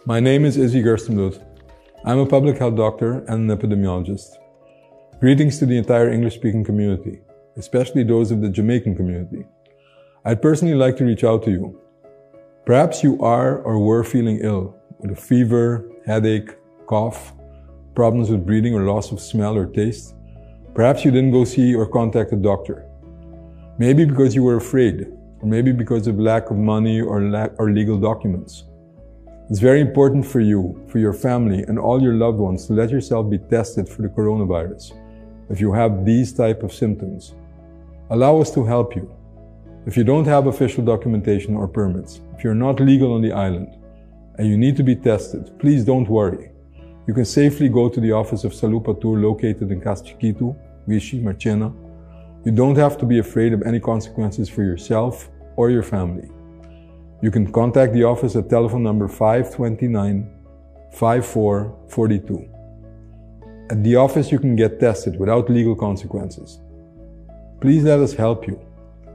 My name is Izzy Gerstenbluth. I'm a public health doctor and an epidemiologist. Greetings to the entire English-speaking community, especially those of the Jamaican community. I'd personally like to reach out to you. Perhaps you are or were feeling ill with a fever, headache, cough, problems with breathing or loss of smell or taste. Perhaps you didn't go see or contact a doctor. Maybe because you were afraid, or maybe because of lack of money or lack or legal documents. It's very important for you, for your family, and all your loved ones to let yourself be tested for the coronavirus if you have these type of symptoms. Allow us to help you. If you don't have official documentation or permits, if you're not legal on the island, and you need to be tested, please don't worry. You can safely go to the office of Salud Patur located in Cas Chikitu, Vichy, Marchena. You don't have to be afraid of any consequences for yourself or your family. You can contact the office at telephone number 529 5442. At the office, you can get tested without legal consequences. Please let us help you.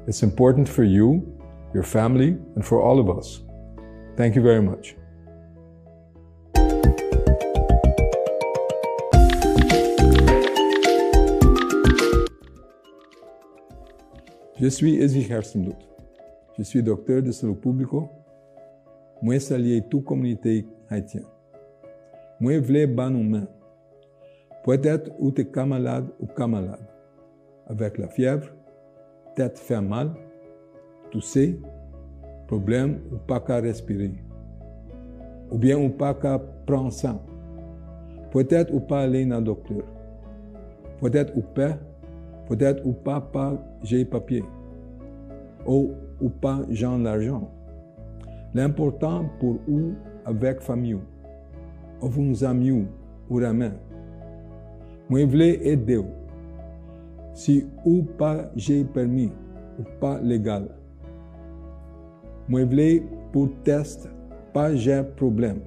It's important for you, your family, and for all of us. Thank you very much. Je suis Izzy Gerstenbluth. Je suis docteur de salut público. Mwen salye tout communauté haïtienne. Mwen vle ban nou men. Peut-être ou te ka malade ou ka malade. Avec la fièvre, tête fait mal, tousser, problème ou pas qu'à respirer. Ou bien ou pas qu'à prendre sang. Peut-être ou pas aller dans docteur. Peut-être ou pas, peut-être ou pas pas j'ai papier. Ou ou pas Jean l'argent. L'important pour ou avec famille ou uns amis ou ramen. Mwen vle ede ou. Si ou pa gen permis ou pa legal. Mwen vle pou test pa gen pwoblèm.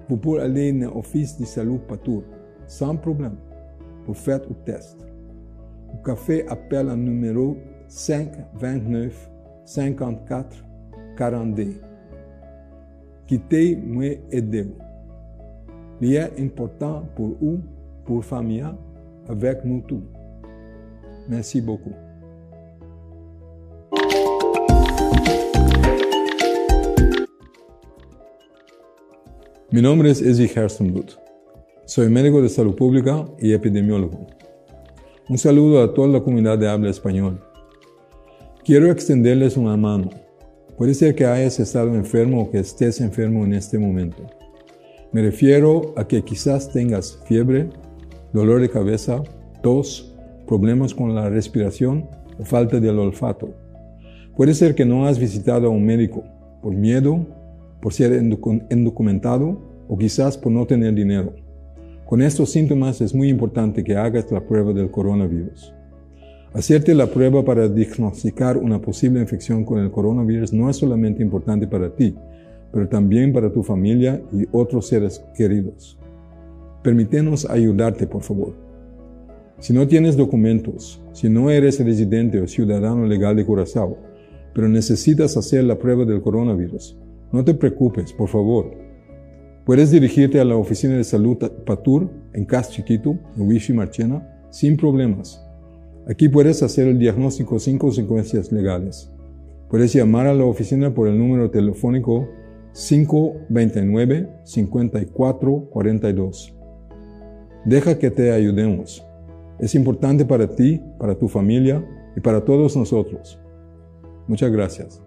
Vous pouvez aller dans l'office de salut Patur sans problème pour faire un test. Ou ka fè appel au numéro 5 29 54 42. Kite mwen ede ou. Li important pour ou, pour famille, avec nous tous. Merci beaucoup. Mi nombre es Izzy Gerstenbluth. Soy médico de salud pública y epidemiólogo. Un saludo a toda la comunidad de habla español. Quiero extenderles una mano. Puede ser que hayas estado enfermo o que estés enfermo en este momento. Me refiero a que quizás tengas fiebre, dolor de cabeza, tos, problemas con la respiración o falta del olfato. Puede ser que no has visitado a un médico por miedo, por ser indocumentado o quizás por no tener dinero. Con estos síntomas es muy importante que hagas la prueba del coronavirus. Hacerte la prueba para diagnosticar una posible infección con el coronavirus no es solamente importante para ti, pero también para tu familia y otros seres queridos. Permítenos ayudarte, por favor. Si no tienes documentos, si no eres residente o ciudadano legal de Curazao, pero necesitas hacer la prueba del coronavirus, no te preocupes, por favor. Puedes dirigirte a la oficina de salud Patur en Cas Chiquito, en Wishi Marchena, sin problemas. Aquí puedes hacer el diagnóstico sin consecuencias legales. Puedes llamar a la oficina por el número telefónico 529-5442. Deja que te ayudemos. Es importante para ti, para tu familia y para todos nosotros. Muchas gracias.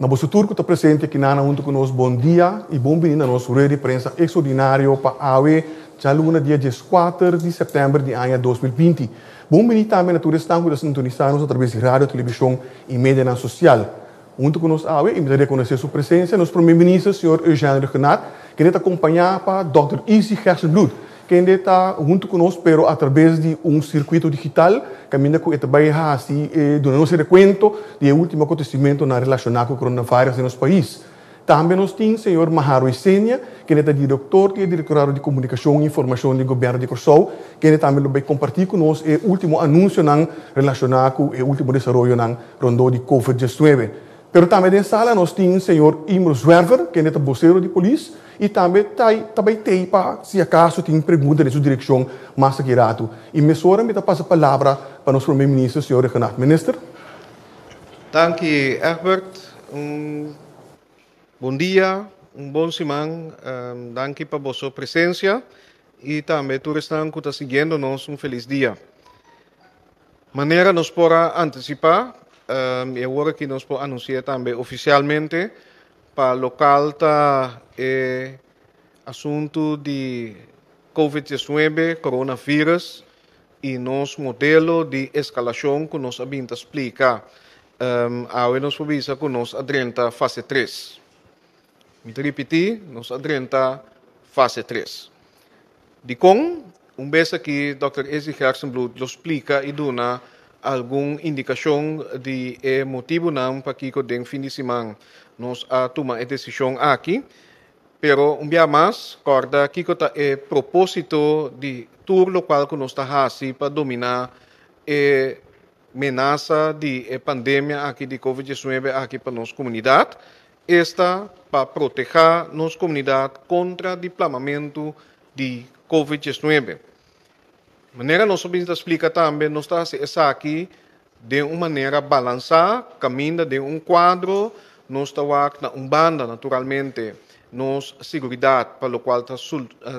Na boso tur ku ta presente akinan huntu ku nos bon dia i bon bini na nos rueda di prensa ekstraordinario pa awe djaluna dia dieskuater di sèptèmber di aña 2020. Bon bini tambe na tur esnan ku ta sintonisá nos atraves di radio, televishon i medianan sosial. Huntu ku nos awe i mi ta rekonosé su presensia nos Prome Minister señor Eugène Rhuggenaath kende ta kompañá pa dòkter Izzy Gerstenbluth kende ta huntu ku nos pero atraves di un sirkuito digital kaminda ku e ta bai hasi e duna nos e rekuento di e último akontesimentonan relashoná ku coronavirus den nos pais. Tambe nos tin señor Maharo Isenia, kende ta direktor di e Direktorado di Komunikashon i Informashon di Gobièrnu di Kòrsou, kende tambe lo bai kompartí ku nos e último anunsionan relashoná ku e último desaroyonan rondó di Covid diesnuebe. Pero tambe den sala nos tin señor Imro Zwerver, kende ta bosero di polis i tambe ta ta bai tei pa si akaso tin pregunta den su direkshon mas aki ratu. I mesora mi ta pasa palabra pa nos Prome Minister, señor Rhuggenaath. Minister. Danki Egbert. Un bon dia, un bon siman. Danki pa boso presencia y tambe tur esnan cu ta siguiendo nos un feliz dia. Manera nos por a anticipa y awor aki nos por anuncia tambe oficialmente pa local ta e asunto di Covid 19, coronavirus, y nos modelo di escalacion cu nos a bin ta splica. Awe nos por bisa cu nos a drenta fase tres. Mi ta ripiti, nos a drenta fase tres. Dicon? Un bes aki Dòkter Izzy Gerstenbluth lo splica y duna algun indicacion di e motibonan pakico den fin di siman nos a tuma e decision aki. Pero un bia mas, kòrda kiko ta e propósito di tur lokual ku nos ta hasi pa dominá e menasa di e pandemia aki di Covid 19 aki pa nos komunidat, esta pa protehá nos komunidat kontra di plamamentu di Covid 19. Manera nos a bin ta splika tambe, nos ta hasi esaki den un manera balansá, kaminda den un kuadro nos ta wak na un banda naturalmente nos siguridat pa lokual ta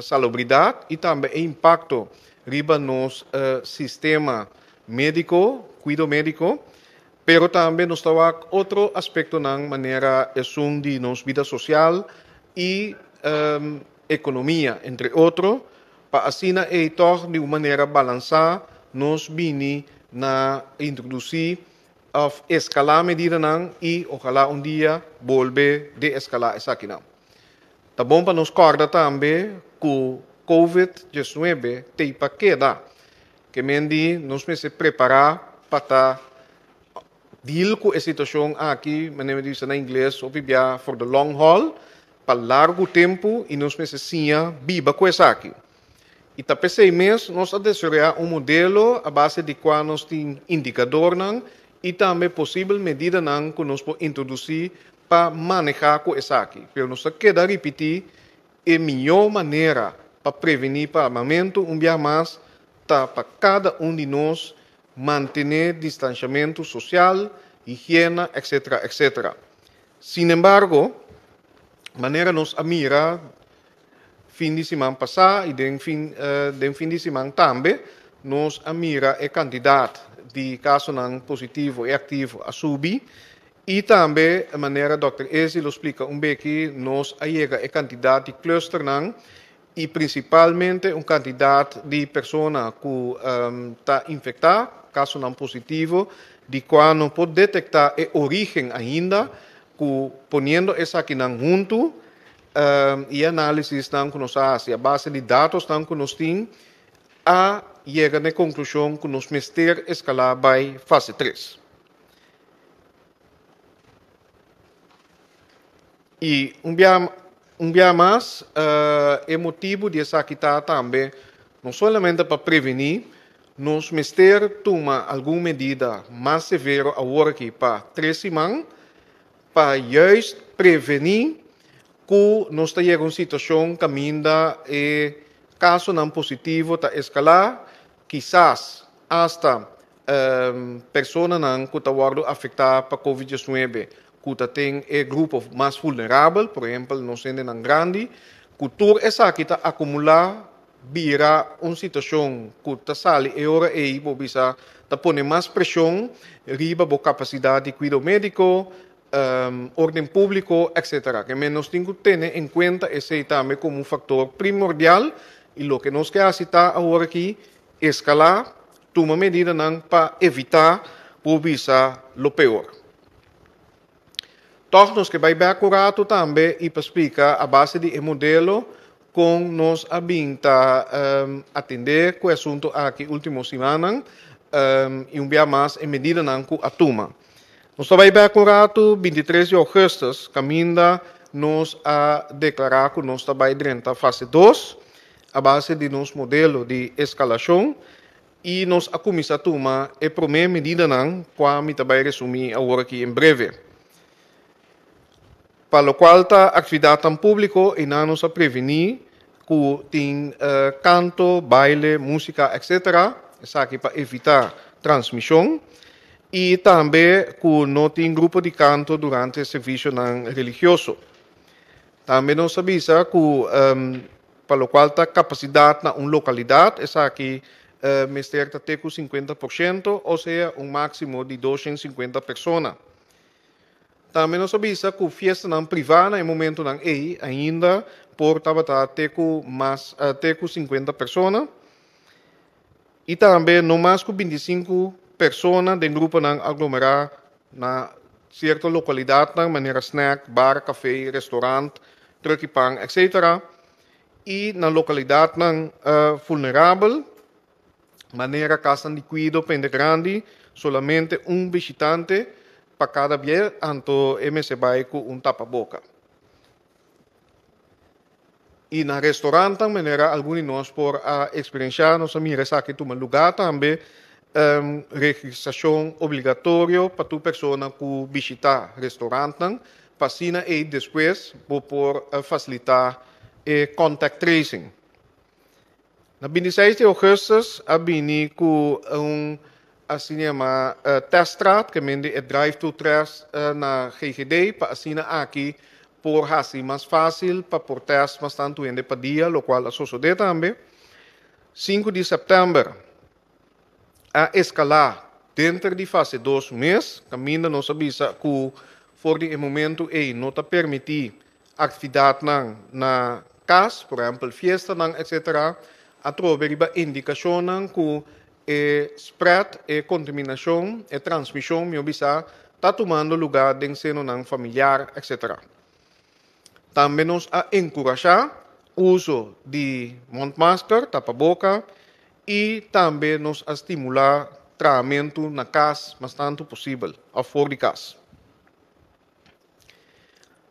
salubridat i tambe e impakto riba nos sistema médiko, kuido médiko, pero tambe nos ta wak otro aspektonan manera esun di nos bida sosial i ekonomia, entre otro, Pa asina ei tòg di un manera balansá nos bini na introdusí òf eskalá medidanan i ojalá un dia bolbe deeskalá esakinan. Ta bon pa nos kòrda tambe ku Covid 19 t'ei pa keda. Ke men di nos mester prepará pa ta deal ku e situashon aki, manera mi ta bisa na ingles hopi bia for the long haul, Pa largu tempu i nos mester siña biba ku esaki. I ta p'esei mes nos a desaroyá un modelo a base di kua nos tin indikadornan i tambe posibel medidanan ku nos por introdusí pa manehá ku esaki. Pero nos ta keda ripití e mihó manera pa prevení plamamentu un biaha mas ta pa kada un di nos mantené distanshamentu sosial, higiena, etcetera, etcetera. Sinembargo, manera nos a mira fin di siman pasá i den fin den fin di siman tambe, nos a mira e kantidat di kasonan positivo i aktivo a subi i tambe manera dòkter Ezi lo splika un beki nos a yega e kantidat di klusternan i prinsipalmente un kantidat di persona ku ta infektá, kasonan positivo, di kua no por detektá e orígen ainda, ku poniendo esakinan huntu i e análisisnan ku nos a hasi a base di datosnan ku nos tin, a yega na e konklushon ku nos mester eskalá bai fase tres. I un bia un bia mas, e motibu di esaki ta tambe no solamente pa prevení, nos mester tuma algun medida mas severo awor aki pa tres siman pa juist prevení ku nos ta yega un situashon kaminda e kasonan positivo ta eskalá, kisas asta Personanan ku ta wòrdu afektá pa Covid 19 ku ta ten e grupo mas vulnerabel, por ehempel nos hendenan grandi, ku tur esaki ta akumulá bira un situashon ku ta sali e ora ei bo bisa ta pone mas preshon riba bo kapasidat di kuido médiko. Orden públiko, etc. Ke men nos tin ku tene en kuenta esei tambe komo un faktor primordial i loke nos ke hasi ta awor aki eskalá, tuma medidanan pa evitá por bisa lo peor. Tòg nos ke bai bèk un ratu tambe i pa splika a base di e modelo kon nos a bin ta atendé ku e asuntu aki último simannan i un bia mas e medidanan ku a tuma. Nos ta bai bèk un ratu, 23 di ougùstùs, kaminda nos a deklará ku nos ta bai drenta fase dos a base di nos modelo di eskalashon i nos a kuminsá tuma e promé medidanan kua mi ta bai resumí awor aki en breve. Pa lokual ta aktividatnan públiko einan nos a prevení ku tin kanto, baile, músika etc. Esaki pa evitá transmishon i tambe ku no tin grupo di kanto durante servisionan religioso. Tambe nos a bisa ku pa lokual ta kapasidat na un lokalidat esaki mester ta te ku 50%, osea un máksimo di 250 persona. Tambe nos a bisa ku fiestanan privá na e momentunan ei ainda por tabata te ku mas te ku 50 persona i tambe no mas ku 25 persona den gruponan aglomerá na sierto lokalidatnan manera snack, bar, kafé, restorant, trùk'i pan, etc. I na lokalidatnan vulnerabel manera kasnan di kuido pende grandi, solamente un bishitante pa kada bia, anto e mester bai ku un tapaboka. I na restorantnan, manera algun di nos por a eksperenshá, nos a mira esaki tuma lugá tambe, registrashon obligatorio pa tur persona ku bishitá restorantnan, pa asina ei despues bo por fasilitá e contact tracing. Na 26 di ougùstùs a bini ku un asina yamá teststraat, ke men di e drive-thru test na GGD, pa asina aki por hasi mas fásil pa por tèst mas tantu hende pa dia, lokual a sosodé tambe. 5 di sèptèmber a eskalá denter di fase dos mes, kaminda nos a bisa ku for di e momentu ei no ta permití aktividatnan na kas, por ehèmpel fiestanan etsetera, atrobe riba indikashonnan ku e spread, e kontaminashon, e transmishon mihó bisá, ta tumando lugá den senonan familiar etsetera. Tambe nos a enkurashá uso di mondmasker, tapaboka, i tambe nos a stimulá trahamentu na kas mas tantu posibel òf for di kas.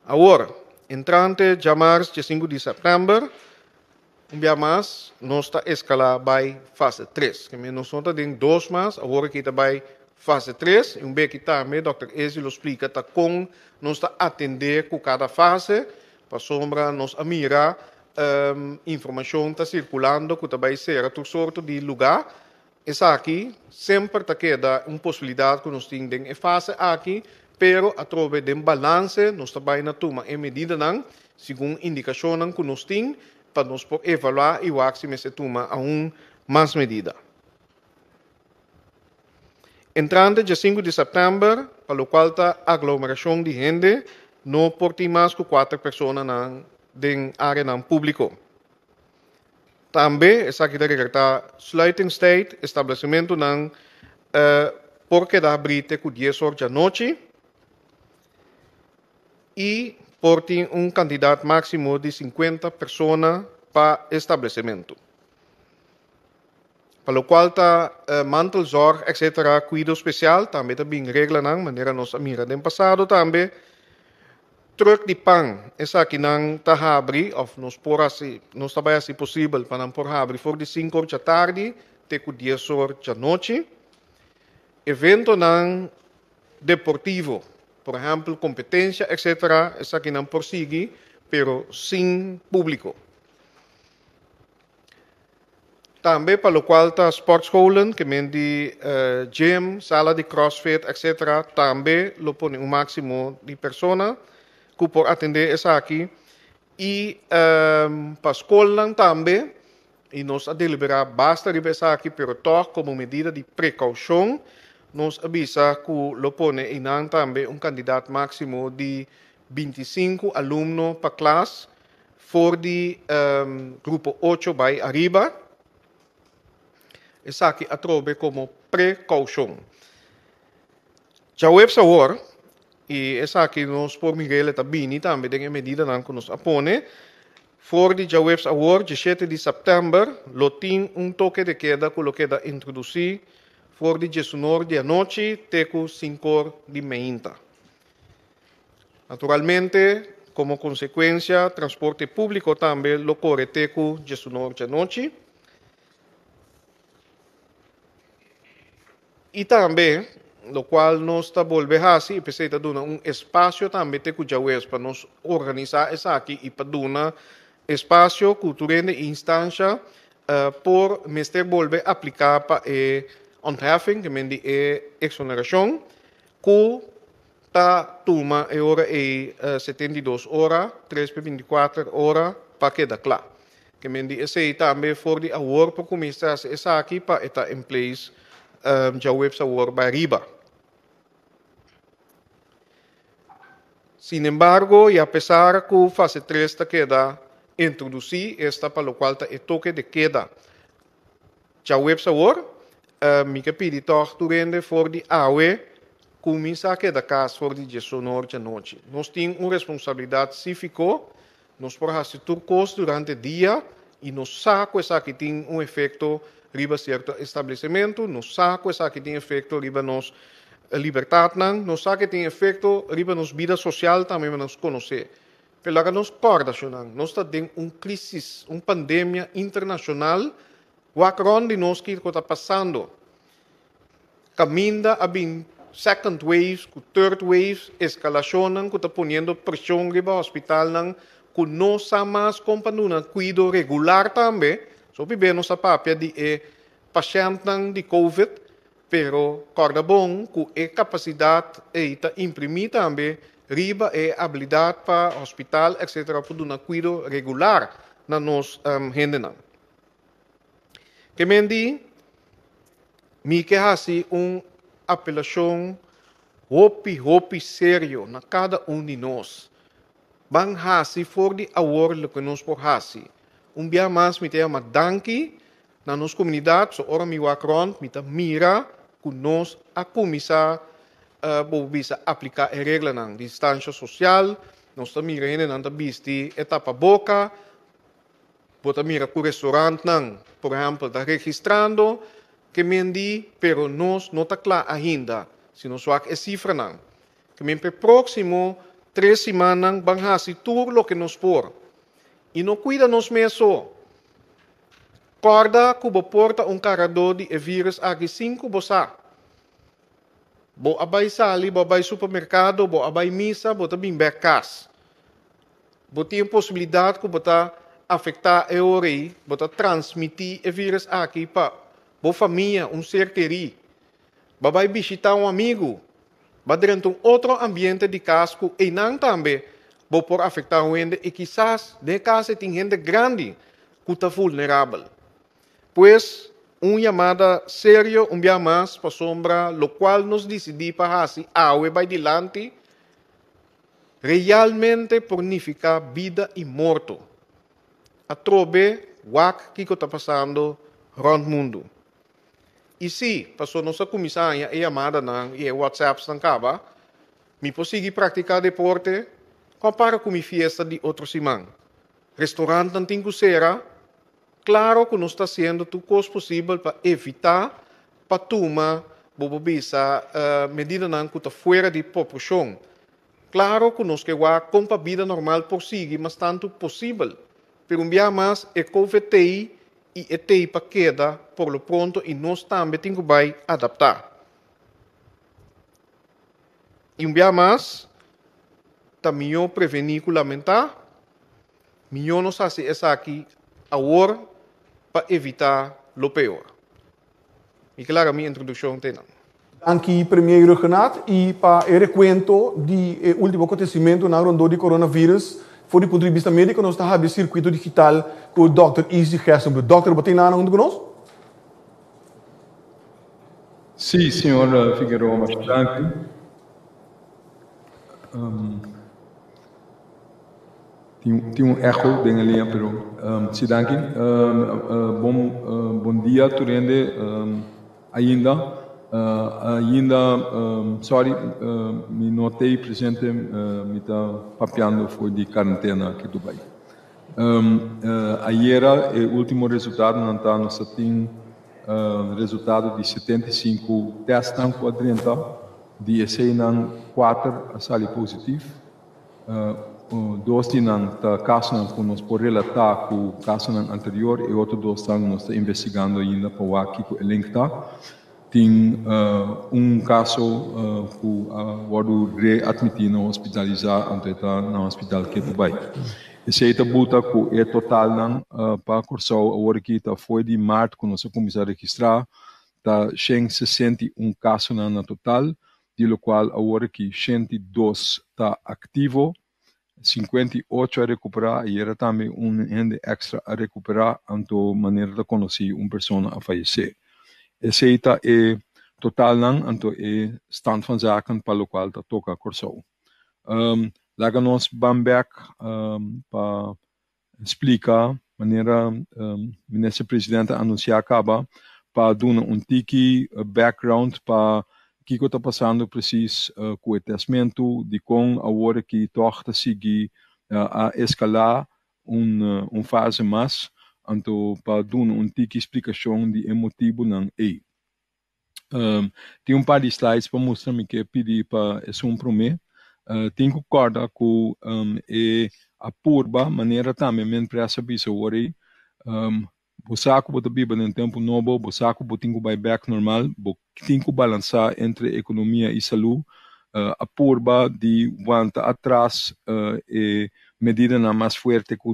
Awor, entrante djamars 15 di sèptèmber, un bia mas nos ta eskalá bai fase tres. Ke men nos no ta den dos mas, awor aki ta bai fase tres. I un beki tambe dòkter Ezi lo splika ta kon nos ta atendé ku kada fase, pasobra nos a mira informashon ta sirkulando ku ta bai sera tur sorto di lugá. Esaki semper ta keda un posibilidat ku nos tin den e fase aki, pero atrobe den balanse nos ta bai na tuma e medidanan segun indikashonnan ku nos tin pa nos por evaluá i wak si mester tuma aun mas medida. Entrante dje 5 di sèptèmber, pa lokual ta aglomerashon di hende, no por tin mas ku kuater personanan den áreanan públiko. Tambe esaki ta regartá sluitingstijd, establesimentunan por keda habrí te ku 10 or djanochi i por tin un kantidat máksimo di 50 persona pa establesimentu. Pa lokual ta mantelzorg etcetera, kuido spesial, tambe ta bin reglanan manera nos a mira den pasado tambe. Truck di pan, esakinan ta habri of nos por hasi, nos ta bai hasi posibel pa nan por habri for di 5 or djatardi te ku 10 or djanochi. Eventonan deportivo, por ehempel kompetensia etcetera, esakinan por sigui pero sin públiko. Tambe pa lokual ta sportscholen, ke men di gym, sala di crossfit etcetera, tambe lo pone un máksimo di persona ku por atendé esaki. I pa skolnan tambe, i nos a deliberá basta riba esaki, pero tòg komo medida di prekoushon. Nos a bisa ku lo pone einan tambe un kandidat máksimo di 25 alumno pa klas for di grupo 8 bai ariba. Esaki atrobe komo prekoushon. Djaweps awor, i esaki nos por mir'el e ta bini tambe den e medidanan ku nos a pone, for di djaweps awor, 17 di sèptèmber, lo tin un toke de keda ku lo keda introdusí for di diesunor di anochi te ku sinkor di meinta. Naturalmente, komo konsekuensia, transporte públiko tambe lo kore te ku diesunor djanochi. I tambe, lokual nos ta bolbe hasi i p'esei ta duna un espasio tambe te ku djaweps pa nos organisá esaki i pa duna espasio ku tur hende i instansha por mester bolbe apliká pa e ontheffing, ke men di e eksonerashon, ku ta tuma e ora ei 72 ora, 3 pa 24 ora pa keda kla. Ke men di esei tambe for di awor por kuminsá hasi esaki pa e ta in place djaweps awor bai riba. Sinembargo i apesar ku fase 3 ta keda introdusí, esta pa lokual ta e toke de keda djaweps awor, mi ke pidi tòg tur hende for di awe kuminsá keda kas for di diesunor djanochi. Nos tin un responsabilidat síviko. Nos por hasi tur kos durante dia i nos sa ku esaki tin un efekto riba sierto establesimentu, nos sa ku esaki tin efekto riba nos libertatnan, nos sa ku e tin efekto riba nos bida sosial tambe pa nos konosé. Pero laga nos kòrda shonnan, nos ta den un krisis, un pandemia internashonal, wak rònt di nos kiko ta pasando. Kaminda a bin second waves ku third waves, eskalashonnan ku ta poniendo preshon riba hospitalnan ku no sa mas kon pa duna kuido regular tambe. So hopi bes nos a papia di e pashèntnan di covid, pero kòrda bon ku e kapasidat ei ta imprimí tambe riba e abilidat pa hospital etcetera por duna kuido regular na nos hendenan. Ke men di, Mi ke hasi un apelashon hopi hopi serio na kada un di nos. Ban hasi for di awor loke nos por hasi. Un bia mas mi ta yama danki na nos komunidat, so ora mi wak rònt mi ta mira ku nos a kuminsá bo bisa apliká e reglanan, distansha sosial, nos ta mira hendenan ta bisti e tapaboka, Bo ta mira ku restaurantnan, por ehèmpel, ta registrando ke men di, pero nos no ta kla ainda si nos wak e sifranan. Ke men p'e próksimo tres simannan ban hasi tur loke nos por. I no kuida nos mes so. Kòrda ku bo por ta un karadó di e vírùs aki sin ku bo sa. Bo a bai sali, bo a bai supermerkado, bo a bai misa, bo ta bin bèk kas. Bo tin e posibilidat ku bo ta afektá e ora ei, bo ta transmití e vírùs aki pa bo famia, un ser kerí. Bo a bai bishitá un amigu, bo a drenta un otro ambiente di kas ku einan tambe bo por afektá un hende i kisas den e kas ei tin hende grandi ku ta vulnerabel. Pues, un yamada serio un bia mas pasobra lokual nos disidí pa hasi awe bai dilanti, Realmente por nifiká bida i morto. Atrobe wak kiko ta pasando rònt mundu. I sí, paso nos a kuminsá haña e yamadanan i e whatsappsnan kaba, mi por sigui praktiká deporte? Kon para ku mi fiesta di otro siman? Restorantnan tin ku sera? Klaro ku nos ta hasiendo tur kos posibel pa evitá pa tuma, bo por bisa, medidanan ku ta fuera di proporshon. Klaro ku nos ke wak kon pa bida normal por sigui mas tantu posibel. Pero un bia mas e covid t'ei i e t'ei pa keda por lo pronto i nos tambe tin ku bai adaptá. I un bia mas ta mihó prevení ku lamentá. Mihó nos hasi esaki awor pa evitá lo peor. Mi ke laga mi introdukshon te nan. Danki Premier Rhuggenaath i pa e rekuento di e ultimo akontesimentunan rondó di coronavirus. For di punto di bista médiko nos ta habri sirkuito digital ku dòkter Izzy Gerstenbluth. Dòkter, bo tin nana huntu ku nos? Sí, señor Figueroa, masha danki. Tin un echo den e liña, pero sí, danki. Bon bon dia tur hende ainda. Ainda, sorry, mi no t'ei presente, mi ta papiando for di karentena aki Dubai. Ayera e ultimo resultadonan ta nos ta tin resultado di 75 testnan ku a drenta, di eseinan kuater a sali positif. Dos di nan ta kasonan ku nos por relatá ku kasonan anterior, e otro dosnan nos ta investigando ainda pa wak kiko e link ta. Tin un kaso ku a wòrdu reatmití na hospitalisá, anto e ta na hospital ketu bai. Esei ta buta ku e totalnan pa Kòrsou awor aki ta fo'i di mart ku nos a kuminsá registrá ta 161 kasonan na total, di lokual awor aki 102 ta aktivo, 58 a rekuperá, ayera tambe un hende èkstra a rekuperá, anto manera ta konosí un persona a fayesé. Esei ta e totalnan, anto e stand van zaken pa lokual ta toka Kòrsou. Laga nos ban bèk pa splika manera Minister President a anunsiá kaba pa duna un tiki background pa kiko ta pasando presis ku e testmentu, dikon awor aki tòg ta sigui a eskalá un fase mas, anto pa duna un tiki splikashon di e motibunan ei. Tin un par di slides pa mustra, mi ke pidi pa esun promé. Tin ku kòrda ku e a purba manera tambe Minpres a bisa awor ei, bo sa ku bo ta biba den tempu nobo, bo sa ku bo tin ku bai bèk normal, bo tin ku balansá entre ekonomia i salú. A purba di wanta atras e medidanan mas fuerte ku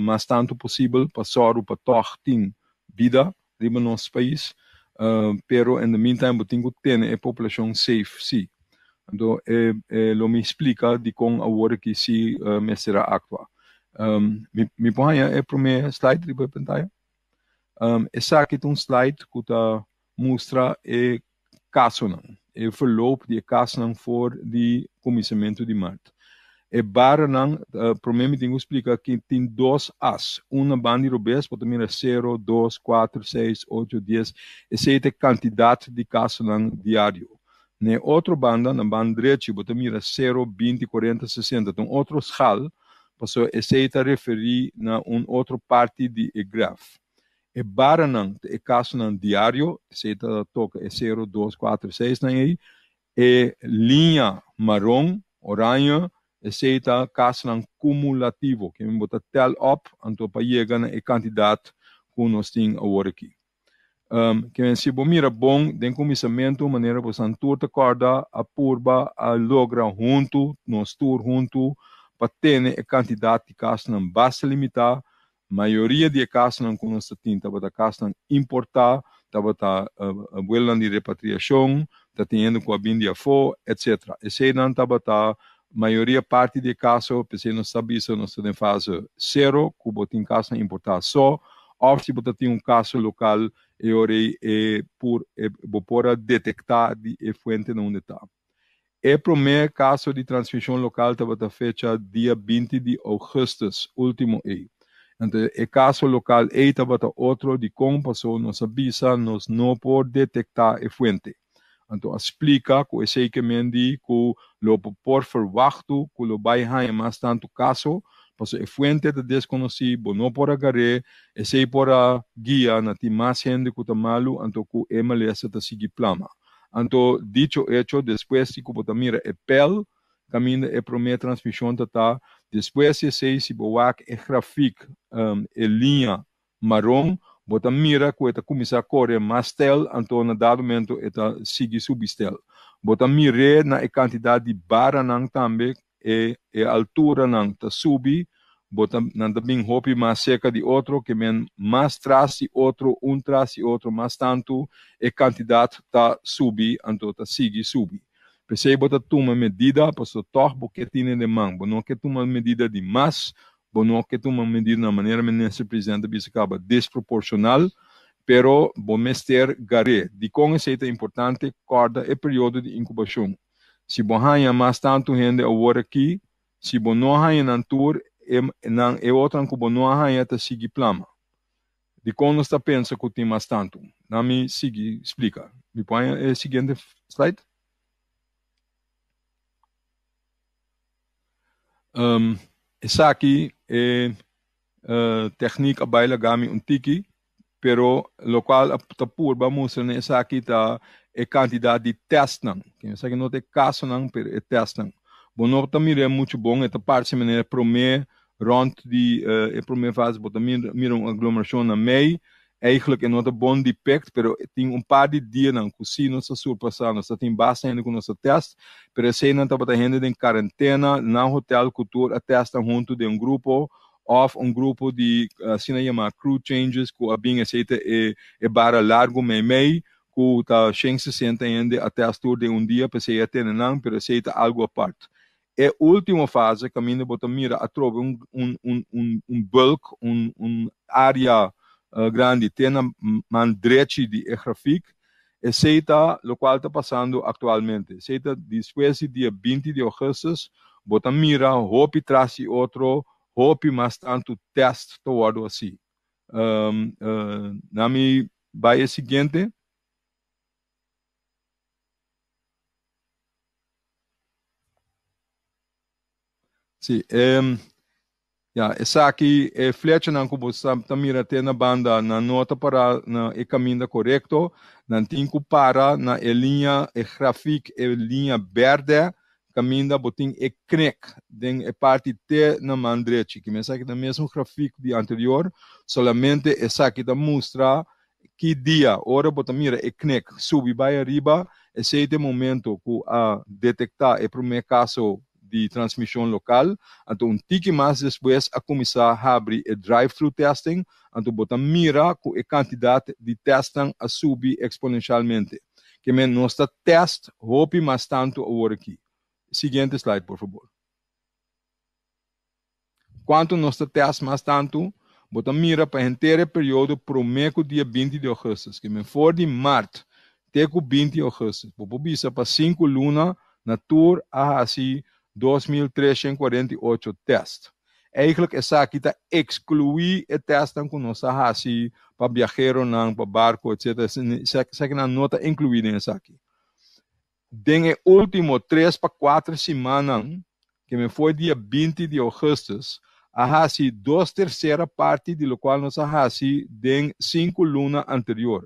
mas tantu posibel pa sòru pa tòg tin bida riba nos pais, pero in the meantime bo tin ku tene e populashon safe si. Anto e lo mi splika dikon awor aki si mester a aktua. Mi por haña e promé slide riba e pantaya? Esaki ta un slide ku ta mustra e kasonan, e verloop di e kasonan for di kuminsamentu di mart. E baranan, promé mi tin ku splika ki tin dos as, un na banda di robes bo ta mira sero, dos, kuater, seis, ocho, dies, esei ta e kantidat di kasonan diario. Na e otro banda, na banda drechi, bo ta mira sero, 20, 40, 60, ta un otro schaal, pasobra esei ta referí na un otro parti di e graf. E baranan ta e kasonan diario, esei ta toka e sero, dos, kuater, seis nan ei. E liña maron, oranje, esei ta kasonan kumulativo, ke men bo ta tel op anto pa yega na e kantidat ku nos tin awor aki. Ke men si bo mira bon den kuminsamentu, manera bosan tur ta kòrda, a purba a logra huntu, nos tur huntu, pa tene e kantidat di kasonan basta limitá. Mayoria di e kasnan ku nos ta tin tabata kasnan importá, tabata buelonan di repatriashon, ta tin hende ku a bin di afó, etsetera. Eseinan tabata mayoria parti di e kaso, p'esei nos ta bisa nos ta den fase sero, ku bo tin kasnan importá so, òf si bo ta tin un kaso lokal e ora ei e por bo por a detektá di e fuente na unda e ta. E promé kaso di transmishon lokal tabata fecha dia 20 di ougùstùs último ei. Anto e kaso lokal ei tabata otro dikon paso nos a bisa nos no por detektá e fuente. Anto a splika ku esei ke men di ku lo bo por ferwachtu ku lo bai haña mas tantu kaso paso e fuente ta deskonosí, bo no por a gar'é, esei por a guia na tin mas hende ku ta malu anto ku e malesa ta sigui plama. Anto, dicho hecho, despues di ku bo ta mira e pèl kaminda e promé transmishon ta ta, despues di esei si bo wak e grafik, e liña maron, bo ta mira ku e ta kuminsá kore mas stèl, anto na dado momento e ta sigui subi stèl. Bo ta mir'é na e kantidat di baranan tambe E e alturanan ta subi, bo ta nan ta bin hopi mas serka di otro, ke men mas tras di otro, un tras di otro, mas tantu e kantidat ta subi, anto ta sigui subi. P'esei bo ta tuma medida, pasobra tòg bo ke tine den man, bo no ke tuma medida di mas, bo no ke tuma medida na manera Minister Presidente a bisa kaba, desproporshonal. Pero bo mester gar'é. Dikon esei ta importante? Kòrda e periodo di inkubashon. Si bo haña mas tantu hende awor aki, si bo no haña nan tur, e nan e otronan ku bo no a haña ta sigui plama. Dikon nos ta pensa ku tin mas tantu? Nan mi sigui splika. Mi por haña e siguiente slide? Esaki e Techniek a bai laga mi un tiki, pero locual a ta purba mustra na esaki ta e cantidad di testnan. Esaki no ta e casonan, pero e testnan. Bo no ta mira mucho bon, e ta parce manera prome rond di e prome fase bo ta mira un aglomeracion na mei. Eigenlijk e no ta bon depict, pero tin un par di dianan cu si nos ta surpasa, nos ta tin basta hende cu nos ta test, pero eseinan tabata hende den cuarentena na hotel cu tur a testnan hunto den un grupo of un grupo di asina yama crew changes cu a bin, esei ta e e bara largo meimei cu ta 160 hende a test tur den un dia, p'esei a tene nan, pero esei ta algo apart. E ultimo fase caminda bo ta mira atrobe un un un un un bulk, un un area grandi te na man drechi di e grafiek, esey ta locual ta pasando actualmente. Esey ta despues di dia 20 di augustus bo ta mira hopi tras di otro, hopi mas tanto test ta wordo haci. Na mi bay e siguiente. Sí, ya, esaki e flechanan ku bo ta mira te na banda, nan no ta para na e kaminda korekto, nan tin ku para na e liña, e grafik, e liña bèrdè, kaminda bo tin e knek den e parti te na man drechi. Kimen esaki ta mesun grafik di anterior, solamente esaki ta mustra Ki dia, ora bo ta mira e knek subi bai ariba, esei ta e momento ku a detektá e promé kaso di transmishon lokal. Anto un tiki mas despues a kuminsá habri e drive-thru testing, anto bo ta mira ku e kantidat di tèstnan a subi eksponenshalmente. Ke men nos ta tèst hopi mas tantu awor aki. Siguiente slide por fabor. Kuantu nos ta tèst mas tantu, bo ta mira pa henter e periodo promé ku dia 20 di ougùstùs, ke men for di mart te ku 20 ougùstùs. Bo por bisa pa sinku luna na tur a hasi 2348 tèst. Eigentlik esaki ta ekskluí e tèstnan ku nos a hasi pa biaheronan, pa barko, etsetera. Esakinan no ta inkluí den esaki. Den e último tres pa kuater simannan, ke men foi dia 20 di ougùstùs, a hasi dos tersera parti di lokual nos a hasi den sinku luna anterior.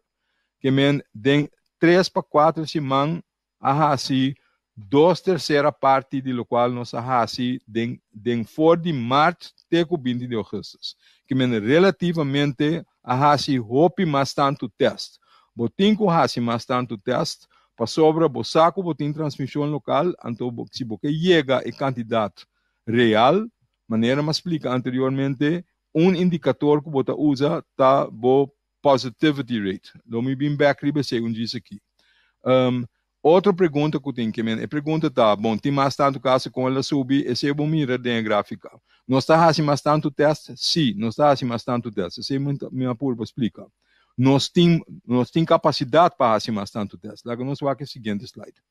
Ke men den tres pa kuater siman a hasi dos tersera parti di lokual nos a hasi den den for di mart te ku 20 di ougùstùs. Ke men relativamente a hasi hopi mas tantu tèst. Bo tin ku hasi mas tantu tèst pasobra bo sa ku bo tin transmishon lokal, anto bo si bo ke yega e kantidat real, manera mi a splika anteriormente, un indikator ku bo ta usa ta bo positivity rate. Lo mi bin bèk riba esei un djis aki. Otro pregunta ku tin ke men, e pregunta ta, bon, tin mas tantu kaso kon el a subi? Esei bo mira den e grafika. Nos ta hasi mas tantu tèst? Sí, nos ta hasi mas tantu tèst. Esei mi mi a purba splika. Nos tin nos tin kapasidat pa hasi mas tantu tèst. Laga nos wak e siguiente slide.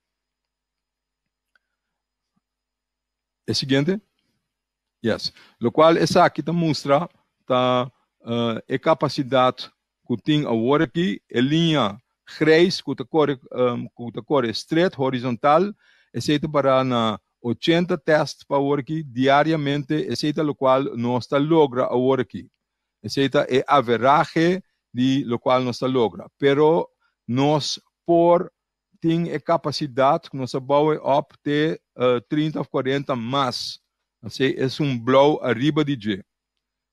E siguiente? Yes. Lokual esaki ta mustra ta e kapasidat ku tin awor aki, e liña grijs ku ta kore ku ta kore stret, horizontal, esei ta para na 80 tèst pa awor aki diariamente, esei ta lokual nos ta logra awor aki. Esei ta e averahe di lokual nos ta logra. Pero nos por tin e capacidad cu nos a bouw e op te 30 of 40 mas. Así es un blauw ariba di dje.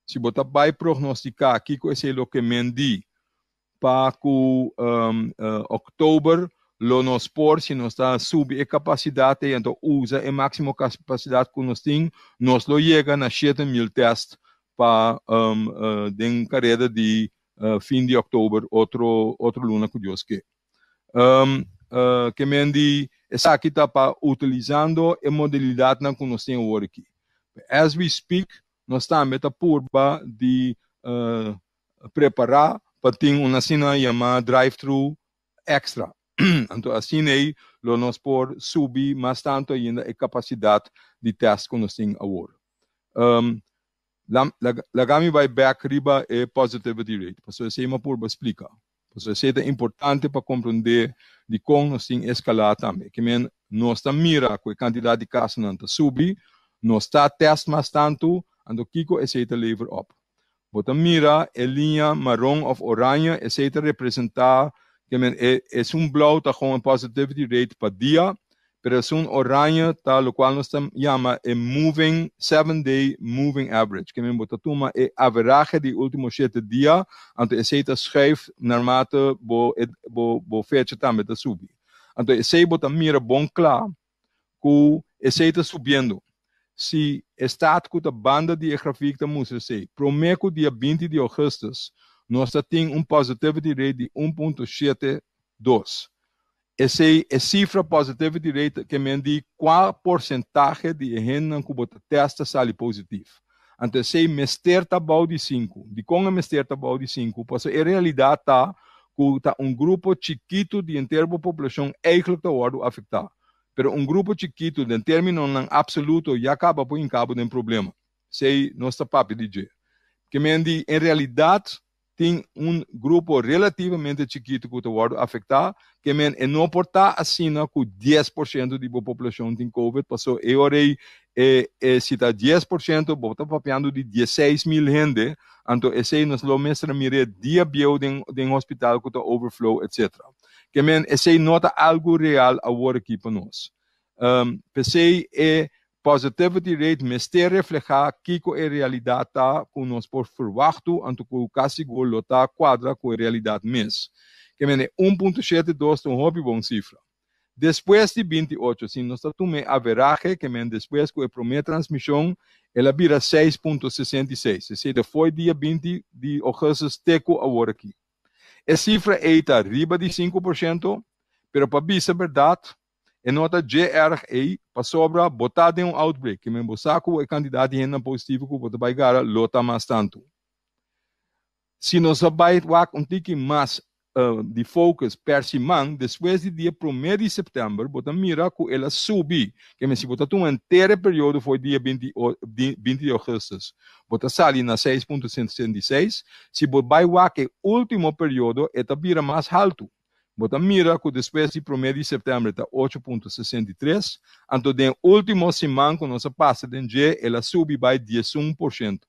Si bo ta bay prognostica kico esey lo ke men di pa cu october lo nos por, si nos ta subi e capacidad ey anto usa e maximo capacidad cu nos tin, nos lo yega na 7000 test pa den careda di fin di october otro otro luna cu Dios ke. Ke men di esaki ta pa utilizando e modalidadnan ku nos tin awor aki. As we speak, nos tambe ta purba di prepará pa. pa tin un asina yamá drive-thru èkstra. Anto asina ei lo nos por subi mas tantu ainda e kapasidat di tèst ku nos tin awor. Laga mi bai bèk riba e positivity rate, pasobra esei mi a purba splika. Pasobra esei ta importante pa komprondé dikon nos tin eskalá tambe. Ke men nos ta mira ku e kantidat di kasonan ta subi, nos ta tèst mas tantu, anto kiko esei ta lever òp? Bo ta mira e liña maron òf orañe, esei ta representá ke men e esun blou ta gewoon e positivity rate pa dia, pero esun orañe ta lokual nos ta yama e moving 7 day moving average. Ke men bo ta tuma e averahe di último 7 dia, anto esei ta schuif naarmate bo fecha tambe ta subi. Anto esei bo ta mira bon kla ku esei ta subiendo. Si e staat ku ta banda di e grafiek ta mustra esei, promé ku dia 20 di ougùstùs nos ta tin un positivity rate di 1.72. Esei e sifra positivity rate ke men di kua porsentahe di e hendenan ku bo ta tèst ta sali positivo. Anto esei mester ta bou di 5. Dikon e mester ta bou di 5? Pasobra e realidat ta ku ta un grupo chikitu di henter bo poblashon eigenlijk ta wòrdu afektá. Pero un grupo chikitu den términonan apsoluto ya kaba por hinka bo den problema. Esei nos ta papia di dje. Ke men di en realidat tin un grupo relativamente chikitu ku ta wòrdu afektá, ke men e no por ta asina ku 10% di bo poblashon tin COVID, pasobra e ora ei e si ta 10% bo ta papiando di 16.000 hende, anto esei nos lo mester a mira dia bieu den hospital ku ta overflow, etcetera. Ke men esei no ta algu real awor aki pa nos. P'esei e positivity rate mester reflehá kiko e realidat ta ku nos por ferwachtu, anto ku kasi sigur lo ta kuadra ku e realidat mes. Ke men e 1.72 ta un hopi bon sifra. Despues di 28, si nos ta tuma e averahe, ke men despues ku e promé transmishon, el a bira 6.66. Esei ta foi dia 20 di ougùstùs te ku awor aki. E sifra ei ta riba di 5%, pero pa bisa bèrdat, e no ta erg ei, pasobra bo ta den un outbreak, ke men bo sa ku e kantidat di hende positivo ku bo ta bai gara lo ta mas tantu. Si nos bai wak un tiki mas di focus per siman, despues di dia 1 di sèptèmber, bo ta mira ku el a subi, ke men si bo ta tuma henter periodo foi dia 20, 20 di ougùstùs, bo ta sali na 6.66, si bo bai wak e último periodo, e ta bira mas haltu. Bo ta mira ku despues di 1 di sèptèmber ta 8.63, anto den último siman ku nos a pasa den dje, el a subi bai 11%.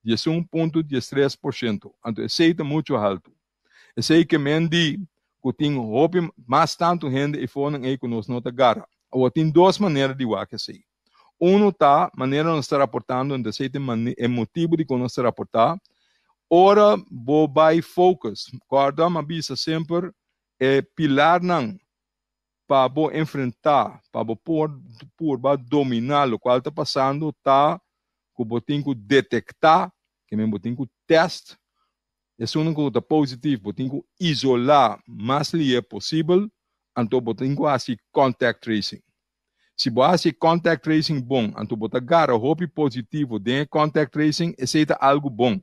11.13%. Anto esei ta muchu haltu. Esei ke men di ku tin hopi mas tantu hende eifonan ei ku nos no ta gara. Awor tin dos manera di wak esei. Uno ta manera nos ta raportando, anto esei ta e motibu di ku nos ta raportá. Ora bo bai focus, kòrda mi a bisa semper e pilarnan pa bo enfrentá, pa bo por purba dominá lokual ta pasando ta ku bo tin ku detektá, ke men bo tin ku tèst, esun ku ta positivo, bo tin ku isolá mas lihé posibel, anto bo tin ku hasi contact tracing. Si bo hasi contact tracing bon, anto bo ta gara hopi positivo den contact tracing, esei ta algu bon.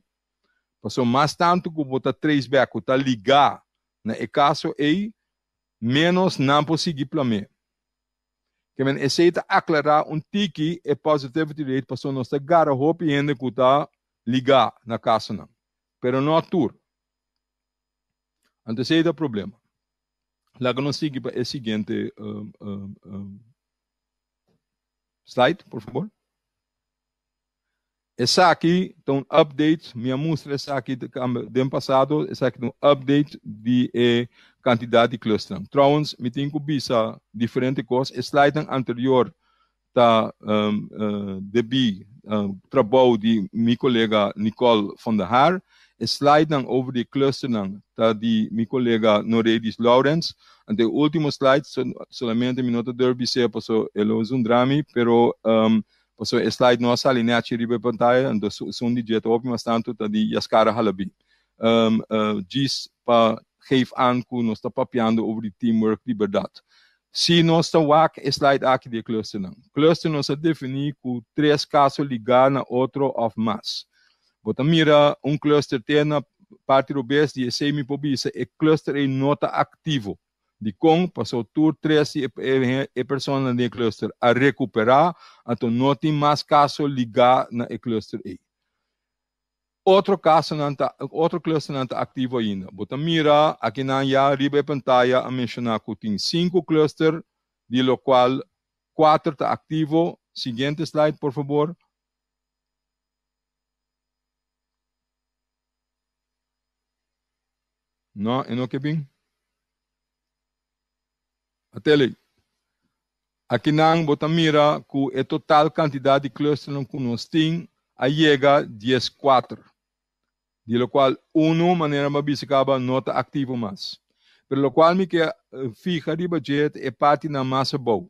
Pasobra mas tantu ku bo ta trace back, ku ta ligá na e kaso ei, menos nan por sigui plam'é. Ke men esei ta aklará un tiki e positivity rate pasobra nos ta gara hopi hende ku ta ligá na kasonan. Pero no tur. Anto esei ta problema. Laga nos sigui pa e siguiente slide, por fabor. Esaki ta un update, mi a mustra esaki den pasado, esaki ta un update di e kantidat di cluster. Trouwens, mi tin ku bisa diferente kos. E slide anterior ta debí trabou di mi kolega Nicole van der Haar. E slide over di cluster ta di mi kolega Noredis Lawrence. Anto e último slide, solamente mi no ta durf bis'é paso e lo zundra mi, pero paso e slide no a sali nèt riba e pantaya, anto esun di dje ta hopi mas tantu ta di Yaskara Halabi. Djis pa geef aan ku nos ta papiando over di teamwork di bèrdat. Si nos ta wak e slide aki di e clusternan. Cluster nos a definí ku tres kaso ligá na otro òf mas. Bo ta mira un cluster te na página. parti robes di esei mi por bisa e cluster ei no ta aktivo. Dikon? Pasobra tur tres di e personanan den e cluster a rekuperá, anto no tin mas kaso ligá na e cluster ei. Otro kasonan ta, otro clusternan ta aktivo ainda. Bo ta mira akinan ya riba e pantaya a menshoná ku tin sinku cluster, di lokual kuater ta aktivo. Siguiente slide por fabor. No, e no ke bin. Atele. Akinan bo ta mira ku e total kantidat di clusternan ku nos tin a yega 14. Di lokual unu, manera mi a bisa kaba, no ta aktivo mas. Pero lokual mi ke fiha riba dje ta e partinan mas abou.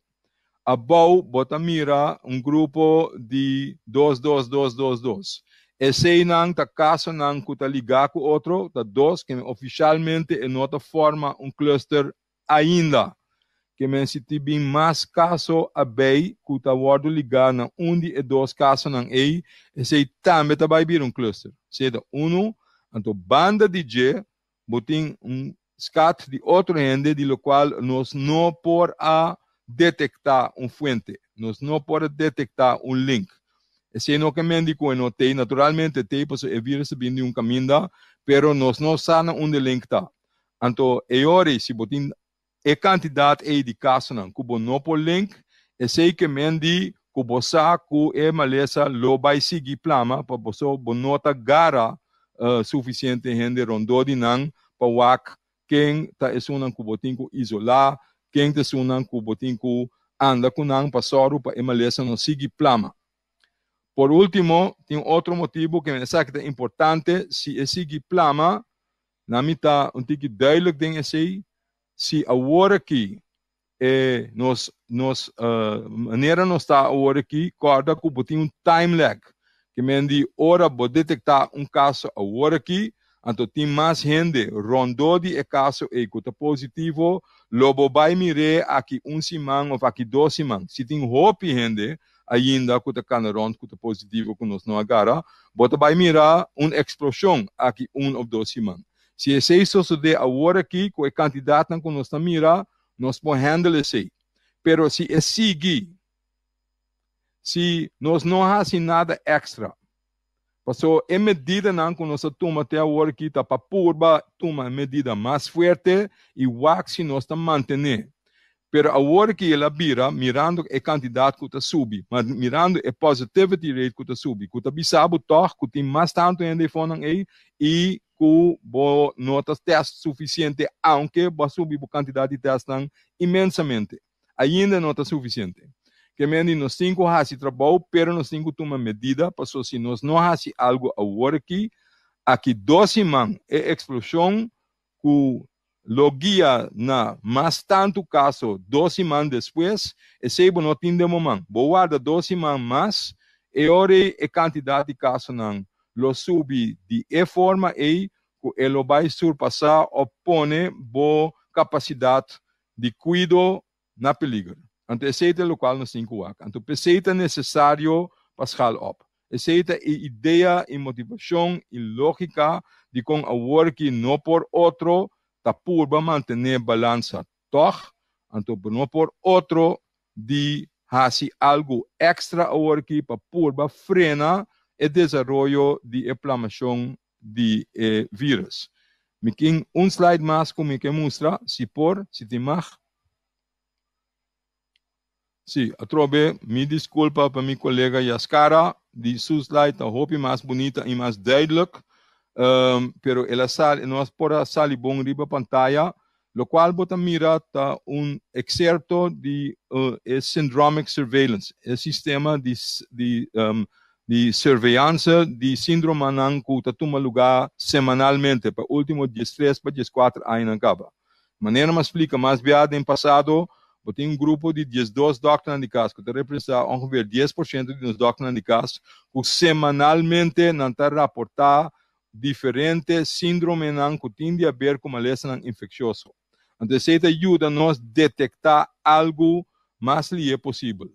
Abou bo ta mira un grupo di dos dos dos dos dos. Eseinan ta kasonan ku ta ligá ku otro, ta dos, ke ofishalmente e no ta forma un cluster ainda. Ke men si tin bin mas kaso a bay ku ta wòrdu ligá na un di e dos kasonan ei, esei tambe ta bai bira un cluster. Esei ta unu. Anto banda di dje bo tin un skat di otro hende di lokual nos no por a detektá un fuente, nos no por a detektá un link. Esei no ke men di ku e no t'ei, naturalmente t'ei pasobra e virus ta bini di un kaminda, pero nos no sa na unda e link ta. Anto e ora ei si bo tin e kantidat ei di kasonan ku bo no por link, esei ke men di ku bo sa ku e malesa lo bai sigui plama pasobra bo no ta gara sufisiente hende rondó di nan pa wak ken ta esunnan ku bo tin ku isolá, ken ta esunnan ku bo tin ku anda ku nan pa sòru pa e malesa no sigui plama. Por último, tin otro motibu ke esaki ta importante, si e sigui plama, Na mi ta un tiki duidelijk den esei, si awor aki e nos nos manera nos ta awor aki, kòrda ku bo tin un time lag, ke men di ora bo detektá un kaso awor aki, anto tin mas hende rondó di e kaso ei ku ta positivo, lo bo bai mir'é aki un siman òf aki dos siman. Si tin hopi hende ainda ku ta kana rònt ku ta positivo ku nos no a gara, bo ta bai mira un eksploshon aki un òf dos siman. Si esei sosodé awor aki ku e kantidatnan ku nos ta mira, nos por handle esei. Pero si e sigui, si nos no hasi nada èkstra, paso e medidanan ku nos a tuma te awor aki ta pa purba tuma e medida mas fuerte i wak si nos ta mantené. Pero awor ki el a bira, mirando e kantidat ku ta subi, mirando e positivity rate ku ta subi, ku ta bisa bo tòg ku tin mas tantu hende eifonan ei i ku bo no ta tèst sufisiente aunke bo a subi bo kantidat di tèstnan inmensamente. Ainda no ta sufisiente. Ke men di nos tin ku hasi trabou pero nos tin ku tuma medida paso si nos no hasi algu awor aki, aki dos siman e eksploshon ku lo guia na mas tantu kaso dos siman despues, esei bo no tin den bo man. Bo warda dos siman mas, e ora ei e kantidat di kasonan lo subi di e forma ei ku e lo bai surpasá òf pone bo kapasidat di kuido na peliger. Anto esei ta lokual nos tin ku wak. Anto p'esei ta nesesario pa schaal op. Esei ta e idea i motivashon i lógika dikon awor ki no por otro ta purba mantené balansa tòg, anto no por otro di hasi algu èkstra awor ki pa purba frena e desaroyo di e plamashon di e vírus. Mi tin un slide mas ku mi ke mustra, si por, si tin mag. Sí, atrobe mi disculpa pa mi colega Yaskara, di su slide ta hopi mas bunita y mas duidelijk, pero el a sali, no por a sali bon riba pantaya. Locual bo ta mira ta un excerto di e syndromic surveillance, e sistema di di di surveillance di sindromanan cu ta tuma lugar semanalmente pa ultimo 13 pa 14 añanan caba. Manera mi a splica mas bia den pasado, bo tin un grupo di 12 dokternan di cas cu ta representa ongeveer 10% di nos dokternan di cas cu semanalmente nan ta raporta diferente síndromenan ku tin di haber ku malesanan infeksioso. Anto esei ta yuda nos detektá algu mas lihe posibel.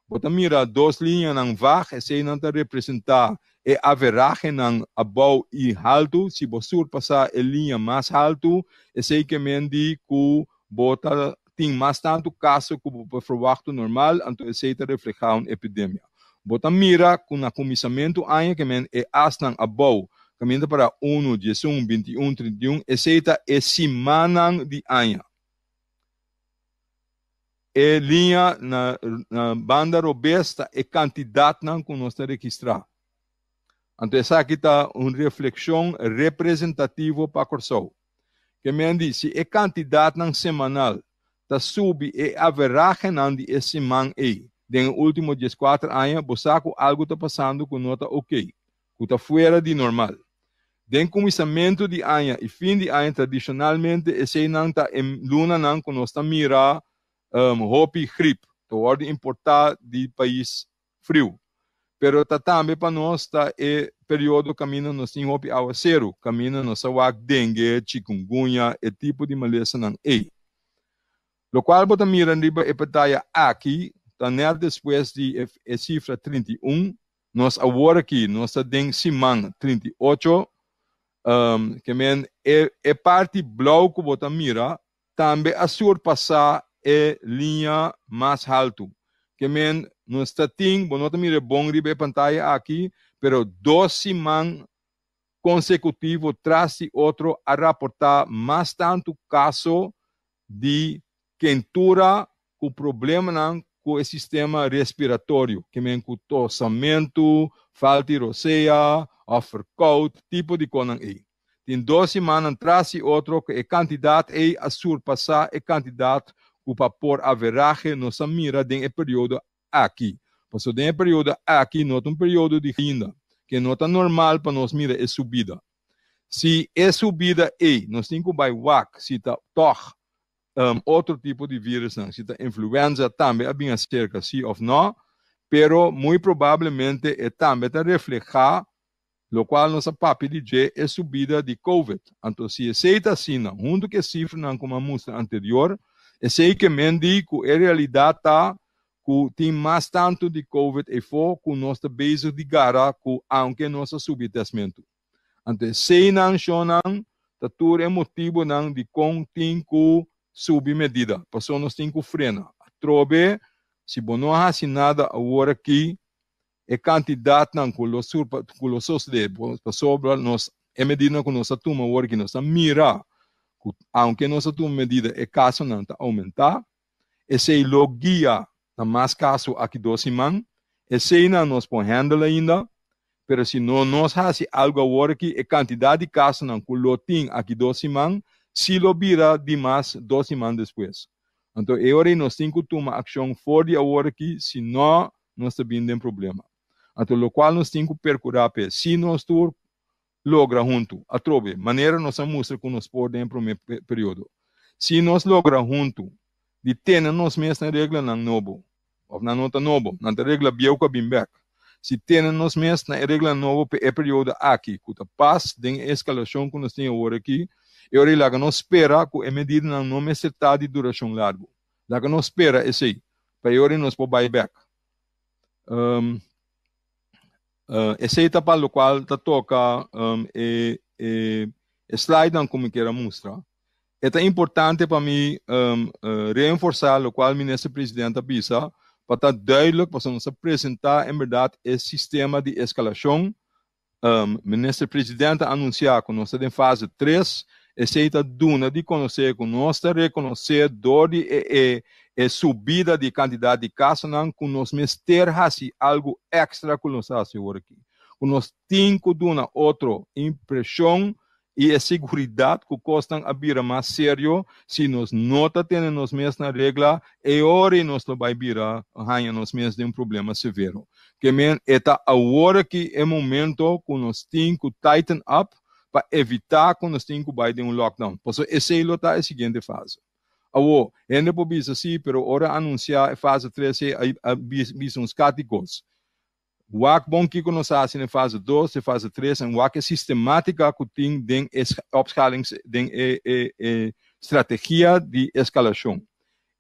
Bo ta mira dos liñanan vag, eseinan ta representá E averahenan abou i haltu, si bo surpasá e liña mas haltu, esei ke men di ku bo ta tin mas tantu kaso ku bo por ferwachtu normal, anto esei ta reflehá un epidemia. Bo ta mira ku na kuminsamentu aña ke men e asnan abou kaminda para unu, 11, 21, 31, esei ta e simannan di aña. E liña na banda robes ta e kantidatnan ku nos ta registrá. Anto esaki ta un reflekshon representativo pa Kòrsou. Ke men di, si e kantidatnan semanal ta subi e averahenan di e siman ei den e último 14 aña, bo sa ku algu ta pasando ku no ta okey, ku ta fuera di normal. Den kuminsamentu di aña i fin di aña tradishonalmente eseinan ta e lunanan ku nos ta mira hopi grip ta wòrdu importá di pais friu. Pero ta tambe pa nos ta e periodo kaminda nos tin hopi awaseru, kaminda nos ta wak dengue, chikungunya, e tipo di malesanan ei. Lokual bo ta mira riba e pantaya aki ta nèt despues di e sifra 31. Nos awor aki nos ta den siman 38, ke men e e parti blou ku bo ta mira tambe a surpasá e liña mas haltu. Ke men nos ta tin, bo no ta mira e bon riba e pantaya aki, pero dos siman konsekutivo tras di otro a raportá mas tantu kaso di kentura ku problemanan ku e sistema respiratorio, ke men ku tosamentu, falta di rosea òf verkoud, tipo di konan ei. Tin dos simannan tras di otro ku e kantidat ei a surpasá e kantidat ku pa por averahe nos a mira den e periodo aki. Pasobra den e periodo aki no ta un periodo di ainda, ke no ta normal pa nos mira e subida. Si e subida ei nos tin ku bai wak si ta tòg otro tipo di virusnan, si ta influenza tambe a bin aserka si òf nò, pero muy probablemente e tambe ta reflehá lokual nos a papia di dje, e subida di Covid. Anto si esei ta asina, huntu ku e sifranan ku mi a mustra anterior, esei ke men di ku e realidat ta ku tin mas tantu di Covid efo ku nos ta bezig di gara ku aunke nos a subi e tèstmentu. Anto eseinan shonnan ta tur e motibunan dikon tin ku subi medida, pasobra nos tin ku frena. Atrobe, si bo no a hasi nada awor aki, e kantidatnan ku lo surpa ku lo sosodé pasobra nos e medidanan ku nos a tuma awor aki nos ta mira ku aunke nos a tuma medida e kasonan ta oumentá. Esei lo guia na mas kaso aki dos siman. Eseinan nos por handle ainda, pero si no nos hasi algu awor aki e kantidat di kasonan ku lo tin aki dos siman si lo bira di mas dos siman despues. Anto e ora ei nos tin ku tuma akshon for di awor aki si no nos ta bin den problema. Anto lokual nos tin ku perkurá p'e si nos tur logra huntu, atrobe, manera nos a mustra ku nos por den e promé periodo. Si nos logra huntu di tene nos mes na reglanan nobo, òf nan no ta nobo, nan ta regla bieu ku a bin bèk, si tene nos mes na e reglanan nobo pa e periodo aki ku ta pas den e eskalashon ku nos tin awor aki, e ora ei laga nos spera ku e medidanan no mester ta di durashon largu. Laga nos spera esei, pa e ora ei nos por bai bèk. Esei ta pa lokual ta toka e e slidenan ku mi kier a mustra. E ta importante pa mi reenforsá lokual Minister President a bisa pa ta duidelijk pasobra nos a presentá en bèrdat e sistema di eskalashon. Minister President a anunsiá ku nos ta den fase tres, esei ta duna di konosé ku nos ta rekonosé dor di e e e subida di kantidat di kasonan ku nos mester hasi algu èkstra ku nos ta hasi awor aki, ku nos tin ku duna otro impreshon i e siguridat ku kosnan a bira mas serio, si nos no ta tene nos mes na regla, e ora ei nos lo bai bira haña nos mes den un problema severo. Ke men e ta awor aki e momento ku nos tin ku tighten up pa evitá ku nos tin ku bai den un lockdown, pasobra esei lo ta e siguiente fase. Awor, hende por bisa si, pero ora a anunsiá e fase tres ei a bisa un skat di kos. Wak bon kiko nos a hasi den fase dos, den fase tres en wak e sistematica ku tin den e opschalings den e e e strategia di eskalashon.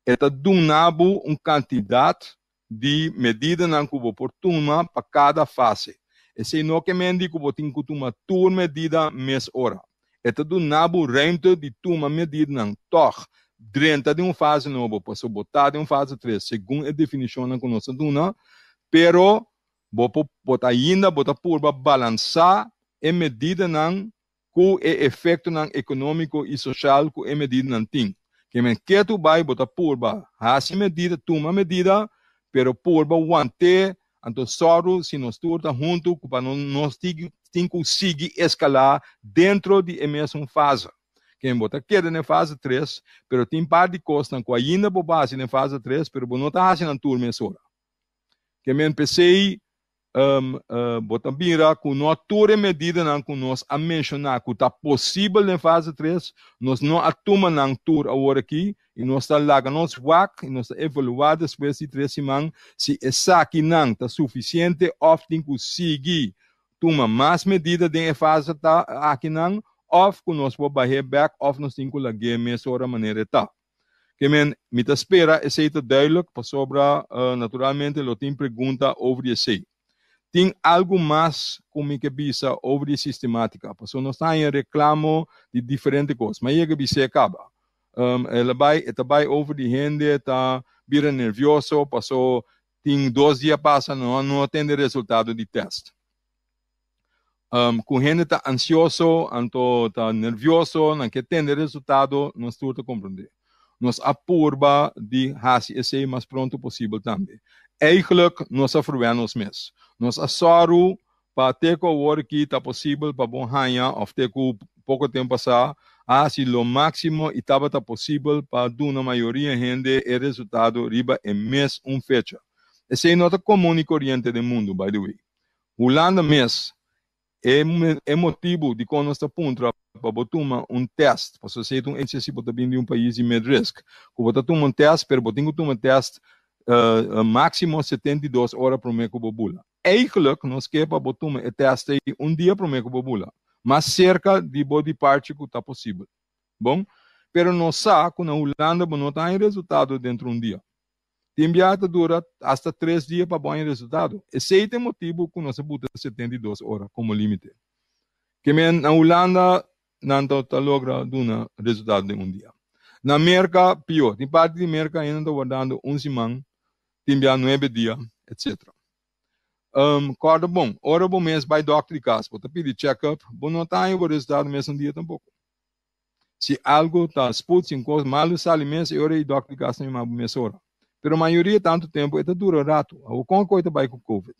E ta duna bo un kantidat di medidanan ku bo por tuma pa kada fase. Esei no ke men di ku bo tin ku tuma tur medida mes ora. E ta duna bo ruimte di tuma medidanan tòg drenta den un fase nobo, pasobra bo ta den un fase tres segun e definishonnan ku nos a duna, pero bo por bo ta ainda bo ta purba balansá e medidanan ku e efektonan ekonómiko i soshal ku e medidanan tin. Ke men ketu bai bo ta purba hasi medida, tuma medida, pero purba want'é, anto sòru si nos tur ta huntu ku pa no nos tin ku sigui eskalá dentro di e mesun fase. Ke men bo ta keda den fase tres, pero tin par di kosnan ku ainda bo por hasi den fase tres, pero bo no ta hasi nan tur mesora. Ke men p'esei bo ta mira ku no tur e medidanan ku nos a menshoná ku ta posibel den fase tres, nos no a tuma nan tur awor aki i nos ta laga nos wak i nos ta evaluá despues di tres siman si esakinan ta sufisiente òf tin ku sigui tuma mas medida den e fase ta akinan òf ku nos por bah'é bèk òf nos tin ku lag'é mesora manera e ta. Ke men, mi ta spera esei ta duidelijk, pasobra naturalmente lo tin pregunta over di esei. Tin algu mas ku mi ke bisa over di sistematica, pasobra nos ta haña reklamo di diferente kos. Mi a yega bis'é kaba. El a bai, e ta bai over di hende ta bira nervioso paso tin dos dia pasa no no tende resultado di test. Ku hende ta ansioso, anto ta nervioso, nan ke tende resultado, nos tur ta komprendé. Nos a purba di hasi esei mas pronto posibel tambe. Eigenlijk nos a fruwé nos mes. Nos a sòru pa te ku awor aki ta posibel pa bo haña òf te ku poko tempu pasá a hasi lo máksimo i tabata posibel pa duna mayoria hende e resultado riba e mes un fecha. Esei no ta komun i koriente den mundu, by the way. Hulanda mes, e e motibu dikon nos ta puntra pa bo tuma un tèst, pasobra esei ta un eksigensia si bo ta bini di un pais di mid risk, ku bo ta tuma un tèst, pero bo tin ku tuma tèst máksimo 72 ora promé ku bo bula. Eigentlik nos ke pa bo tuma e tèst ei un dia promé ku bo bula, mas serka di bo departure ku ta posibel. Bon, pero nos sa ku na Hulanda bo no ta haña resultado dentro un dia. Tin biaha ta dura asta tres dia pa bo haña resultado. Esei ta e motibu ku nos a buta 72 ora komo límite. Ke men na Hulanda nan ta ta logra duna resultado den un dia. Na Merka pió. Tin parti di Merka ainda ta wardando un siman, tin biaha nuebe dia, etcetera. Kòrda bon, ora bo mes bai dòkter di kas, bo ta pidi check-up, bo no ta haña bo resultado mesun dia tampoko. Si algo ta sput, si un kos malu sali mes, e ora ei dòkter di kas ta yama bo mesora. Pero mayoria tantu tempu e ta dura ratu. Awor kon ku e ta bai ku covid?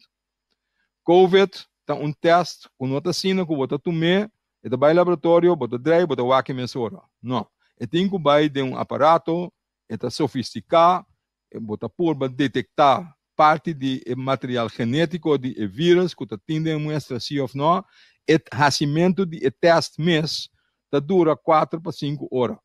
Covid ta un tèst ku no ta asina ku bo ta tum'é, e ta bai laboratorio, bo ta drei, bo ta wak e mesora. No. E tin ku bai den un aparato, e ta sofistiká, bo ta purba detektá parti di e material genétiko di e vírus ku ta tin den e muestra si òf nò. E hasimentu di e tèst mes ta dura kuater pa sinku ora.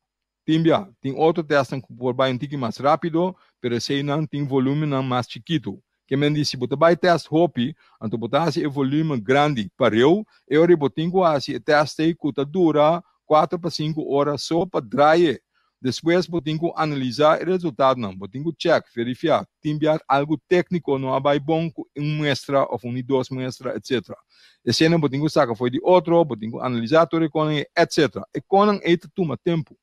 Tin bia, tin otro tèstnan ku por bai un tiki mas rápido, pero eseinan tin volúmennan mas chikitu. Ke men di si bo ta bai tèst hopi, anto bo ta hasi e volúmen grandi pareu, e ora ei bo tin ku hasi e tèst ei ku ta dura kuater pa sinku ora so pa draai e. Despues bo tin ku analisá e resultadonan, bo tin ku chèk, verifiá, tin bia algu tékniko no a bai bon ku un muestra òf un di dos muestra, etsetera. Eseinan bo tin ku saka fo'i di otro, bo tin ku analisá tur e konan ei, etsetera. E konan ei ta tuma tempu.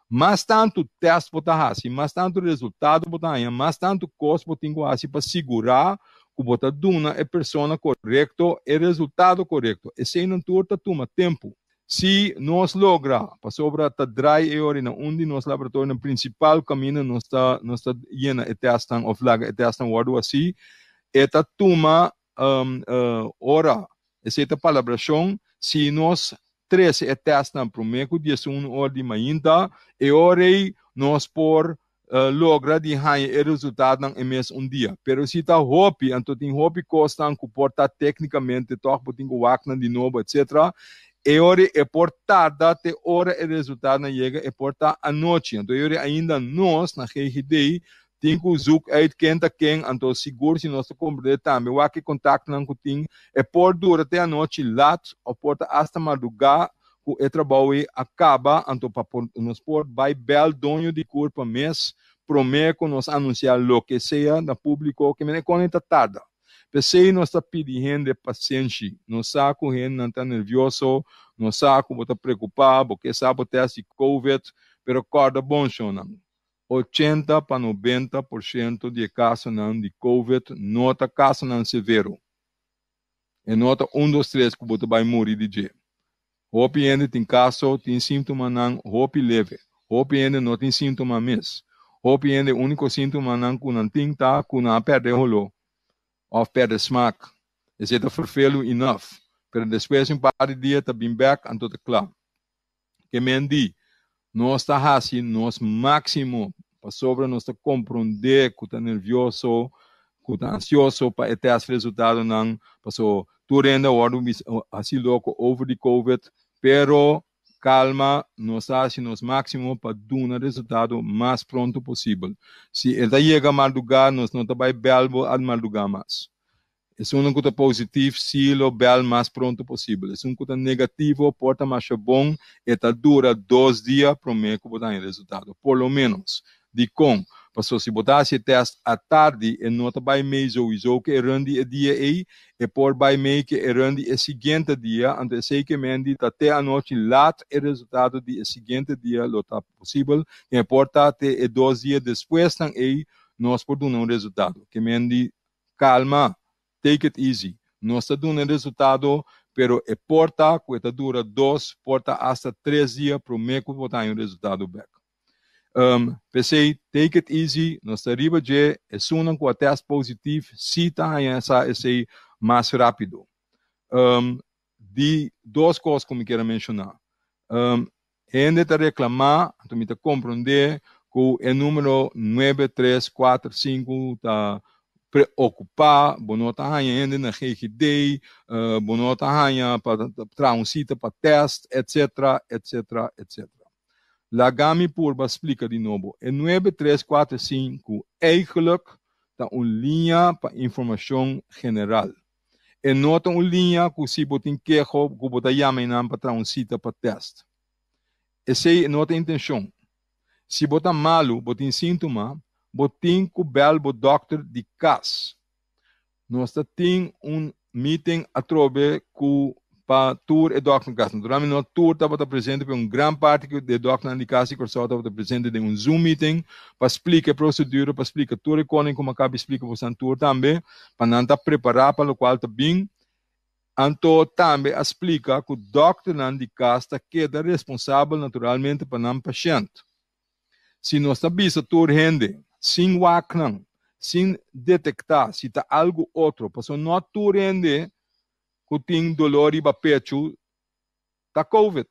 Mas tantu tèst bo ta hasi, mas tantu resultado bo ta haña, mas tantu kos bo tin ku hasi pa sigurá ku bo ta duna e persona korekto e resultado korekto. Eseinan tur ta tuma tempu. Si nos logra, pasobra ta draai e ora na un di nos laboratorionan principal caminda nos ta nos ta yena e testnan of laga e testnan wordo haci, e ta tuma ora, esey ta palabracion, si nos trece e testnan prome cu 11 or di mainta, e ora ey nos por logra di haña e resultadonan e mes un dia. Pero si ta hopi, anto tin hopi kosnan ku por ta téknikamente tòg bo tin ku wak nan di nobo etsetera, e ora e por tarda te ora e resultadonan yega, e por ta anochi. Anto e ora ainda nos na GGD tin ku zoek uit ken ta ken, anto sigur si nos ta komprendé tambe wak e kontaktonan ku tin, e por dura te anochi lat òf por ta asta mardugá ku e trabou ei a kaba, anto pa por nos por bai bèl doño di kurpa mes promé ku nos anunsiá loke sea na públiko, ke mene kon e ta tarda. P'esei nos ta pidi hende pasenshi. Nos sa ku hendenan ta nervioso, nos sa ku bo ta preokupá, bo ke sa bo tèst di Covid, pero kòrda bon shonnan, 80 pa 90% di e kasonan di Covid no ta kasonan severo. E no ta un dos tres ku bo ta bai muri di dje. Hopi hende tin kaso, tin síntomanan hopi leve. Hopi hende no tin síntoma mes. Hopi hende úniko síntomanan ku nan tin ta ku nan a pèrdè holó òf pèrdè smak. Esei ta ferfelu enough, pero despues un par di dia ta bin bèk anto ta kla. Ke men di, nos ta hasi nos máksimo pasobra nos ta komprondé ku ta nervioso, ku ta ansioso pa e tèst resultadonan, paso tur hende a wòrdu hasi loko over di covid, pero kalma, nos ta hasi nos máksimo pa duna resultado mas pronto posibel. Si e ta yega mardugá, nos no ta bai bèl bo al mardugá mas. Esunnan ku ta positif si lo bèl mas pronto posibel. Esun ku ta negativo por ta masha bon, e ta dura dos dia promé ku bo ta haña resultado, por lo ménos. Dikon? Pasobra si bo ta hasi e tèst atardi, e no ta bai mei souiso ku e run di e dia ei, e por bai mei ku e run di e siguiente dia, anto esei ke men di ta te anochi lat e resultado di e siguiente dia lo ta posibel, ken e por ta te e dos dia despuesnan ei nos por duna un resultado. Ke men di Calma, take it easy. Nos ta duna e resultado, pero e por ta cu e ta dura dos, por ta hasta tres dia prome cu bo ta haña un resultado bek. P'esey, take it easy, nos ta riba dje, esunnan cu a test positief si ta haña sa esey mas rapido. Di dos cos cu mi kier a menciona. Hende ta reclama, anto mi ta comprende cu e numero nuebe, tres, cuater, sinku ta preocupa, bo no ta haña hende na GGD, bo no ta haña pa traha un cita pa test, etcetera, etcetera, etcetera. Laga mi purba splica di nobo. E nuebe, tres, cuater, sinku eigenlijk ta un liña pa informacion general. E no ta un liña ku si bo tin keho ku bo ta yama einan pa traha un sita pa tèst. Esei no ta intenshon. Si bo ta malu, bo tin síntoma, bo tin ku bèl bo dòkter di kas. Nos ta tin un meeting atrobe ku pa tur e dòkter di kas. Naturalmente no tur tabata presente, pero un gran parti di e dòkternan di kas di Kòrsou tabata presente den un Zoom meeting pa splika e prosedura, pa splika tur e konen ku mi a kaba di splika bosan tur tambe, pa nan ta prepará pa lokual ta bin. Anto tambe a splika ku dòkternan di kas ta keda responsabel naturalmente pa nan pashènt. Si nos ta bisa tur hende sin wak nan, sin detektá si ta algu otro, pasobra no tur hende ku tin doló riba pechu ta covid.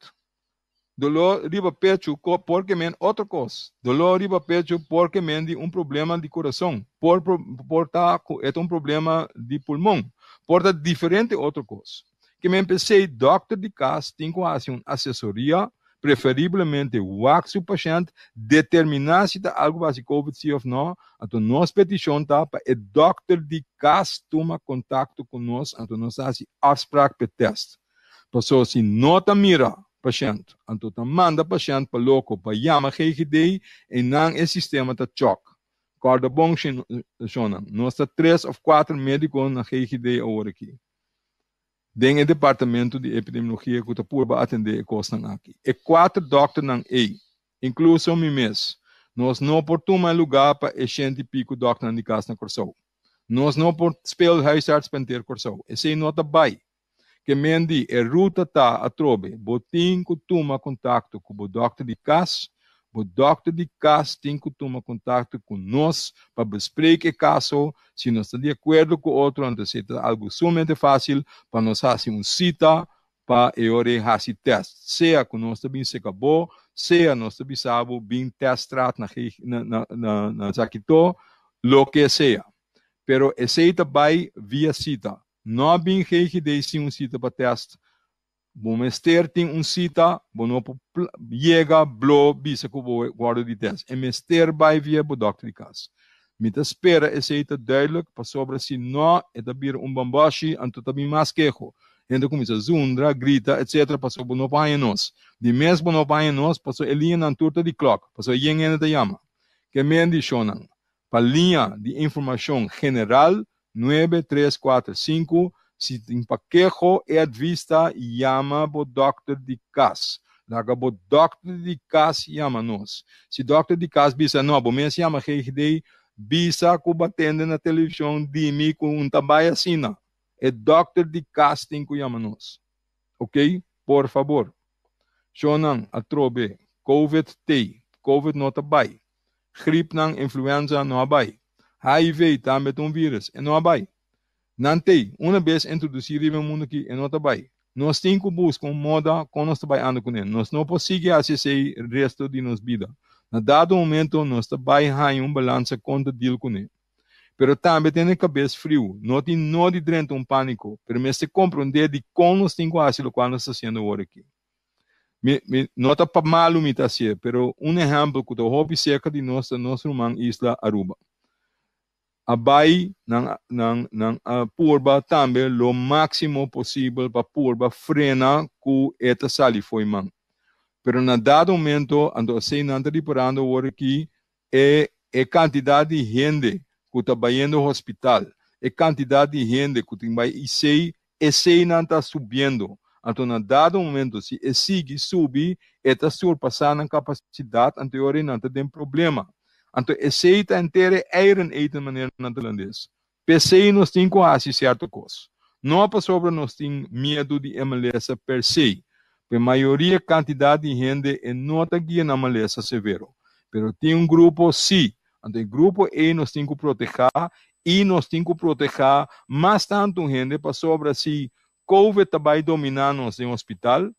Doló riba pechu por ke men otro kos. Doló riba pechu por ke men di un problema di kurason. Por por ta ku e ta un problema di pulmon. Por ta diferente otro kos. Ke men p'esei dòkter di kas tin ku hasi un asesoria, preferiblemente wak su pashènt, determiná si ta algu pa hasi covid si òf nò. Anto nos petishon ta pa e dòkter di kas tuma kontakto ku nos, anto nos ta hasi afsprak p'e tèst. Pasobra si no ta mira pashènt, anto ta manda pashènt pa loko pa yama GGD i nan e sistema ta chòk. Kòrda bon shonnan, nos ta tres òf kuater médiko na GGD awor aki den e departamento di epidemiologia ku ta purba atendé e kosnan aki. E kuater dòkternan ei, inkluso mi mes, nos no por tuma e lugá pa e shenti piku dòkternan di kas na Kòrsou. Nos no por speel huisarts pa henter Kòrsou. Esei no ta bai. Ke men di e ruta ta atrobe, bo tin ku tuma kontakto ku bo dòkter di kas, bo dòkter di kas tin ku tuma kontakto ku nos pa besprek e kaso, si nos ta di akuerdo ku otro anto esei ta algu sumamente fásil pa nos hasi un sita pa e ora ei hasi tèst, sea ku nos ta bin seka bo, sea nos ta bisa bo bin tèststraat na na na Zakito, loke sea. Pero esei ta bai via sita. No a bin GGD sin un sita pa test. Bo mester tin un sita, bo no por yega blo bisa ku bo wordo di test. E mester bai via bo dokter di kas. Mi ta spera esei ta duidelijk pasobra si no e ta bira un bamboshi anto ta bin mas keho. Hende ta kuminsa zundra, grita etc. Pasobra bo no por haña nos. Di mes bo no por haña nos pasobra e liñanan tur ta di klok pasobra yen hende ta yama. Ke men di shonnan pa liña di informashon general. 9345 Si tin pa keho e advis ta yama bo dòkter di kas. Laga bo dòkter di kas yama nos. Si dòkter di kas bisa no, bo mes yama GGD, bisa ku bo a tende na televishon di mi ku un ta bai asina. E dòkter di kas tin ku yama nos. Ok? Por fabor. Shonnan, atrobe, Covid t'ei. Covid no ta bai. Gripnan, influenza no a bai. HIV tambe ta un virus, e no a bai. Nan t'ei. Una bes introdusí riba e mundu akí, e no ta bai. Nos tin ku buska un moda kon nos ta bai anda kuné. Nos no por sigui hasi esei resto di nos bida. Na dado momento nos ta bai haña un balansa kon ta deal kuné. Pero tambe tene kabes friu. No tin nodi drenta un pániko, pero mester komprondé dikon nos tin ku hasi lokual nos ta hasiendo awor akí. Mi, mi, no ta pa malu mi ta hasié, pero un ehèmpel ku ta hopi serka di nos ta nos ruman isla Aruba. A bai, nan, nan, nan a purba tambe lo máksimo posibel pa purba frena ku e ta sali fo'i man. Pero na dado momento, anto esei nan ta riparando awor akí, E e kantidat di hende ku ta bayendo hospital, e kantidat di hende ku tin bai IC, eseinan ta subiendo. Anto na dado momento si e sigui subi e ta surpasá nan kapasidat, anto e ora ei nan ta den problema. Anto esei ta henter e eieren eten manera nan ta hulandes. P'esei nos tin ku hasi sierto kos. No pasobra nos tin miedu di e malesa per se. P'e mayoria kantidat di hende e no ta guia na malesa severo. Pero tin un grupo si. Anto e grupo ei nos tin ku protehá i nos tin ku protehá mas tantu hende pasobra si Covid ta bai dominá nos den hospital,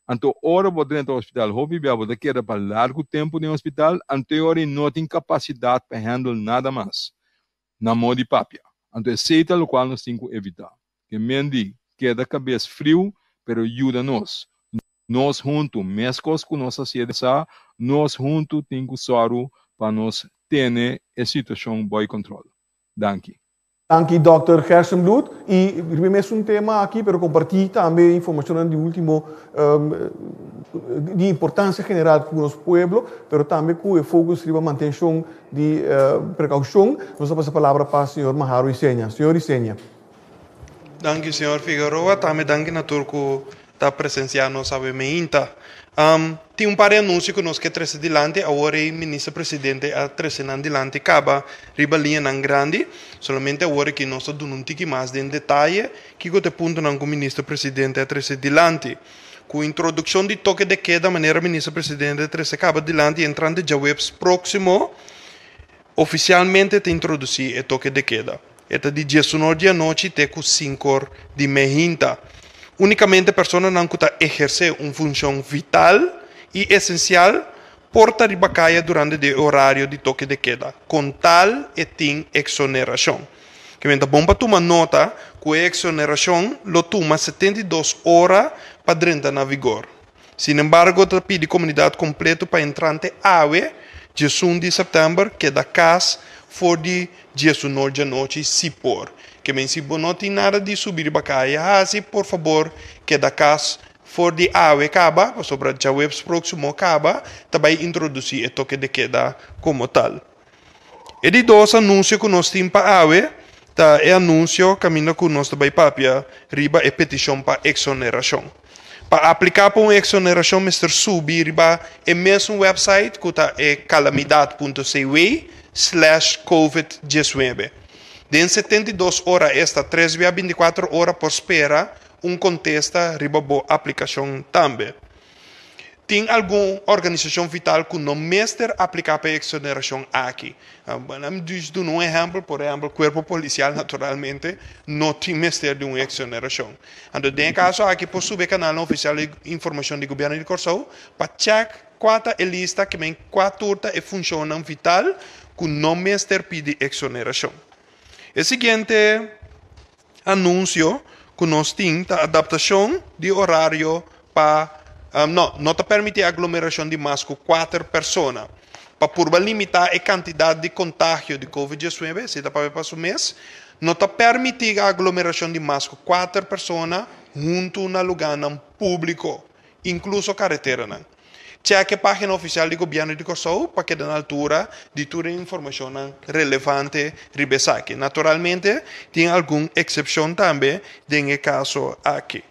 Anto ora bo drenta hospital hopi bia bo ta keda pa largu tempu den hospital, anto e ora ei no tin kapasidat pa handle nada mas. Na mo di papia. Anto esei ta lokual nos tin ku evitá. Ke men di keda kabes friu, pero yuda nos. Nos huntu, meskos ku nos hasié den sa, nos huntu tin ku sòru pa nos tene e situashon boi kòntròl. Danki. Danki Dòkter Gerstenbluth. I riba e mesun tema aki, pero kompartí tambe informashonnan di último di importansia general ku nos pueblo, pero tambe ku e focus riba mantenshon di prekaushon. Nos ta pasa palabra pa señor Maharo Isenia. Señor Isenia. Danki señor Figueroa, tambe danki na tur ku ta presensiá nos awe meinta. Tin un par di anunsio ku nos ke trese dilanti, awor ei Minister Presidente a trese nan dilanti kaba riba liñanan grandi, solamente awor aki nos ta duna un tiki mas den detaye kiko ta e puntonan ku Minister Presidente a trese dilanti. Ku introdukshon di toke de keda manera Minister Presidente a trese kaba dilanti entrante djaweps próksimo ofisialmente ta introdusí e toke de keda. E ta di diesunor di anochi te ku sinkor di mehinta. Únikamente personanan ku ta ehersé un funshon vital i esensial por ta riba kaya durante di e orario di toke de keda, kon tal e tin eksonerashon. Kimen ta bon pa tuma nota ku e eksonerashon lo tuma 72 ora pa drenta na vigor. Sinembargo ta pidi komunidat kompleto pa entrante awe, 11 di sèptèmber, keda kas for di 10 djanochi si por. Ke men si bo no tin nada di subi riba kaya hasi, por fabor keda kas for di awe kaba, pasobra djaweps próksimo kaba ta bai introdusí e toke de keda komo tal. E di dos anunsio ku nos tin pa awe ta e anunsio kaminda ku nos ta bai papia riba e petishon pa eksonerashon. Pa apliká pa un eksonerashon mester subi riba e mesun wèpsait ku ta e kalamidat punto cw slash covid 19. Den 72 ora esta tres bia 24 ora por spera un kontesta riba bo aplikashon tambe. Tin algun organisashon vital ku no mester apliká pa e eksonerashon aki. Mi dus duna un ehèmpel, por ehèmpel kuerpo polisial naturalmente no tin mester di un eksonerashon. Anto den e kaso aki por subi e kanalnan ofisial di informashon di gobièrnu di Kòrsou pa chèk kua ta e lista ke men kua tur ta e funshonnan vital ku no mester pidi eksonerashon. E siguiente Anunsio ku nos tin ta adaptashon di orario pa No, no ta permití aglomerashon di mas ku kuater persona. Pa purba limitá e kantidat di kontagio di Covid 19, esei ta papia pa su mes, no ta permití aglomerashon di mas ku kuater persona huntu na lugánan públiko, inkluso kareteranan. Check e página ofisial di Gobièrnu di Kòrsou pa keda na altura di tur e informashonnan relevante riba esaki. Naturalmente tin algun eksepshon tambe den e kaso aki.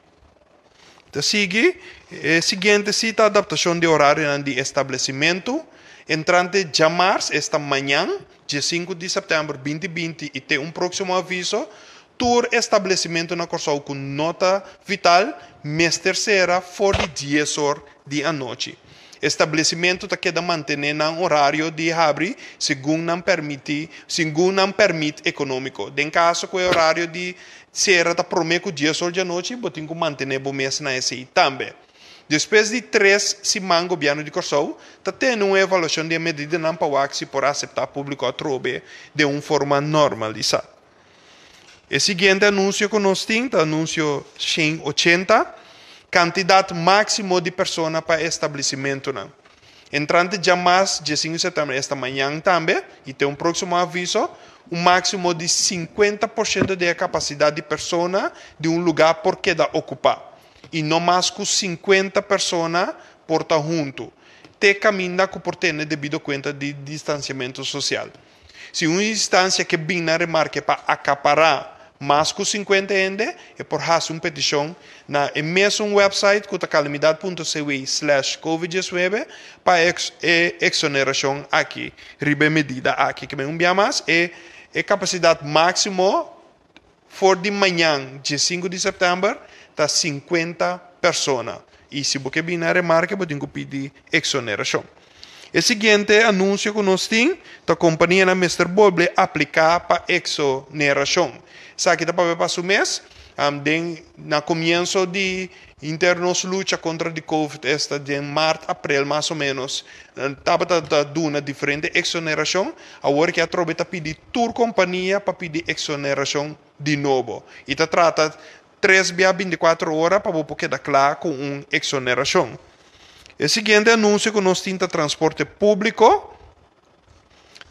Ta sigui e siguiente si ta adaptashon di orarionan di establesimentu entrante djamars, esta mañan, 5 di sèptèmber 2020 i te un próksimo aviso, tur establesimentu na Kòrsou ku no ta vital mester sera for di 10 or di anochi. Establesimentu ta keda mantené nan orario di habri segun nan permití, segun nan pèrmit ekonómiko. Den kaso ku e orario di sera ta promé ku 10 or di anochi, bo tin ku mantené bo mes na esei tambe. Despues di 3 siman gobièrnu di Kòrsou ta tene un evaluashon di e medidanan pa wak si por aseptá públiko atrobe den un forma normalisá. E siguiente anunsio ku nos tin ta anunsio 180, kantidat máksimo di persona pa establesimentunan. Entrante djamars, 5 di sèptèmber, esta mañan tambe, i te un próksimo aviso, un máksimo di 50% di e kapasidat di persona di un lugá por keda okupá. I no mas ku 50 persona por ta huntu. Te kaminda ku por tene debido kuenta di distansiamentu sosial. Si un instansia ke bin na remarke pa akapará mas ku 50 hende, e por hasi un petishon na e mesun website ku ta kalamidat.cw/covid19 pa e eksonerashon aki, riba e medida aki. Ke men un bia mas, e kapasidat máksimo for di mañan, 5 di sèptèmber, ta 50 persona. I si bo ke bin na remarke, bo tin ku pidi eksonerashon. E siguiente anunsio ku nos tin, ta kompanianan mester bolbe apliká pa eksonerashon. Esaki ta pa pa su mes, den na komienso di henter nos lucha kontra di COVID, esta den mart, aprel mas o ménos, tabata ta duna diferente eksonerashon. Awor ku atrobe ta pidi tur kompania pa pidi eksonerashon di nobo. I ta trata 3 bia 24 ora pa bo keda kla ku un eksonerashon. E siguiente anunsio ku nos tin ta transporte públiko.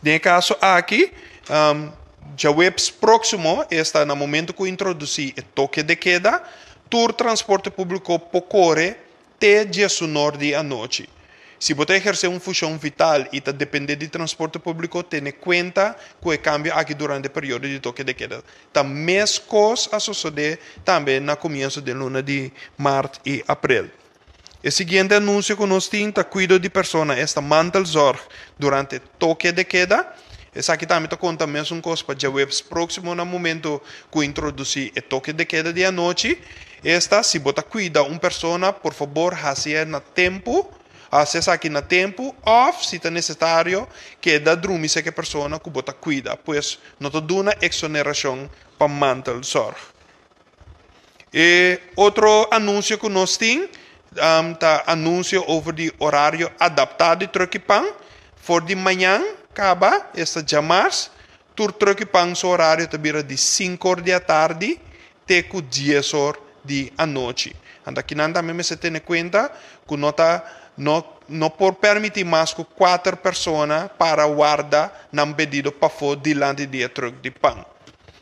Den kaso aki, djaweps próksimo, esta na momento ku introdusí e toke de keda, tur transporte públiko por kore te 10 or di anochi. Si bo ta ehersé un funshon vital i ta dependé di transporte públiko, tene kuenta ku e kambio aki durante e periodo di toke de keda. Ta meskos a sosodé tambe na komienso di luna di mart i aprel. E siguiente anunsio ku nos tin ta kuido di persona, esta mantelzorg durante toke de keda. Esaki tambe ta konta mesun kos pa djaweps próksimo na momento ku introdusí e toke de keda di anochi. Esta, si bo ta kuida un persona, por fabor, hasié na tempu, hasi esaki na tempu, òf si ta nesesario, keda drumi serka e persona ku bo ta kuida. Pues, no ta duna eksonerashon pa mantelzorg. E otro anunsio ku nos tin, ta anunsio over di orario adaptá di trùk'i pan. For di mañan kaba, esta djamars, tur trùk'i pan su orario ta bira di 5 or di atardi te ku 10 or di anochi. Anto akinan tambe mester tene kuenta ku no por permití mas ku 4 persona para warda nan pedido pafó dilanti di e trùk di pan.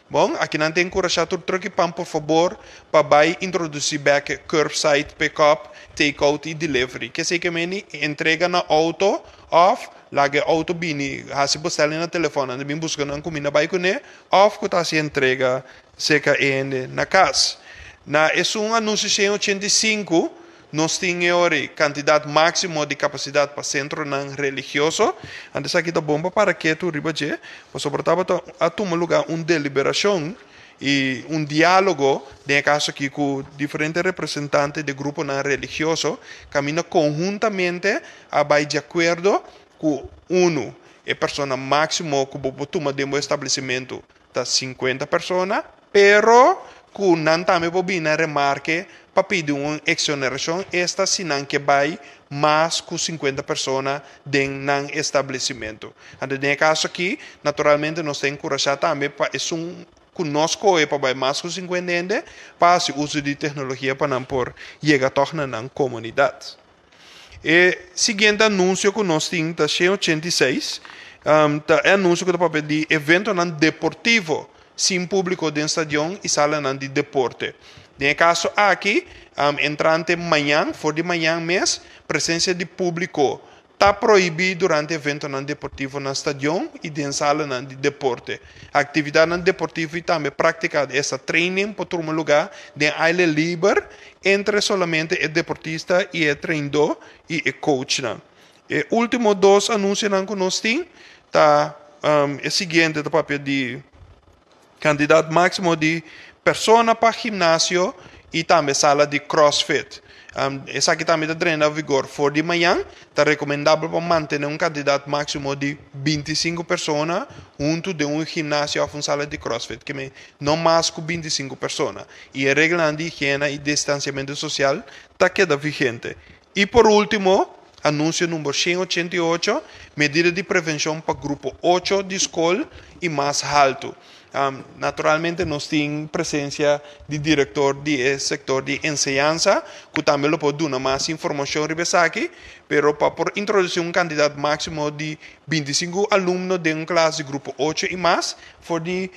Bon, akinan ta enkurashá tur trùk'i pan, por fabor, pa bai introdusí bèk curbside pick-up, take-out i delivery. Ke esei ke meni entrega na outo òf laga e outo bini hasi bestelling na telefòn, nan ta bin buska nan kuminda bai kuné òf ku ta hasi entrega serka e hende na kas. Na esun anunsio 185 nos tin e ora kantidat máksimo di kapasidat pa sentronan religioso. Anto esaki ta bon pa para ketu riba dje, pasobra tabata a tuma lugá un deliberashon i un diálogo, den e kaso aki ku diferente representante di gruponan religioso, kaminda konhuntamente a bai di akuerdo ku unu, e persona máksimo ku bo por tuma den bo establesimentu ta 50 persona, pero ku nan tambe por bini na remarke pa pidi un eksonerashon, esta si nan ke bai mas ku 50 persona den nan establesimentu. Anto den e kaso aki, naturalmente nos ta enkurashá tambe pa esun ku no skohe pa bai mas ku 50 hende, pa hasi uso di teknologia pa nan por yega tòg na nan komunidat. E siguiente anunsio ku nos tin ta 186, ta e anunsio ku ta papia di eventonan deportivo sin públiko den stadion i salanan di deporte. Den e kaso aki, entrante mañan, for di mañan mes, presensia di públiko ta prohibí durante eventonan deportivo na stadion i den salanan di deporte. Aktividatnan deportivo i tambe práktika di esta training por tuma lugá den aire liber entre solamente e deportista i e traindó i e coachnan. E último dos anunsionan ku nos tin ta e siguiente, ta papia di Kantidat máksimo di persona pa gimnasio i tambe sala di crossfit. Esaki tambe ta drenta vigor for di mañan. Ta rekomendabel pa mantené un kantidat máksimo di 25 persona huntu den un gimnasio òf un sala di crossfit, ke men no mas ku 25 persona. I e reglanan di higiena i distansiamentu sosial ta keda vigente. I por último, anunsio number 188, medida di prevenshon pa grupo 8 di skol i mas haltu. Naturalmente nos tin presensia di direktor di e sektor di enseñansa ku tambe lo por duna mas informashon riba esaki, pero pa por introdusí un kantidat máksimo di 25 alumno den un klas di grupo 8 i mas for di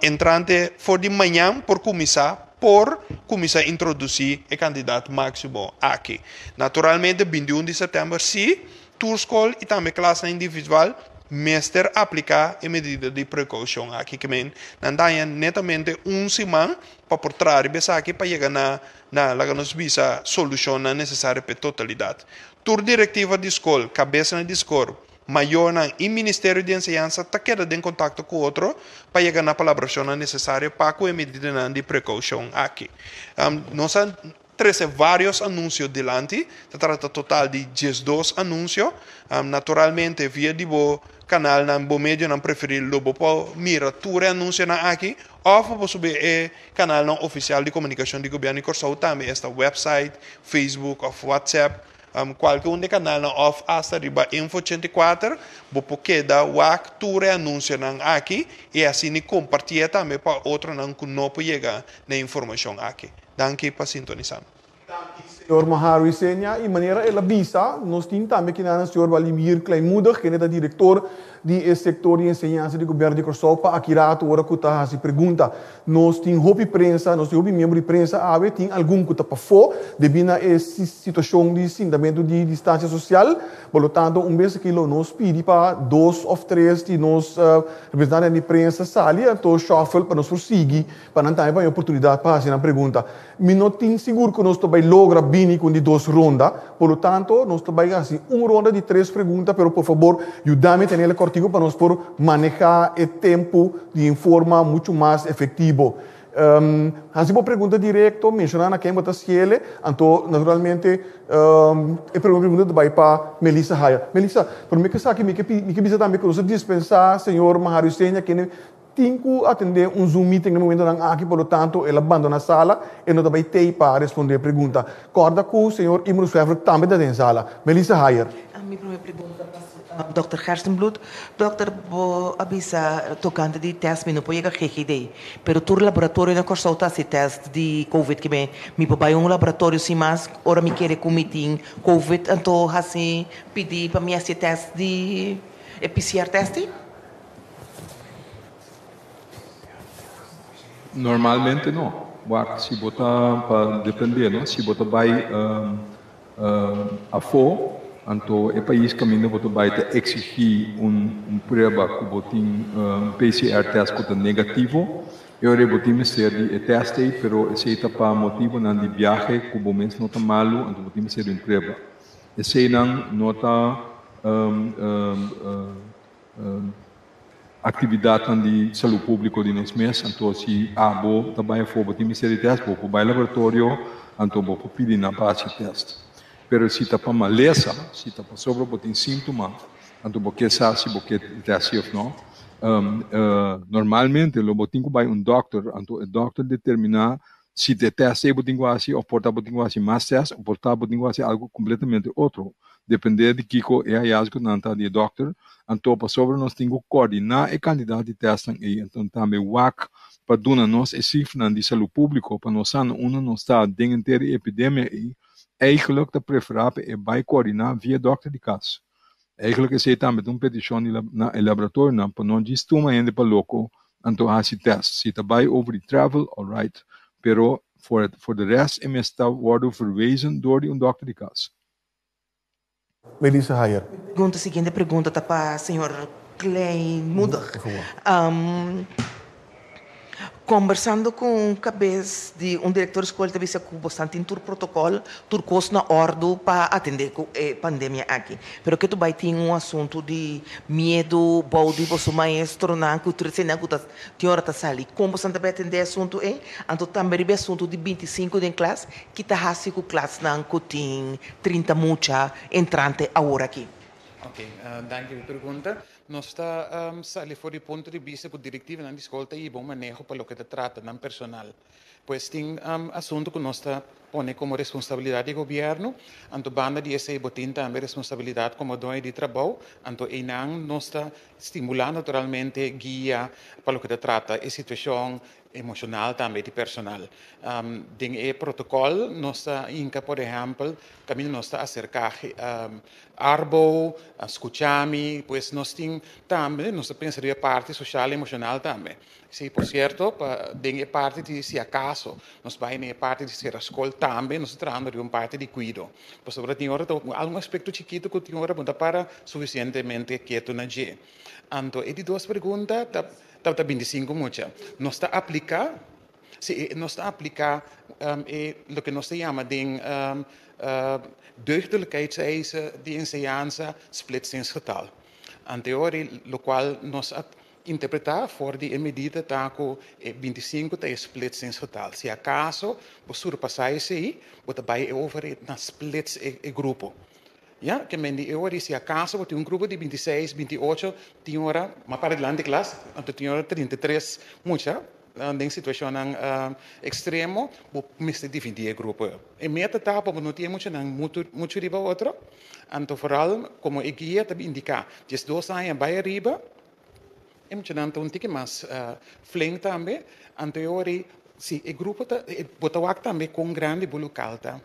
entrante for di mañan por kuminsá por kuminsá introdusí e kantidat máksimo aki. Naturalmente 21 di sèptèmber sí tur skol i tambe klasnan individual mester apliká e medida di prekoushon aki. Ke men nan ta haña netamente un siman pa por traha riba esaki pa yega na na laga nos bisa solushonnan nesesario pa e totalidat. Tur direktiva di skol, kabesanan di skol, Mayornan i Ministerio di Enseñansa ta keda den kontakto ku otro pa yega na palabrashonnan nesesario pa ku e medidanan di prekoushon aki. Nos a trese vários anunsio dilanti, ta trata total di 12 anunsio. Naturalmente via di bo kanalnan, bo medionan preferí lo bo por mira tur e anunsionan aki òf bo por subi e kanalnan ofisial di komunikashon di Gobièrnu di Kòrsou tambe, esta wèpsait, Facebook òf WhatsApp. Kualke un di e kanalnan òf asta riba Info 84 bo por keda wak tur e anunsionan aki i asina kompartié tambe pa otronan ku no por yega na e informashon aki. Danki pa sintonisá. Danki señor Maharu Isenia i manera el a bisa nos tin tambe kinanan señor Walimir Kleinmoedig kende ta direktor di e sektor di enseñansa di gobièrnu di Kòrsou pa aki rato ora ku ta hasi pregunta. Nos tin hopi prensa, nos tin hopi miembro di prensa awe, tin algun ku ta pafó debí na e situashon di sintamentu di distansia sosial. Por lo tanto, un bes aki lo nos pidi pa dos òf tres di nos representantenan di prensa sali anto shòfel pa nos por sigui pa nan tambe por haña oportunidat pa hasi nan pregunta. Mi no tin sigur ku nos ta bai logra bini ku un di dos ronda, por lo tanto nos ta bai hasi un ronda di tres pregunta, pero por fabor yuda mi tene el kòrtiku pa nos por manehá e tempu di un forma muchu mas efektivo. Hasi bo pregunta direkto, menshoná na ken bo ta siele, anto naturalmente e prome pregunta ta bai pa Melissa Haya. Melissa, prome ku esaki mi ke mi ke bisa tambe ku nos a dispensá señor Mahario Seña kende Tin ku atendé un Zoom meeting na momentonan aki, por lo tanto el a bandoná sala, e no ta bai tei pa respondé pregunta. Kòrda ku señor Imro Schweffer tambe ta den sala. Melissa Hayer. Mi promé pregunta pa dòkter Gerstenbluth. Dòkter, bo a bisa tokante di tèst mi no por yega GGD, pero tur laboratorio na Kòrsou ta hasi tèst di covid ke mi mi por bai un laboratorio sin mas ora mi kere ku mi tin covid anto hasi pidi pa mi hasi e tèst di e PCR tèst ei? Normalmente no. Wak, si bo ta pa depende no, si bo ta bai afó, anto e pais kaminda bo ta bai ta eksigí un prueba ku bo tin un PCR test ku ta negativo, e ora ei bo tin mester di e test ei, pero esei ta pa motibonan di biahe ku bo mes no ta malu, anto bo tin mester di un prueba. Eseinan no ta Actividadnan di salud publico di nos mes, anto si abo ta bay afo bo tin mester di test, bo por bay laboratorio, anto bo por pidi nan pa haci test. Pero si ta pa malesa, si ta pasobra bo tin sintoma, anto bo ke sa si bo ke test si of no, normalmente lo bo tin cu bay un dokter, anto e dokter determina si ta e test ey bo tin cu haci of por ta bo tin cu haci mas test of por ta bo tin cu haci algo completamente otro. Depende di kiko e hallazgonan ta di e dokter, anto pasobra nos tin ku koordiná e kantidat di tèstnan ei, anto tambe wak pa duna nos e sifranan di salú públiko pa nos sa na unda nos ta den henter e epidemia ei, eigenlijk ta preferá pa e bai koordiná via dòkter di kas. Eigenlijk esei tambe ta un petishon di na e laboratorionan pa no djis tuma hende pa loko anto hasi tèst. Si ta bai over di travel, alright, pero. Voor het voor de rest e mester ta wordo verwezen door di un dokter di kas. Melissa Hayer. Pregunta siguiente pregunta ta pa señor Kleinmoedig. Kombersando ku un kabes di un direktor di skol ta bisa ku bosan tin tur protokòl, tur kos na òrdu pa atendé ku e pandemia aki. Pero ke tu bai tin un asuntu di miedu bou di boso maestronan ku tur eseinan ku ta tin ora ta sali. Kon bosan ta bai atendé e asuntu ei? Anto tambe riba e asuntu di 25 den klas, ki ta hasi ku klasnan ku tin 30 mucha entrante awor aki? Ok, danki pa e pregunta. Nos ta sali for di punto di bista ku direktivanan di skol ta hiba un maneho pa loke ta trata nan personal. Pues tin asuntu ku nos ta pone komo responsabilidat di gobièrnu, anto banda di esei bo tin tambe responsabilidat komo doño di trabou, anto einan nos ta stimulá naturalmente guia pa loke ta trata e situashon emoshonal tambe di personal. Den e protokòl nos ta hinka por ehèmpel kaminda nos ta aserká Arbo, Skucha mi, pues nos tin tambe, nos ta pensa riba e parti soshal emoshonal tambe. Sí, por sierto, pa den e parti di si akaso nos bai den e parti di sera skol tambe nos ta trahando riba un parti di kuido. Pasobra tin ora ta algun aspekto chikitu ku tin ora bo no ta para sufisientemente ketu na dje. Anto e di dos pregunta ta tabata 25 mucha. Nos ta apliká, si nos ta apliká e loke nos ta yama den deugdelijkheidseisen di enseñansa splitsingsgetal. Anteori lokual nos a interpretá for di e medida ta ku e 25 ta e splitsingsgetal. Si akaso bo surpasá esei, bo ta bai e over na splits e grupo. Ya, ke men di e ora si akaso bo tin un grupo di 26, 28, tin ora, mas para dilanti klas, anto tin ora 33 mucha den situashonnan ekstremo, bo mester dividí e grupo. E meta ta pa bo no tin e muchanan muchu riba otro, anto foral komo e guia ta indiká 12 aña bai ariba, e muchanan ta un tiki mas flink tambe, anto e ora si e grupo ta, bo ta wak tambe kon grandi bo lokal ta.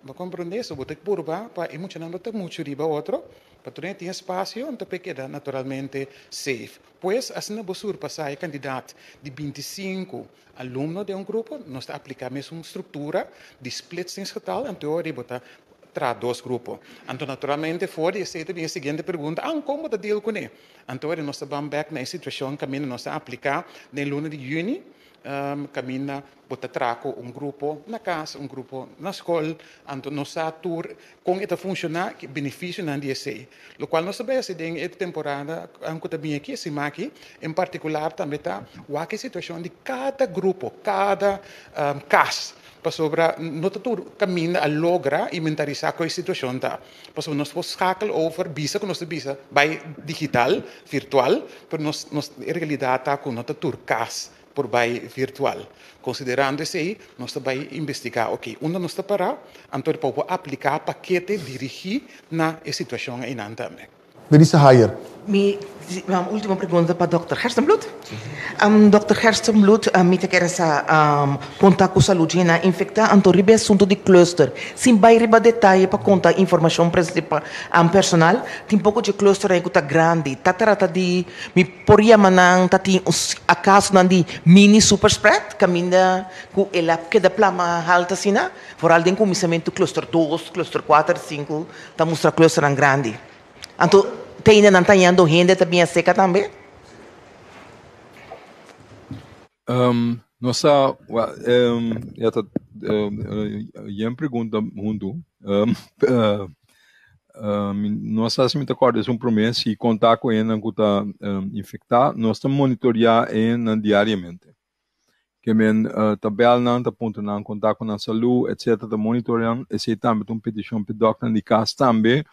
Bo komprondé? So bo ta purba pa e muchanan no ta muchu riba otro, pa tur hende tin espasio anto pa e keda naturalmente safe. Pues asina bo surpasá e kantidat di 25 alumno den un grupo, nos ta apliká mesun struktura di splitsingsgetal, anto e ora ei bo ta traha dos grupo. Anto naturalmente for di esei ta bin e siguiente pregunta, ah kon bo ta deal kuné? Anto e ora ei nos ta ban bèk na e situashon kaminda nos ta apliká den luna di yüni, Kaminda bo ta traha ku un grupo na kas, un grupo na skol, anto nos sa tur kon e ta funshoná, ki benefisionan di esei. Lokual nos ta bai hasi den e temporada ku ta bini aki, e siman aki, en partikular tambe ta wak e situashon di kada grupo, kada kas, pasobra no ta tur kaminda a logra inventarisá kon e situashon ta. Pasobra nos por skakel over, bisa ku nos ta bisa bai digital, virtual, pero nos nos e realidat ta ku no ta tur kas por bai virtual. Konsiderando esei, nos ta bai investigá, oke, unda nos ta pará, anto pa bo apliká pakete dirigí na e situashon einan tambe. Melissa Hayer. Mi ultimo pregunta pa Dòkter Gerstenbluth. Dòkter Gerstenbluth, mi ta kere sa konta ku salud dje nan infektá, anto riba e asuntu di cluster. Sin bai riba detaye pa konta informashon personal, tin poko dje cluster ei ku ta grandi. Ta trata di, mi por yama nan, ta tin akasonan di mini superspread, kaminda ku el a keda plama haltu asina, foral den kuminsamentu cluster dos, cluster kuater, sinku, ta mustra clusternan grandi. Anto te ainda nan ta hañando hende ta bin aserka tambe? Nos sa, well, ya ta yen pregunta huntu. Nos sa si mi ta kòrda esun promé, si konta ku hendenan ku ta infektá, nos ta monitoreá e hendenan diariamente. Ke men ta bèl nan, ta puntra nan kon ta ku nan salú, etcetera, ta monitorean. Esei tambe ta un petishon pa e dòkternan di kas tambe,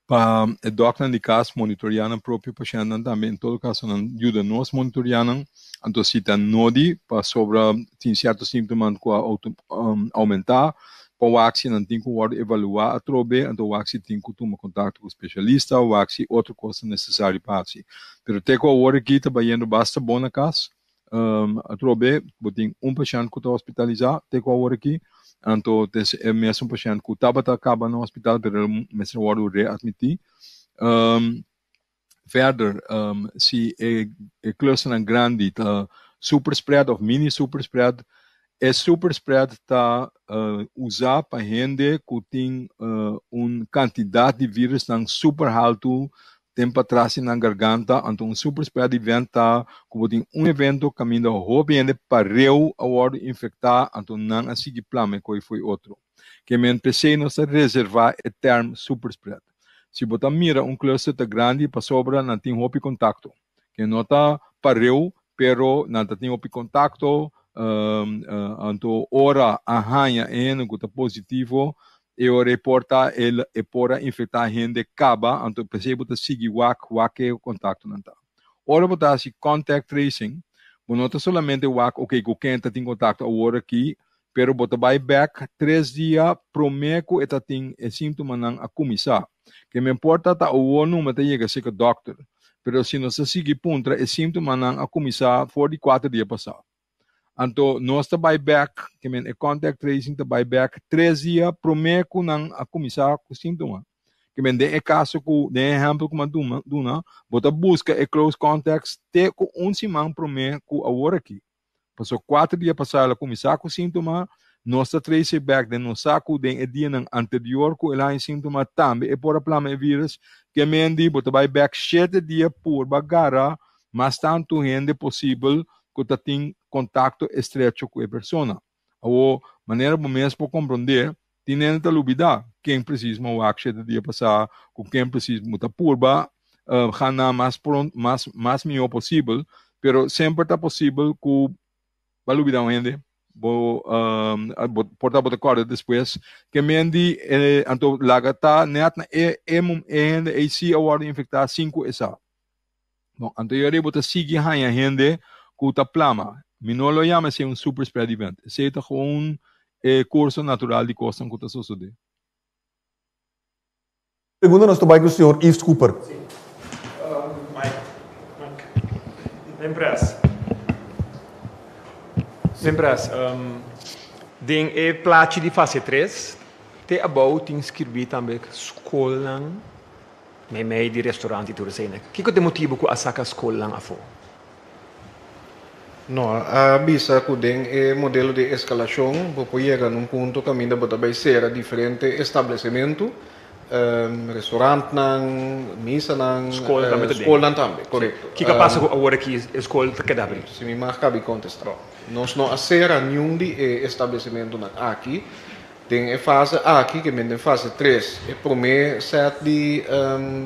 pa e dòkternan di kas monitoreá nan propio pashèntnan tambe. En todo kaso nan yuda nos monitoreá nan. Anto si ta nodi pasobra tin sierto síntomanan ku a oumentá, pa wak si nan tin ku wòrdu evaluá atrobe, anto wak si tin ku tuma kontakto ku spesialista, wak si otro kos ta nesesario pa hasi. Pero te ku awor aki ta bayendo basta bon na kas. Atrobe bo tin un pashènt ku ta hospitalisá te ku awor aki, anto ta e mesun pashènt ku tabata kaba na hospital pero el mester wòrdu reatmití. Verder, si e clusternan grandi ta superspread of mini superspread. E superspread ta usa pa hende ku tin un kantidat di virusnan super haltu den patras di nan garganta, anto un superspread event ta ku bo tin un evento kaminda hopi hende pareu a wòrdu infektá anto nan a sigui plama e koi fo'i otro. Ke men p'esei nos ta reservá e tèrm superspread. Si bo ta mira un cluster ta grandi pasobra nan tin hopi kontakto. Ke no ta pareu pero nan ta tin hopi kontakto, anto ora a haña e hende ku ta positivo e ora e por ta e por a infektá hende kaba, anto p'esei bo ta sigui wak wak e kontaktonan ta. Ora bo ta hasi contact tracing bo no ta solamente wak oke ku ken ta tin kontakto awor aki pero bo ta bai bek tres dia promé ku e ta tin e síntomanan a kuminsá. Ke men por ta ta awor numa ta yega serka dòkter, pero si nos ta sigui puntra e síntomanan a kuminsá for di kuater dia pasá. Anto nos ta bai bek, ke men e contact tracing ta bai bek tres dia promé ku nan a kuminsá ku síntoma. Ke men den e kaso ku, den e ehèmpel ku mi a duna, bo ta buska e close contacts te ku un siman promé ku awor aki. Pasobra kuater dia pasá el a kuminsá ku síntoma, nos ta trace bèk den nos sa ku den e dianan anterior ku el a haña síntoma tambe e por a plama e vírus. Ke men di bo ta bai bèk shete dia purba gara mas tantu hende posibel ku ta tin kontakto estrecho ku e persona. Awor, manera bo mes por komprondé, tin hende ta lubidá ken presis mi a wak shete dia pasá, ku ken presis bo ta purba gana mas pronto, mas mas mihó posibel, pero semper ta posibel ku bo a lubidá un hende, bo bo por ta bo ta kòrda despues. Ke men di anto laga ta nèt na e e e hende ei si a wòrdu infektá sin ku e sa. Bon, anto e ora bo ta sigui haña hende ku ta plama. Mi no lo yama esei un super spread event. Esei ta gewoon e kurso natural di kosnan ku ta sosodé. Pregunta nos ta bai ku señor Yves Cooper. Mike, Mike. Nen pres. Nen pres. Den e plachi di fase tres, te abou tin skirbí tambe skolnan Meimei di restaurant i tur eseinan. Kiko ta e motibu ku a saka skolnan afó? No, a bisa ku den e modelo di eskalashon bo por yega na un punto kaminda bo ta bai sera diferente establesimentu, restaurantnan, misanan, Skol tambe ta den. skolnan tambe, korekto. Kiko a pasa ku awor aki e skol ta keda abrí? Si mi mag kabi kontestá. Nos no a sera niun di e establesimentunan aki. Den e fase aki, ke men den fase tres, e promé sèt di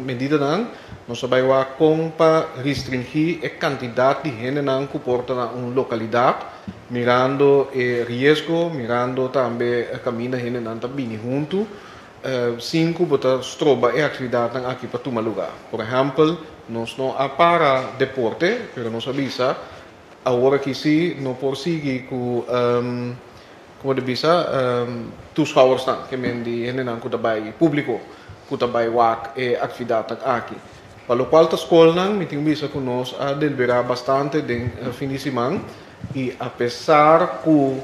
medidanan, nos a bai wak kon pa restringí e kantidat di hendenan ku por ta na un lokalidat, mirando e riesgo, mirando tambe kaminda hendenan ta bini huntu, sin ku bo ta stroba e aktividatnan aki pa tuma lugá. Por ehèmpel, nos no a para deporte, pero nos a bisa awor aki sí no por sigui ku. Como di bisa, toeschouwersnan, ke men di hendenan ku ta bai públiko, ku ta bai wak e aktividatnan aki. Pa lokual ta skolnan, mi tin bisa ku nos a deliberá bastante den fin di siman i apesar ku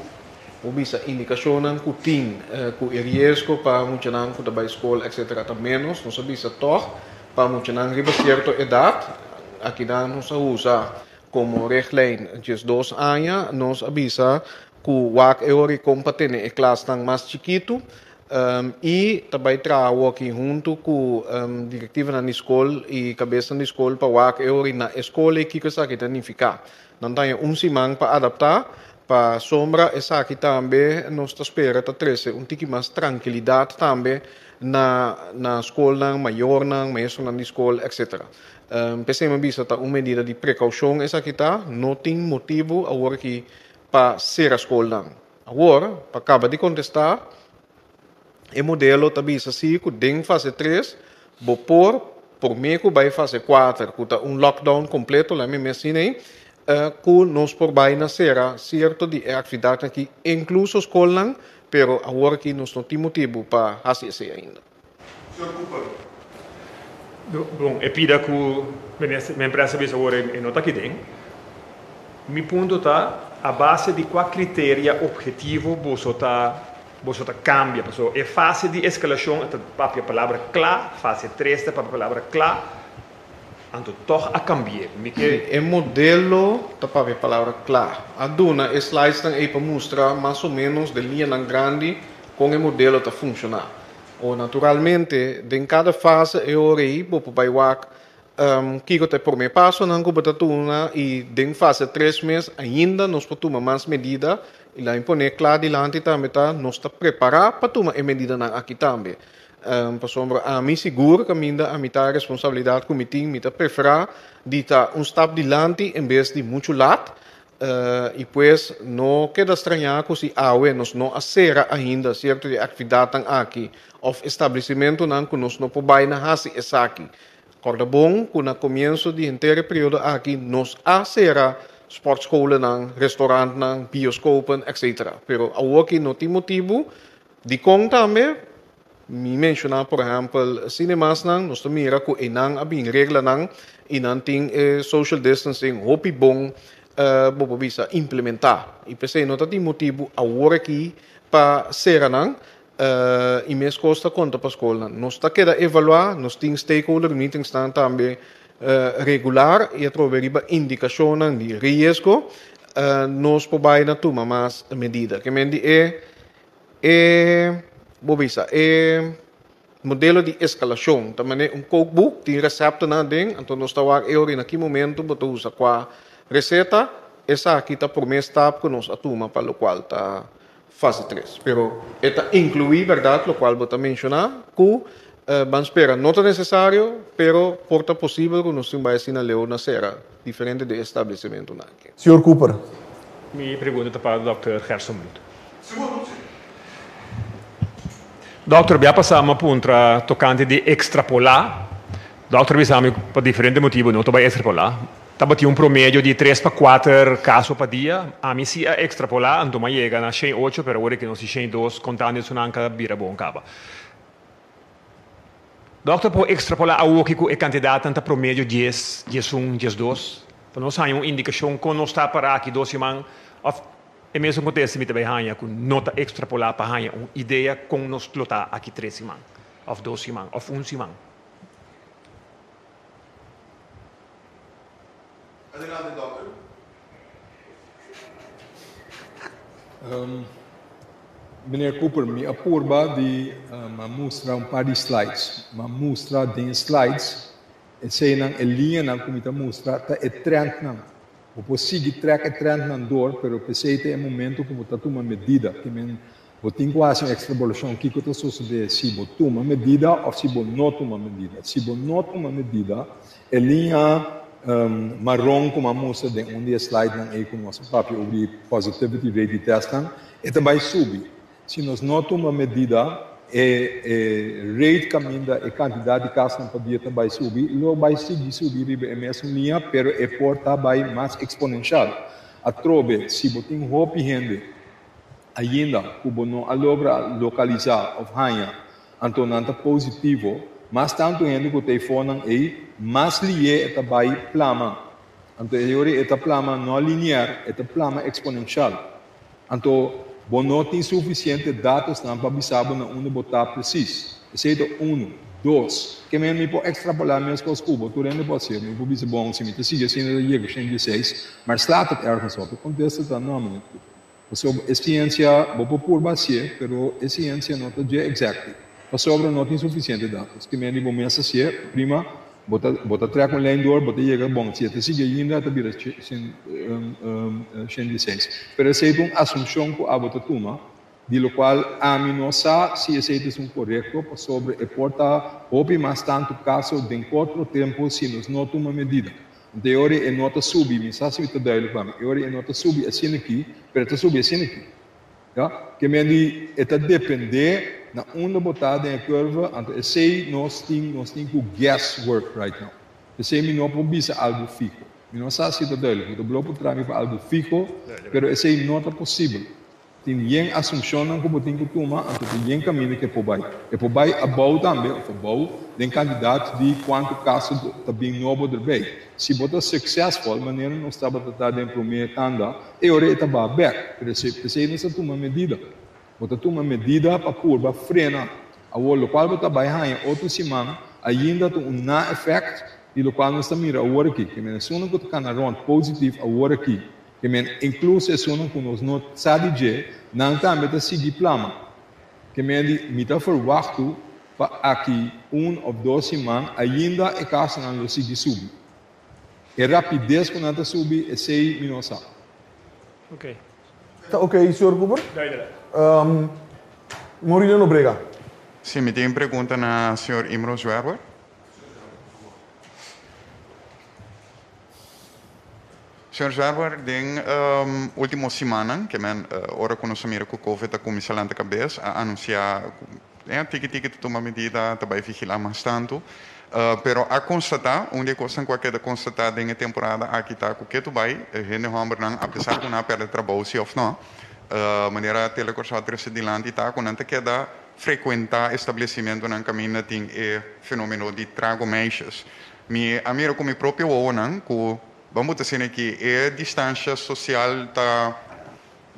bo bisa indikashonnan ku tin ku e riesgo pa muchanan ku ta bai skol etcetera ta ménos, nos a bisa tòg pa muchanan riba sierto edat, akinan nos a usa Komo richtlijn 12 aña nos a bisa ku wak e ora i kon pa tene e klasnan mas chikitu i ta bai traha awoki huntu ku direktivanan di skol i kabesnan di skol pa wak e ora i na e skol ei kiko esaki ta nifiká. Nan ta haña un siman pa adaptá pasobra esaki tambe nos ta spera ta trese un tiki mas trankilidat tambe na na skolnan, mayornan, maestronan di skol etcetera. P'esei mi bisa ta un medida di prekoushon esaki ta, no tin motibu awor aki pa sera skolnan. Awor, pa kaba di kontestá, e modelo ta bisa si ku den fase tres bo por, promé ku bai fase kuater ku ta un lockdown kompleto, laat mi mes asina ei, ku nos por bai na sera sierto di e aktividatnan aki, inkluso skolnan, pero awor aki nos no tin motibu pa hasi esei ainda. Señor Cooper. Bon, e pida ku minister, mi empresa bisa awor e no ta aki den. Mi punto ta, a base di kua kriteria obhetivo boso ta boso ta kambia? Pasobra e fase di eskalashon ta papia palabra kla, fase tres ta papia palabra kla. Anto tòg a kambi'é. Mi ke. E modelo ta papia palabra kla. A duna e slidesnan ei pa mustra mas o ménos den liñanan grandi kon e modelo ta funshoná. O naturalmente, den kada fase e ora ei bo por bai wak kiko ta e promé pasonan ku bo ta tuma i den fase tres mes ainda nos por tuma mas medida i laga mi pone kla dilanti tambe ta nos ta prepará pa tuma e medidanan aki tambe. Pasobra ami sigur kaminda a mi ta responsabilidat ku mi tin, mi ta preferá di ta un stap dilanti en bes di muchu lat. I pues no keda strañá ku si awe nos no a sera ainda sierto di e aktividatnan aki òf establesimentunan ku nos no por bai na hasi esaki. Kòrda bon ku na komienso di henter e periodo aki nos a sera sportscholennan, restorantnan, bioskopen, etc. Pero awoki no tin motibu. Dikon tambe? Mi menshoná por ehèmpel sinemasnan, nos ta mira ku einan a bin reglanan i nan tin e social distancing hopi bon bo por bisa implementá. I p'esei no ta tin motibu awor aki pa sera nan i meskos ta konta pa skolnan. Nos ta keda evaluá, nos tin stakeholder meetingsnan tambe regular i atrobe riba indikashonnan di riesgo nos por bai na tuma mas medida. Ke men di e E, bo bisa, e modelo di eskalashon ta manera un kookboek, tin resèptonan aden, anto nos ta wak e ora i na ki momento bo ta usa kua reseta. Esaki ta promé stap ku nos a tuma pa lokual ta fase tres. Pero e ta inkluí bèrdat lokual bo ta menshoná ku ban spera no ta nesesario, pero por ta posibel ku nos tin bai asina leu na sera diferente di e establesimentunan aki. Señor Cooper. Mi pregunta ta pa Dòkter Gerson Bloed. Dòkter, bia pasá mi a puntra tokante di ekstrapolá. Dòkter a bisa mi pa diferente motibu no ta bai ekstrapolá. Tabatin un promedio di tres pa kuater kaso pa dia. Ami si a ekstrapolá, anto mi a yega na 108, pero awor aki nos tin 102, kontando esunnan ka bira bon kaba. Dòkter por ekstrapolá awoki ku e kantidatnan ta promedio dies, 11, 12, pa nos haña un indikashon kon nos ta pará aki dos siman òf E mesun kontesta mi ta bai haña ku no ta ekstrapolá pa haña un idea kon nos lo ta aki tres siman, òf dos siman, òf un siman. Adelante dòkter. Meneer Cooper, mi a purba di a mustra un par di slides. Mi a mustra den e slides eseinan, e liñanan ku mi ta mustra ta e trendnan. Bo por sigui trek e trendnan door, pero p'esei ta e momento ku bo ta tuma medida. Ke men bo tin ku hasi un ekstrabolashon kiko ta sosodé si bo tuma medida òf si bo no tuma medida. Si bo no tuma medida, e liña maron ku mi a mustra den un di e slidenan ei ku nos a papia over di positivity rate di testnan, e ta bai subi. Si nos no tuma medida, e e rate caminda e cantidad di casnan pa dia ta bay subi, lo bay sigui subi riba e mesun liña, pero e por ta bay mas exponencial. Atrobe, si bo tin hopi hende ainda cu bo no a logra localisa of haña, anto nan ta positivo, mas tanto hende cu ta e fonan ey, mas liye e ta bay plama. Anto e ora e ta plama no linear, e ta plama exponencial. Anto, bo no tin sufisiente datosnan pa bisa bo na unda bo ta presis. Esei ta unu. Dos, ke men mi por ekstrapolá meskos ku bo, tur hende por hasié. Mi por bisa, bon, si mi ta sigui asina ta yega 116, maar slaat het ergens op? E kontesta ta, no, meneer Cooper. Pasobra e siensia, bo por purba hasié, pero e siensia no ta dje exactly. Pasobra no tin sufisiente datos. Ke men di bo mes hasié, prima, Bo ta bo ta trek un lijn door, bo ta yega, bon, si e ta sigui ainda, e ta bira 106. Pero esei ta un asumpshon ku abo ta tuma, di lokual ami no sa si esei ta esun korekto, pasobra e por ta hopi mas tantu kaso den korto tempu si nos no tuma medida. Anto e ora e no ta subi, mi sa si mi ta duidelijk pa mi, e ora e no ta subi asina aki, pero e ta subi asina aki. Ya, ke men di e ta depende na unda bo ta den e curve, anto esey nos tin, nos tin cu guess work right now. Esey mi no por bisa algo fiho. Mi no sa si ta duidelijk, bo ta blo por traha mi pa algo fiho, pero esey no ta posibel. Tin yen asumpcionnan cu bo tin cu tuma, anto tin yen caminda cu e por bay. E por bay abou tambe, of abou, den cantidad di cuanto caso ta bin nobo derbey. Si bo ta succesful, manera nos tabata ta den prome tanda, E ora e ta baha bek, pero esei p'esei nos ta tuma medida. Bo ta tuma medida pa purba frena. Awor lokual bo ta bai haña otro siman ainda ta un na-effect. I lokual nos ta mira awor aki, ke men esunnan ku ta kana rònt positif awor aki, ke men inkluso esunnan ku nos no sa di dje, nan tambe ta sigui plama. Ke men di, mi ta ferwachtu pa aki un òf dos siman ainda e kasonan lo sigui subi. E rapides ku nan ta subi, esei mi no sa. Ok. Ta ok, señor Cooper? Duidelijk. Mauricio Nobrega. Si, mi tin pregunta na señor Imro Zwerwer. Señor Zwerwer, den ultimo simannan, ke men ora ku nos a mira ku Covid a kuminsá lanta kabes, a anunsiá ku tiki tiki ta tuma medida, ta bai vigilá mas tantu. Pero a konstatá, un di e kosnan ku a keda konstatá den e temporada aki ta ku ketu bai e hende hòmbernan, apesar ku nan a pèrdè trabou si òf nò, manera Telekòrsou a trese dilanti ta ku nan ta keda frekuentá establesimentunan kaminda tin e fenómeno di trago meisjes. Mi a mira ku mi propio wowonan ku ban bo ta asina aki e distansha sosial ta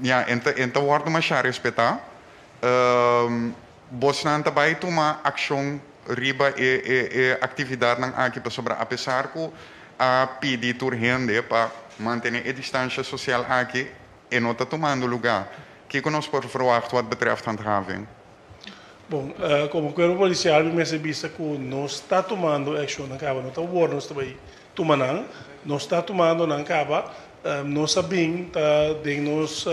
ya en ta en ta wòrdu mashá respetá. Bosnan ta bai tuma akshon riba e e e aktividatnan aki pasobra apesar ku a pidi tur hende pa mantené e distansha sosial aki e no ta tumando lugá. Kiko nos por verwagt wat betreft handhaving? Bon, komo kuerpo polisial mi mester bisa ku nos ta tumando e akshonnan kaba, no ta wor nos ta bai tuma nan, nos ta tumando nan kaba. Nos a bin ta den nos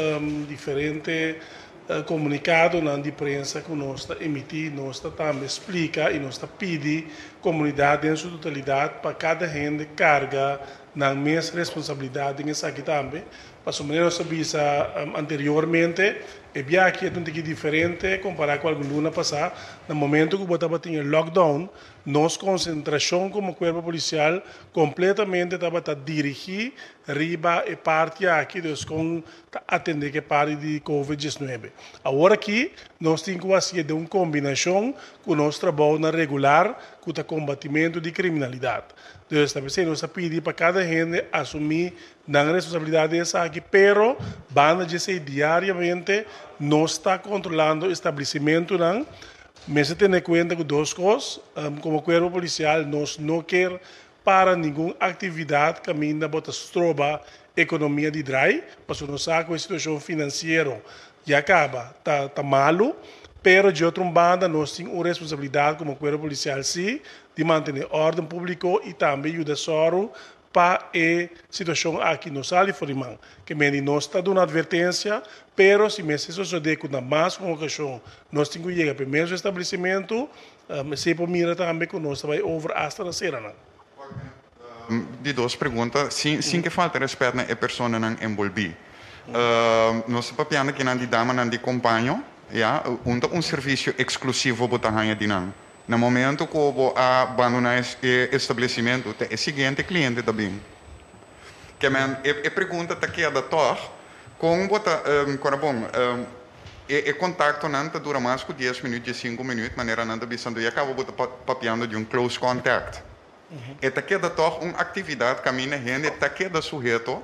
diferente komunikadonan di prensa ku nos ta emití, nos ta tambe splika i nos ta pidi komunidat den su totalidat pa kada hende karga nan mes responsabilidat den esaki tambe. Pasobra manera nos a bisa anteriormente, e biaha aki e ta un tiki diferente kompará ku algun luna pasá. Na momento ku bo tabatin e lockdown, nos konsentrashon komo kuerpo polisial kompletamente tabata dirigí riba e parti aki, dus kon ta atendé ku e parti di covid diesnuebe. Awor aki nos tin ku hasié den un kombinashon ku nos trabounan regular ku ta kombatimentu di kriminalidat. Dus ta p'esei nos a pidi pa kada hende asumí Nan responsabilidad di esaki, pero banda di esey diariamente nos ta controlando establecimentonan. Mester tene cuenta cu dos cos, como cuerpo policial nos no kier para ningun actividad caminda bo ta stroba economia di draai, pasobra nos sa cu e situacion financiero ya caba ta ta malo, pero di otro un banda nos tin un responsabilidad como cuerpo policial si di mantene orden publico y tambe yuda sòru Pa e situashon aki no sali for di man. Ke mende nos ta duna atvertensia, pero si mester sosodé ku na mas ku un okashon nos tin ku yega pa e mesun establesimentu, esei por mira tambe ku nos ta bai over asta na seranan. Di dos pregunta, sin sin ke falta respet na e personanan enbolbí. Nos ta papiando kinan di damanan di kompaño, ya, un ta un servisio eksklusivo bo ta haña di nan. Na momento ku bo a bandoná e establesimentu, ta e siguiente kliente ta bin. Ke men, e pregunta ta keda tòg, kon bo ta, kora bon, e kontaktonan ta dura mas ku dies minüt, diesinku minüt, manera nan ta bisa, anto ya kaba bo ta papiando di un close contact. E ta keda tòg un aktividat kaminda hende ta keda suheto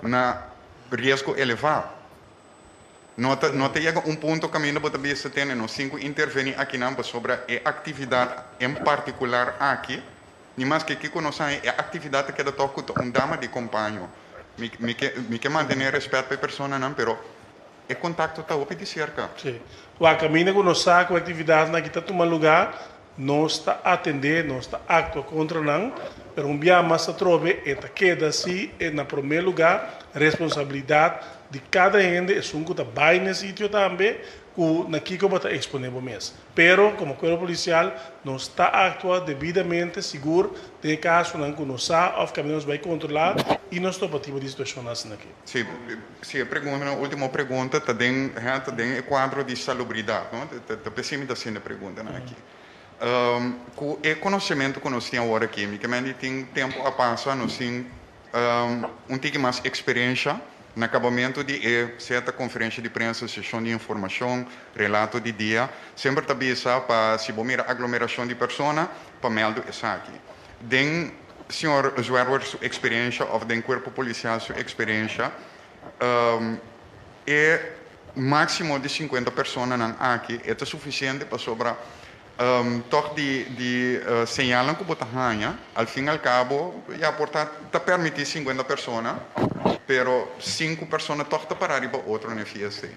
na riesgo elevá. No ta no ta yega un punto kaminda bo ta bisa tene nos tin ku intervení akinan pasobra e aktividat en partikular aki, ni maske kiko nos haña e aktividat ta keda tòg ku ta un dama di kompaño. Mi mi ke mi ke mantené rèspèt pa e personanan pero e kontakto ta hopi di serka. Sí. Wak, kaminda ku nos sa ku e aktividatnan aki ta tuma lugá, nos ta atendé, nos ta aktua kontra nan, pero un bia mas atrobe e ta keda si e na promé lugá responsabilidat di kada hende, esun ku ta bai na e sitio tambe, ku na kiko bo ta eksponé bo mes. Pero komo kuerpo polisial nos ta aktua debidamente sigur den e kasonan ku nos sa òf kaminda nos bai kontrolá i nos topa tipo di situashonnan asina aki. Sí, sí, e pregunta, mi último pregunta ta den, ha, ta den e kuadro di salubridat, no? Ta, ta p'esei mi ta hasiendo e preguntanan aki. Ku e konosementu ku nos tin awor aki, mi ke men di tin tempu a pasa, nos tin un tiki mas eksperensha na kabamentu di e sea ta konferensha di prensa, seshon di informashon, relato di dia, semper ta bisa pa si bo mira aglomerashon di persona, pa mèldu esaki. Den señor Zwerwer su experiencia of den cuerpo policial su experiencia, e maximo di cincuenta personanan aki e ta suficiente pasobra. Tòg di di señalnan ku bo ta haña, al fin al kabo, ya por ta ta permití sinkuenta persona, pero sinku persona tòg ta pará riba otro na e fiesta ei.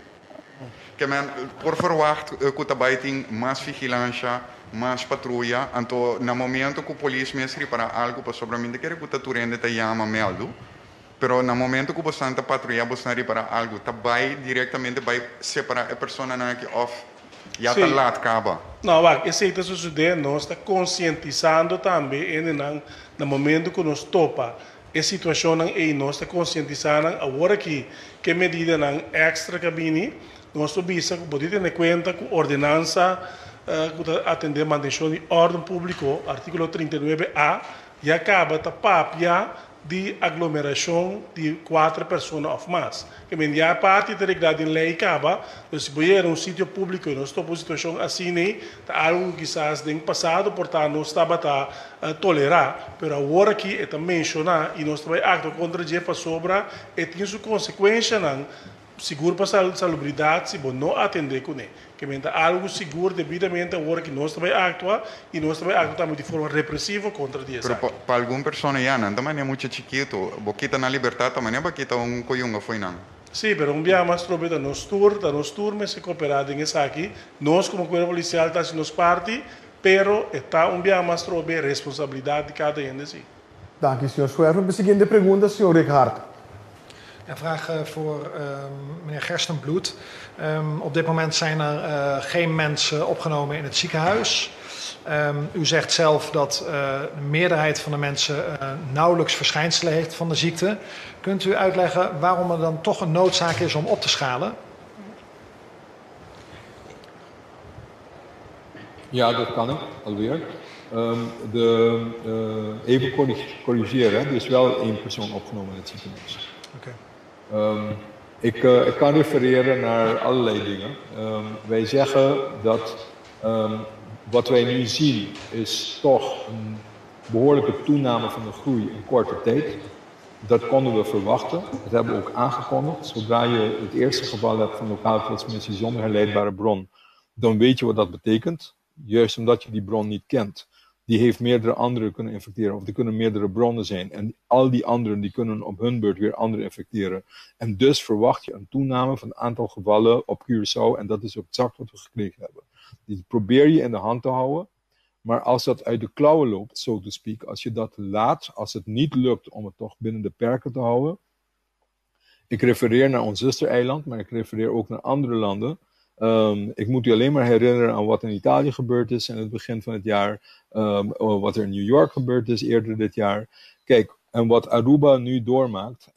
Ke men por ferwagt ku ta bai tin mas vigilansha, mas patruya, anto na momento ku polis mes ripará algu, pasobra mi ta kere ku ta tur hende ta yama mèldu, pero na momento ku bosnan ta patruyá bosnan ripará algu, ta bai direktamente bai separá e personanan aki òf ya ta lat kaba? No, wak, esei ta sosodé, nos ta konsientisando tambe hendenan na momento ku nos topa E situashonnan ei nos ta konsientisá nan awor aki ku e medidanan èkstra ku a bini. Nos por bisa ku bo tin tene kuenta ku ordenansa ku ta atendé mantenshon di òrden públiko, artíkulo 39 a, ya kaba ta papia di aglomerashon di kuater persona òf mas. Ke men ya parti ta reglá den lei kaba, dus si bo yega na un sitio públiko i nos topa un situashon asina ei, ta algu ku kisas den pasado por ta nos tabata tolerá, pero awor aki e ta menshoná i nos ta bai aktua kontra dje pasobra e tin su konsekuenshanan sigur pa salubridat si bo no atendé kuné. Ke men ta algu sigur debidamente awor aki nos ta bai aktua i nos ta bai aktua tambe di forma represivo kontra di Pero esaki. pa algun persona ya nan ta manera mucha chikitu, bo kita nan libertat ta manera bo a kita un koyunga fo'i nan. Sí, pero un biaha mas trobe ta nos tur, ta nos tur mester koperá den esaki. Nos komo kuerpo polisial ta hasi nos parti, Pero e ta un biaha mas trobe responsabilidad di cada hende si. Danki, señor Schuerver. Mi siguiente pregunta, señor Rick Hart. Een vraag voor meneer Gerstenbluth. Op dit moment zijn er geen mensen opgenomen in het ziekenhuis. U zegt zelf dat de meerderheid van de mensen nauwelijks verschijnselen heeft van de ziekte. Kunt u uitleggen waarom er dan toch een noodzaak is om op te schalen? Ja, dat kan ik alweer. De, even corrigeren, er is wel één persoon opgenomen in het ziekenhuis. Ik, ik kan refereren naar allerlei dingen. Wij zeggen dat wat wij nu zien is toch een behoorlijke toename van de groei in korte tijd. Dat konden we verwachten. Dat hebben we ook aangekondigd. Zodra je het eerste geval hebt van lokale transmissie zonder herleidbare bron, dan weet je wat dat betekent. Juist omdat je die bron niet kent. Die heeft meerdere anderen kunnen infecteren, of er kunnen meerdere bronnen zijn. En al die anderen die kunnen op hun beurt weer anderen infecteren. En dus verwacht je een toename van het aantal gevallen op Curaçao. En dat is ook exact wat we gekregen hebben. Die probeer je in de hand te houden. Maar als dat uit de klauwen loopt, so to speak, als je dat laat, als het niet lukt om het toch binnen de perken te houden. Ik refereer naar ons zustereiland, maar ik refereer ook naar andere landen. Ik moet u alleen maar herinneren aan wat in Italië gebeurd is in het begin van het jaar, wat er in New York gebeurd is eerder dit jaar. Kijk, en wat Aruba nu doormaakt,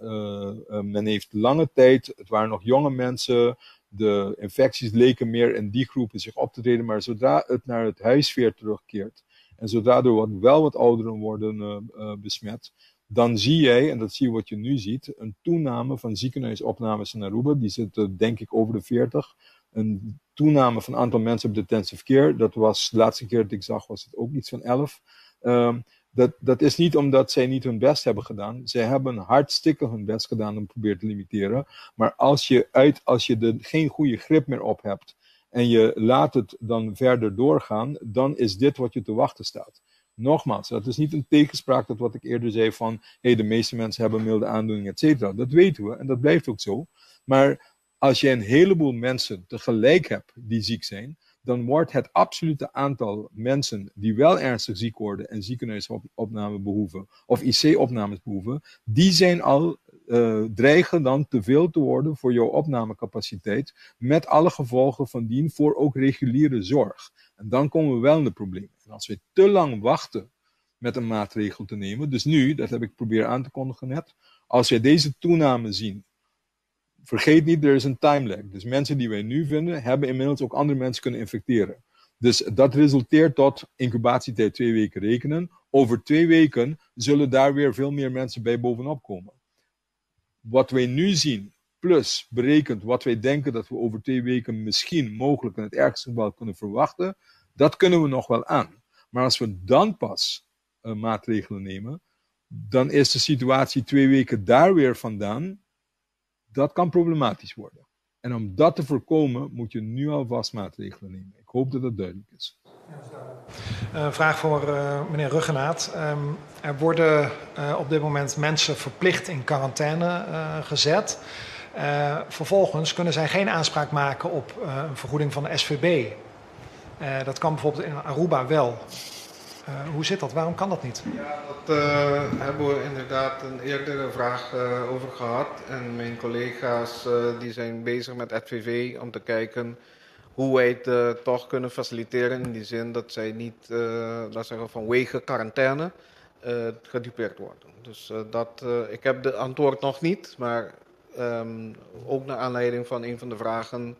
men heeft lange tijd, het waren nog jonge mensen, de infecties leken meer in die groepen zich op te treden, maar zodra het naar het huisfeer terugkeert en zodra er wel wat ouderen worden besmet, dan zie jij, en dat zie je wat je nu ziet, een toename van ziekenhuisopnames in Aruba. Die zitten denk ik over de 40. Een toename van aantal mensen op de intensive care. Dat was de laatste keer dat ik zag, was het ook iets van 11. Dat is niet omdat zij niet hun best hebben gedaan. Zij hebben hartstikke hun best gedaan om proberen te limiteren. Maar als je er geen goede grip meer op hebt en je laat het dan verder doorgaan, dan is dit wat je te wachten staat. Nogmaals, dat is niet een tegenspraak tot wat ik eerder zei van, hey, de meeste mensen hebben milde aandoening, et cetera. Dat weten we en dat blijft ook zo. Maar als je een heleboel mensen tegelijk hebt die ziek zijn, dan wordt het absolute aantal mensen die wel ernstig ziek worden en ziekenhuisopname behoeven of I C-opnames behoeven, die zijn al dreigen dan te veel te worden voor jouw opnamecapaciteit, met alle gevolgen van dien voor ook reguliere zorg. En dan komen we wel in de problemen. En als we te lang wachten met een maatregel te nemen, dus nu, dat heb ik proberen aan te kondigen net, als wij deze toename zien, vergeet niet, er is een time lag. Dus mensen die wij nu vinden, hebben inmiddels ook andere mensen kunnen infecteren. Dus dat resulteert tot incubatietijd 2 weken rekenen. Over 2 weken zullen daar weer veel meer mensen bij bovenop komen. Wat wij nu zien, plus berekend wat wij denken dat we over 2 weken misschien mogelijk in het ergste geval kunnen verwachten, dat kunnen we nog wel aan. Maar als we dan pas maatregelen nemen, dan is de situatie 2 weken daar weer vandaan. Dat kan problematisch worden. En om dat te voorkomen, moet je nu alvast maatregelen nemen. Ik hoop dat dat duidelijk is. Een vraag voor meneer Rhuggenaath. Er worden op dit moment mensen verplicht in quarantaine gezet. Vervolgens kunnen zij geen aanspraak maken op een vergoeding van de SVB. Dat kan bijvoorbeeld in Aruba wel. Hoe zit dat? Waarom kan dat niet? Ja, dat hebben we inderdaad een eerdere vraag over gehad. En mijn collega's die zijn bezig met SVB om te kijken hoe wij het toch kunnen faciliteren in die zin dat zij niet, laat zeggen, vanwege quarantaine gedupeerd worden. Dus ik heb de antwoord nog niet, maar ook naar aanleiding van een van de vragen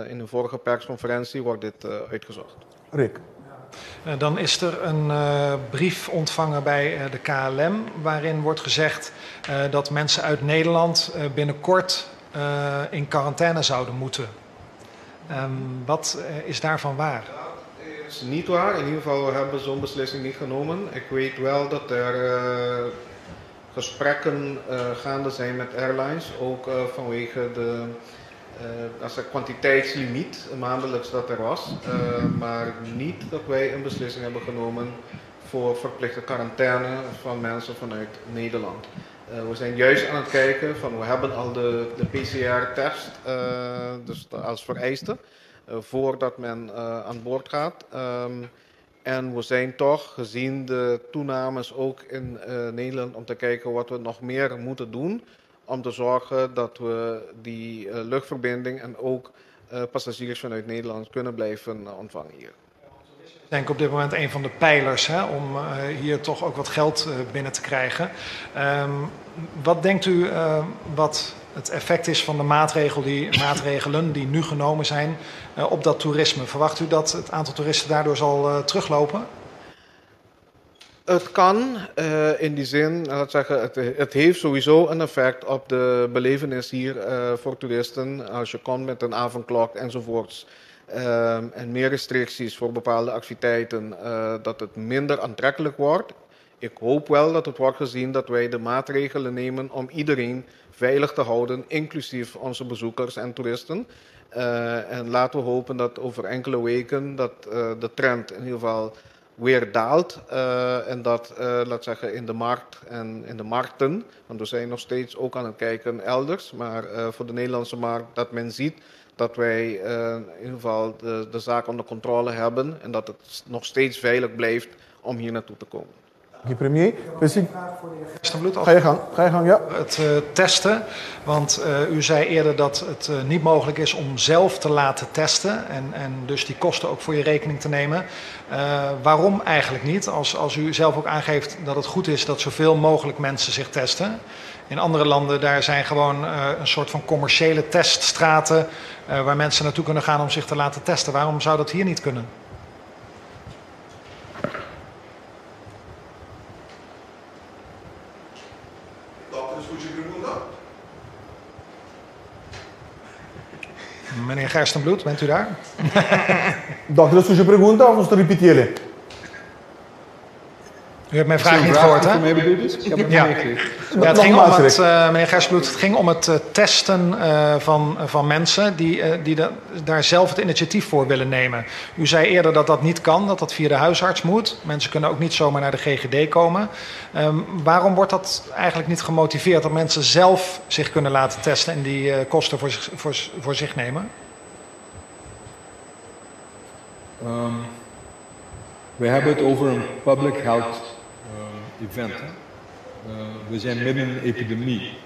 in de vorige persconferentie wordt dit uitgezocht. Rick. Dan is er een brief ontvangen bij de KLM waarin wordt gezegd dat mensen uit Nederland binnenkort in quarantaine zouden moeten. Wat is daarvan waar? Dat is niet waar. In ieder geval, we hebben zo'n beslissing niet genomen. Ik weet wel dat er gesprekken gaande zijn met airlines, ook vanwege de als er kwantiteitslimiet maandelijks dat er was, maar niet dat wij een beslissing hebben genomen voor verplichte quarantaine van mensen vanuit Nederland. We zijn juist aan het kijken van, we hebben al de PCR-test, dus als vereiste, voordat men aan boord gaat. En we zijn toch, gezien de toenames ook in Nederland, om te kijken wat we nog meer moeten doen om te zorgen dat we die luchtverbinding en ook passagiers vanuit Nederland kunnen blijven ontvangen hier. Ik denk op dit moment een van de pijlers, hè, om hier toch ook wat geld binnen te krijgen. Wat denkt u wat het effect is van de maatregelen die nu genomen zijn op dat toerisme? Verwacht u dat het aantal toeristen daardoor zal teruglopen? Het kan in die zin, laat ik zeggen, het heeft sowieso een effect op de belevenis hier voor toeristen. Als je komt met een avondklok enzovoorts. En meer restricties voor bepaalde activiteiten, dat het minder aantrekkelijk wordt. Ik hoop wel dat het wordt gezien dat wij de maatregelen nemen om iedereen veilig te houden, inclusief onze bezoekers en toeristen. En laten we hopen dat over enkele weken dat de trend in ieder geval weer daalt. En dat, laat zeggen, in de markt en in de markten, want we zijn nog steeds ook aan het kijken elders, maar voor de Nederlandse markt dat men ziet dat wij in ieder geval de zaak onder controle hebben en dat het nog steeds veilig blijft om hier naartoe te komen. Dank je, premier. Ga je gang, ga je gang, ja. Het testen, want u zei eerder dat het niet mogelijk is om zelf te laten testen en dus die kosten ook voor je rekening te nemen. Waarom eigenlijk niet? Als u zelf ook aangeeft dat het goed is dat zoveel mogelijk mensen zich testen. In andere landen daar zijn gewoon een soort van commerciële teststraten waar mensen naartoe kunnen gaan om zich te laten testen. Waarom zou dat hier niet kunnen? Meneer Gerstenbluth, bent u daar? Dokter, is uw pregunta of moet ik repeteren? U hebt mijn vraag niet gehoord, hè? Mij bedoeld is? Ik heb het ja. meegekregen. Ja, het ging om het, meneer Gerstenbluth, het ging om het testen van mensen die daar zelf het initiatief voor willen nemen. U zei eerder dat dat niet kan, dat dat via de huisarts moet. Mensen kunnen ook niet zomaar naar de GGD komen. Waarom wordt dat eigenlijk niet gemotiveerd dat mensen zelf zich kunnen laten testen en die kosten voor zich nemen? We hebben het over een public health event. Hè? We zijn midden in een epidemie.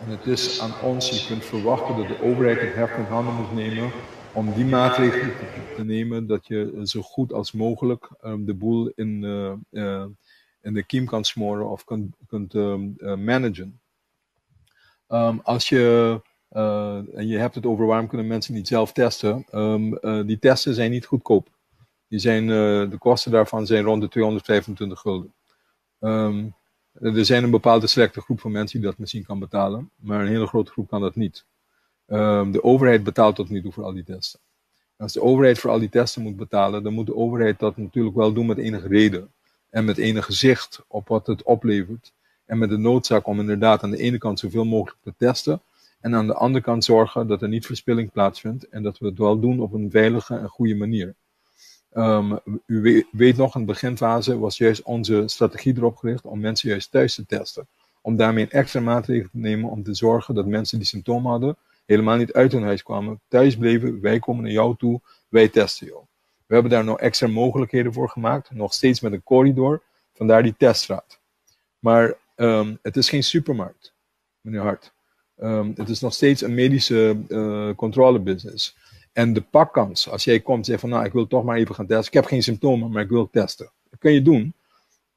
En het is aan ons, je kunt verwachten dat de overheid het heft in handen moet nemen om die maatregelen te nemen dat je zo goed als mogelijk de boel in de kiem kan smoren of kunt managen. Als je, en je hebt het over waarom kunnen mensen niet zelf testen, die testen zijn niet goedkoop. De kosten daarvan zijn rond de 225 gulden. Er zijn een bepaalde selecte groep van mensen die dat misschien kan betalen, maar een hele grote groep kan dat niet. De overheid betaalt tot nu toe voor al die testen. Als de overheid voor al die testen moet betalen, dan moet de overheid dat natuurlijk wel doen met enige reden. En met enig zicht op wat het oplevert. En met de noodzaak om inderdaad aan de ene kant zoveel mogelijk te testen. En aan de andere kant zorgen dat er niet verspilling plaatsvindt. En dat we het wel doen op een veilige en goede manier. U weet nog, in de beginfase was juist onze strategie erop gericht om mensen juist thuis te testen. Om daarmee een extra maatregel te nemen om te zorgen dat mensen die symptomen hadden, helemaal niet uit hun huis kwamen, thuis bleven, wij komen naar jou toe, wij testen jou. We hebben daar nog extra mogelijkheden voor gemaakt, nog steeds met een corridor, vandaar die teststraat. Maar het is geen supermarkt, meneer Hart. Het is nog steeds een medische controlebusiness. En de pakkans, als jij komt en zegt van nou, ik wil toch maar even gaan testen. Ik heb geen symptomen, maar ik wil testen. Dat kun je doen.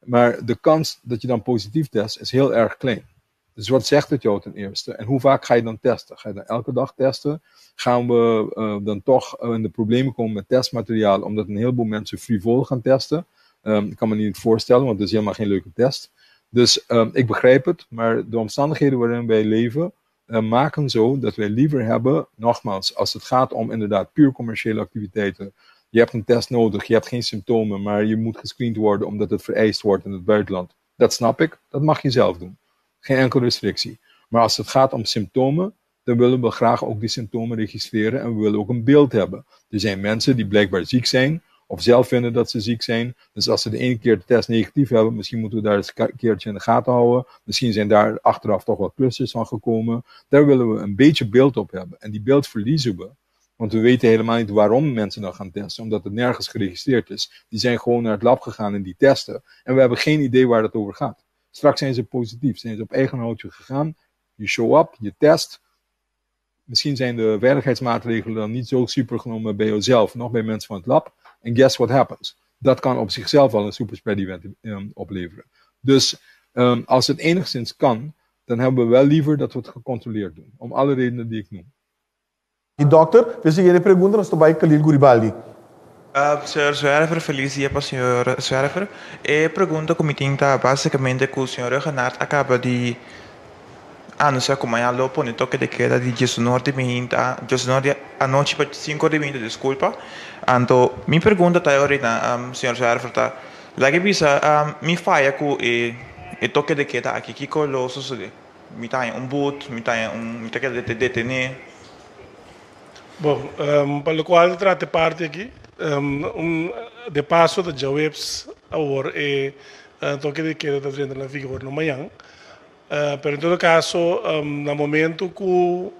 Maar de kans dat je dan positief test is heel erg klein. Dus wat zegt het jou ten eerste? En hoe vaak ga je dan testen? Ga je dan elke dag testen? Gaan we dan toch in de problemen komen met testmateriaal, omdat een heleboel mensen frivol gaan testen? Ik kan me niet voorstellen, want het is helemaal geen leuke test. Dus ik begrijp het, maar de omstandigheden waarin wij leven maken zo dat wij liever hebben, nogmaals, als het gaat om inderdaad puur commerciële activiteiten, je hebt een test nodig, je hebt geen symptomen, maar je moet gescreend worden omdat het vereist wordt in het buitenland. Dat snap ik, dat mag je zelf doen. Geen enkele restrictie. Maar als het gaat om symptomen, dan willen we graag ook die symptomen registreren en we willen ook een beeld hebben. Er zijn mensen die blijkbaar ziek zijn, of zelf vinden dat ze ziek zijn. Dus als ze de ene keer de test negatief hebben, misschien moeten we daar eens een keertje in de gaten houden. Misschien zijn daar achteraf toch wel clusters van gekomen. Daar willen we een beetje beeld op hebben. En die beeld verliezen we. Want we weten helemaal niet waarom mensen dan gaan testen, omdat het nergens geregistreerd is. Die zijn gewoon naar het lab gegaan en die testen. En we hebben geen idee waar dat over gaat. Straks zijn ze positief, zijn ze op eigen houtje gegaan. Je show up, je test. Misschien zijn de veiligheidsmaatregelen dan niet zo super genomen bij jezelf, nog bij mensen van het lab. En guess what happens? Dat kan op zichzelf al een superspread event opleveren. Dus als het enigszins kan, dan hebben we wel liever dat we het gecontroleerd doen. Om alle redenen die ik noem. Dokter, e siguiente pregunta nos ta bai Khalil Guribaldi. Señor Zwerver, felis dia pa señor Zwerver. E pregunta ku mi tin ta básikamente ku señor Rhuggenaath a kaba di anunsiá ku mañana lo pone toke de keda di diesunor di mihinta, diesunor di anochi pa sinku or di mihinta, diskulpa. Anto mi pregunta ta ahorita, señor Zwerver, ta laga bisa mi faya ku e toke de keda aki, kiko lo sosodé? Mi ta haña un but, mi ta haña un, mi ta keda detené. Bon, pa lokual ta trata e parti aki, un de paso ta djaweps awor e toke de keda ta drenta na vigor no mañan. Pero en todo kaso, na momento ku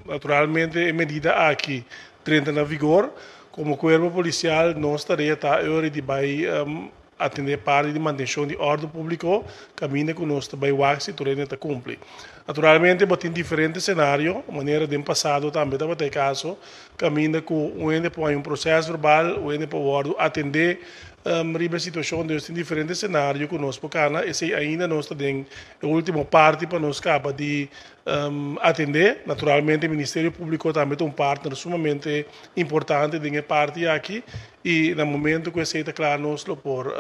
naturalmente e medida aki drenta na vigor, komo kuerpo polisial nos tarea ta e ora di bai Atendé parti di mantenshon di òrdu públiko kaminda ku nos ta bai wak si tur hende ta kumpli. Naturalmente bo tin diferente senario, manera den pasado tambe tabata e kaso, kaminda ku un hende por haña un proses verbal, un hende por wòrdu atendé riba e situashon. Dus tin diferente senario ku nos por kana. Esei ainda nos ta den e último parti pa nos kaba di atendé. Naturalmente Ministerio Públiko tambe ta un partner sumamente importante den e parti aki. I na momento ku esei ta kla nos lo por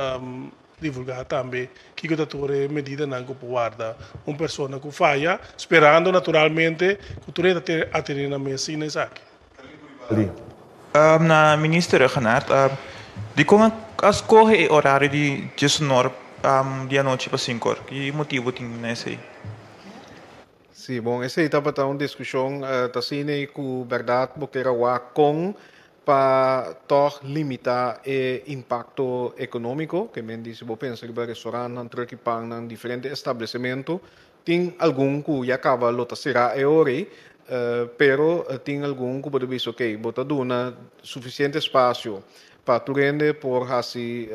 divulgá tambe kiko ta tur e medidanan ku por warda un persona ku faya, sperando naturalmente ku tur e ta atené nan mes sin esaki. Na Minister Rhuggenaath, dikon a skohe e orario di diesunor di anochi pa sinkor? Ki motibu tin na esei? Sí, bon, esei tabata un diskushon ta asina ku bèrdat bo kier a wak kon Pa tòg limitá e impakto ekonómiko, ke men di si bo pensa riba restorantnan, trùk i pannan, diferente establesementu, tin algun ku ya kaba lo ta será e ora ei, pero tin algun ku bo ta bisa okey, bo ta duna sufisiente espasio pa tur hende por hasi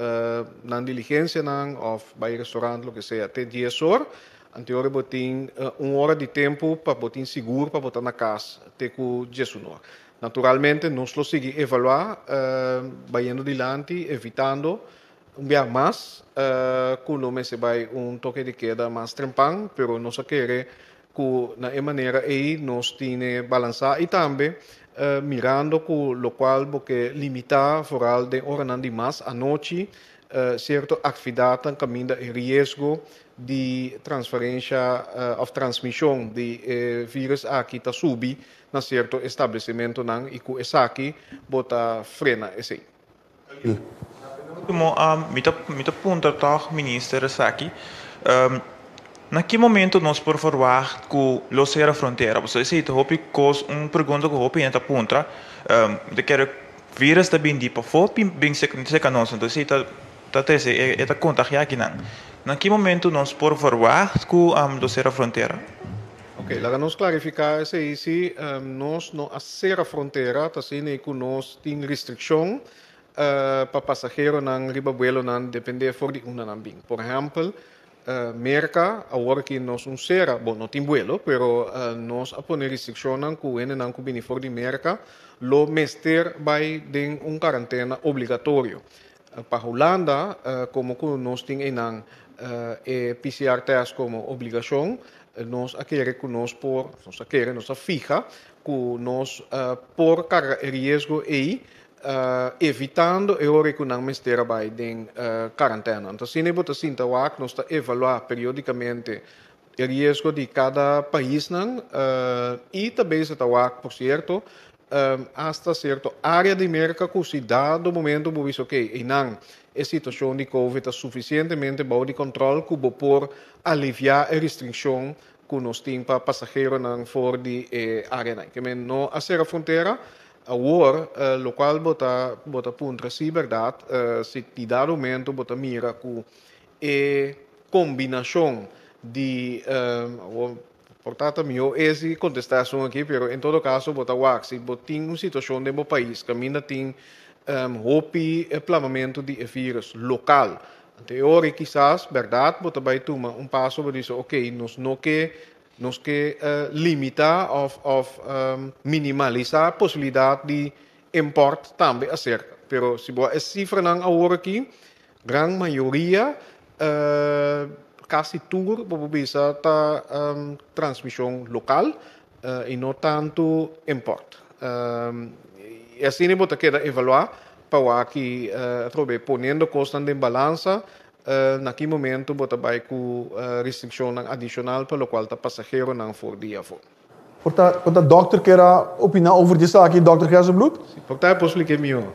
nan diligensianan òf bai restorant loke sea te dies or, anteora bo tin un ora di tempu pa bo tin sigur pa bo ta na kas te ku diesunor. Naturalmente nos lo sigui evaluá bayendo dilanti evitando un biaha mas ku lo mester bai un toke di keda mas trempan, pero nos a kere ku na e manera ei nos tine balansá i tambe mirando ku lokual bo ke limitá foral den oranan di mas anochi sierto aktividatnan kaminda e riesgo di transferensha òf transmishon di e virus aki ta subi na sierto establesimentonan i ku esaki bo ta frena esei. Último, mi ta mi ta puntra tòg minister esaki, na ki momento nos por verwagt ku lo sera frontera? Pasobra esei ta hopi kos, un pregunta ku hopi hende ta puntra. Mi ta kere. Virus ta bin di pafó bin serka nos, anto esei ta ta trese e ta kontagiá akinan. Na ki momentu nos por verwagt ku lo sera frontera? Ok, laga nos klarifiká esei si nos no a sera frontera, ta asina ku nos tin restrikshon pa pasaheronan riba buelonan dependé for di unda nan bin. Por ehèmpel, Merka, awor aki nos un sera, bon no tin buelo, pero nos a pone restrikshonnan ku hendenan ku bini for di Merka lo mester bai den un karantena obligatorio. Pa Hulanda, komo ku nos tin einan e PCR test komo obligashon, nos a kere ku nos por, nos a kere, nos a fiha ku nos por karga e riesgo ei evitando e ora ku nan mester a bai den karantena. Anto asina bo ta sinta wak, nos ta evaluá periódikamente e riesgo di kada paisnan i ta bezig ta wak, por sierto, asta sierto área di Merka ku si dado momento bo bisa okey, einan e situashon di covid ta sufisientemente bou di kòntròl ku bo por aliviá e restringshon ku nos tin pa pasaheronan for di e áreanan. Ke men no a sera frontera. Awor, lokual bo ta bo ta puntra si bèrdat, si di dado momento bo ta mira ku e kombinashon di, awor por ta ta mihó es di kontestá esun aki, pero en todo kaso bo ta wak si bo tin un situashon den bo pais kaminda tin hopi plamamentu di e virus lokal, anto e ora kisas bèrdat bo ta bai tuma un paso bo bisa oke nos no ke Nos ke limitá òf òf minimalisá posibilidat di import tambe aserka. Pero si bo a e sifranan awor aki, gran mayoria, kasi tur bo por bisa ta transmishon lokal i no tantu import. I asina bo ta keda evaluá pa wak atrobe poniendo kosnan den balansa. Na ki momento bo ta bai ku restrikshonnan adishonal pa lokual ta pasaheronan for di afó? Por ta por ta dòkter kier a opiná over di esaki, dòkter Gerstenbluth? Si, por ta e por splika e mihó.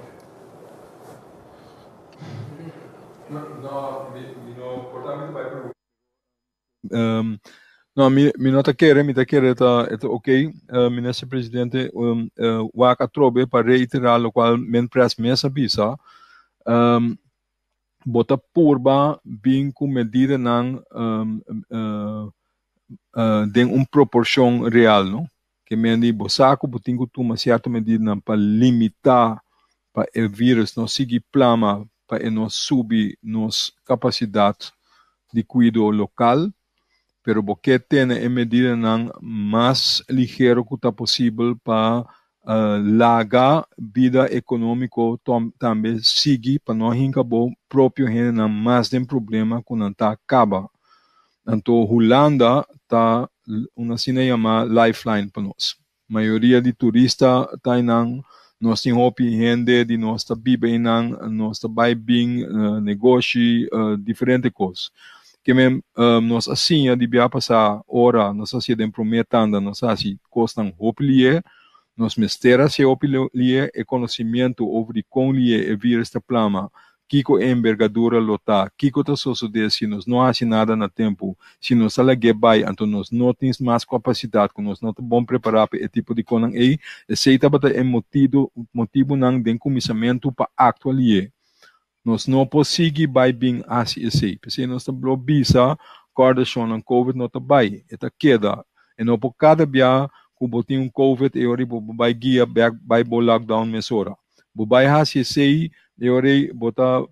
No, no, mi mi no por ta mi ta bai pregunta. No, mi mi no ta kere, mi ta kere ta e ta ok, Minister Presidente, wak atrobe pa reiterá lokual men pres mes a bisa. Bo ta purba bin ku medidanan den un proporshon real, no? Ke men di bo sa ku bo tin ku tuma sierto medidanan pa limitá pa e virus no sigui plama, pa e no subi nos kapasidat di kuido lokal, pero bo ke tene e medidanan mas ligero ku ta posibel pa laga bida ekonómiko tambe sigui pa no hinka bo propio hendenan mas den problema ku nan ta kaba. Anto Hulanda ta un asina yamá lifeline pa nos. Mayoria di turista ta einan, nos tin hopi hende di nos ta biba einan, nos ta bai bin negoshi, diferente kos. Ke men nos a siña di bia pasá ora nos a hasié den promé tanda, nos a hasi kosnan hopi lié, nos mester hasié hopi lié, e konosimiento over di kon lié e virus ta plama Kiko e embergadura lo ta? Kiko ta sosodé si nos no hasi nada na tempu? Si nos a lag'é bai, anto nos no tin mas kapasidat, ku nos no ta bon prepará pa e tipo di konan ei. Esei tabata e motido, motibunan den kuminsamentu pa aktua lié. Nos no por sigui bai bin hasi esei. P'esei nos ta blo bisa kòrda shonnan, Covid no ta bai, e ta keda. E no por kada bia ku bo tin un Covid e ora bo bai guia bèk bai bo lockdown mesora. Bo bai hasi esei, e ora ei bo ta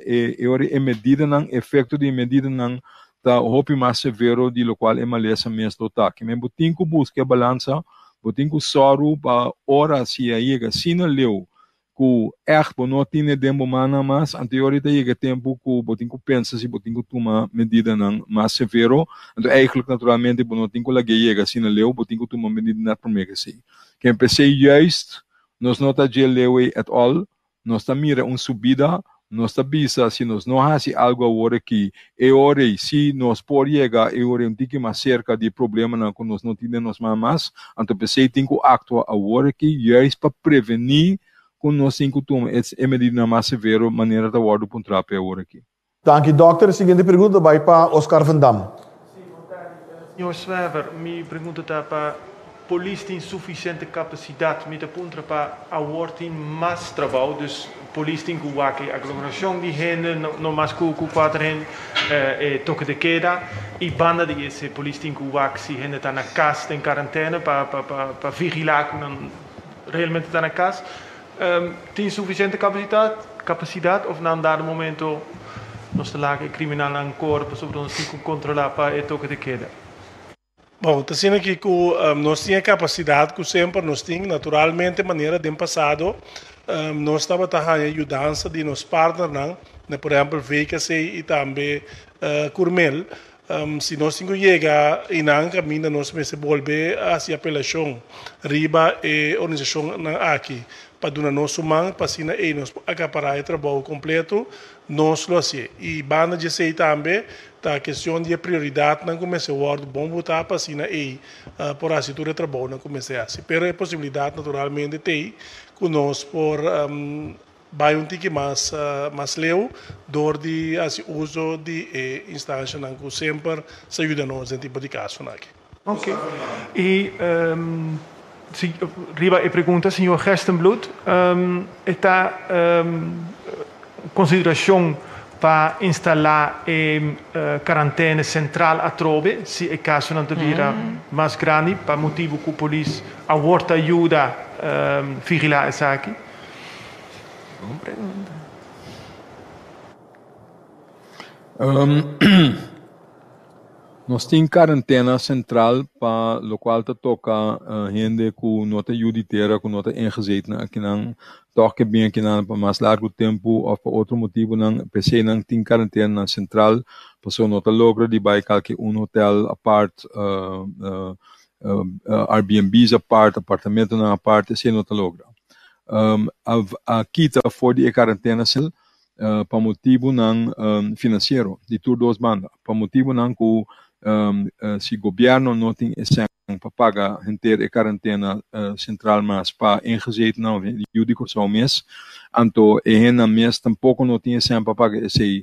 e ora ei e medidanan, efekto di e medidanan ta hopi mas severo di lokual e malesa mes lo ta. Kimen bo tin ku buska e balansa, bo tin ku sòru pa ora si a yega asina leu ku ègt bo no tine den bo mannan mas, anto e ora ei ta yega e tempu ku bo tin ku pensa si bo tin ku tuma medidanan mas severo. Anto eigentlik naturalmente bo no tin ku lag'é yega asina leu, bo tin ku tuma medida nèt promé ku esei. Ken p'esei juist nos no ta dje leu ei at all, nos ta mira un subida, nos ta bisa si nos no hasi algu awor aki, e ora ei si nos por yega e ora ei un tiki mas serka di e problemanan ku nos no tin den nos man mas, anto p'esei tin ku aktua awor aki juist pa prevení ku nos tin ku tuma e medidanan mas severo manera ta wòrdu puntrá p'e awor aki. Danki dòkter. E siguiente pregunta bai pa Oscar van Dam. Señor Zwerver, mi pregunta ta pa. Polis tin sufisiente kapasidat? Mi ta puntra pa awor tin mas trabou, dus polis tin ku wak e aglomerashon di hende, no mas ku kuater hende, e toke de keda, i banda di esei polis tin ku wak si hende ta na kas den karantène pa pa vigilá ku nan realmente ta na kas. Tin sufisiente kapasidat òf nan dado momento nos ta laga e kriminalnan kore pasobra nos tin ku kontrolá pa e toke de keda? Bon, ta asina aki ku nos tin e kapasidat ku semper nos tin. Naturalmente, manera den pasado nos tabata haña yudansa di nos partnernan, por ehèmpel VKC i tambe Curmel. Si nos tin ku yega einan kaminda nos mester bolbe hasi apelashon riba e organisashonnan aki pa duna nos un man pa asina ei nos por akapará e trabou kompleto, nos lo hasié. I banda di esei tambe Ta kestion di e prioridatnan ku mester wòrdu bon botá pa asina ei por hasi tur e trabounan ku mester hasi. Pero e posibilidat naturalmente t'ei ku nos por bai un tiki mas mas leu dor di hasi uso di e instanshanan ku semper sa yuda nos den tipo di kasonan aki. Ok. I si riba e pregunta señor Gerstenbluth e ta konsiderashon pa instalá e karantene sentral atrobe si e kasonan ta bira mas grandi pa motibu ku polis awor ta yuda vigilá esaki? Bon pregunta. Nos tin karentena sentral pa lokual ta toka hende ku no ta yu di tera, ku no ta ingezeten akinan, tòg ke bin akinan pa mas largu tempu òf pa otro motibunan. P'esei nan tin karentenanan sentral pasobra no ta logra di bai kalke un hotel apart, Airbnb's apart, apartamentonan apart, esei no ta logra. A kita for di e karentena sentral pa motibunan finansiero di tur dos banda, pa motibunan ku si gobièrnu no tin e sèn pa paga henter e karentena sentral mas pa ingezetennan òf yu di Kòrsou mes, anto e hendenan mes tampoko no tin e sèn pa paga esei,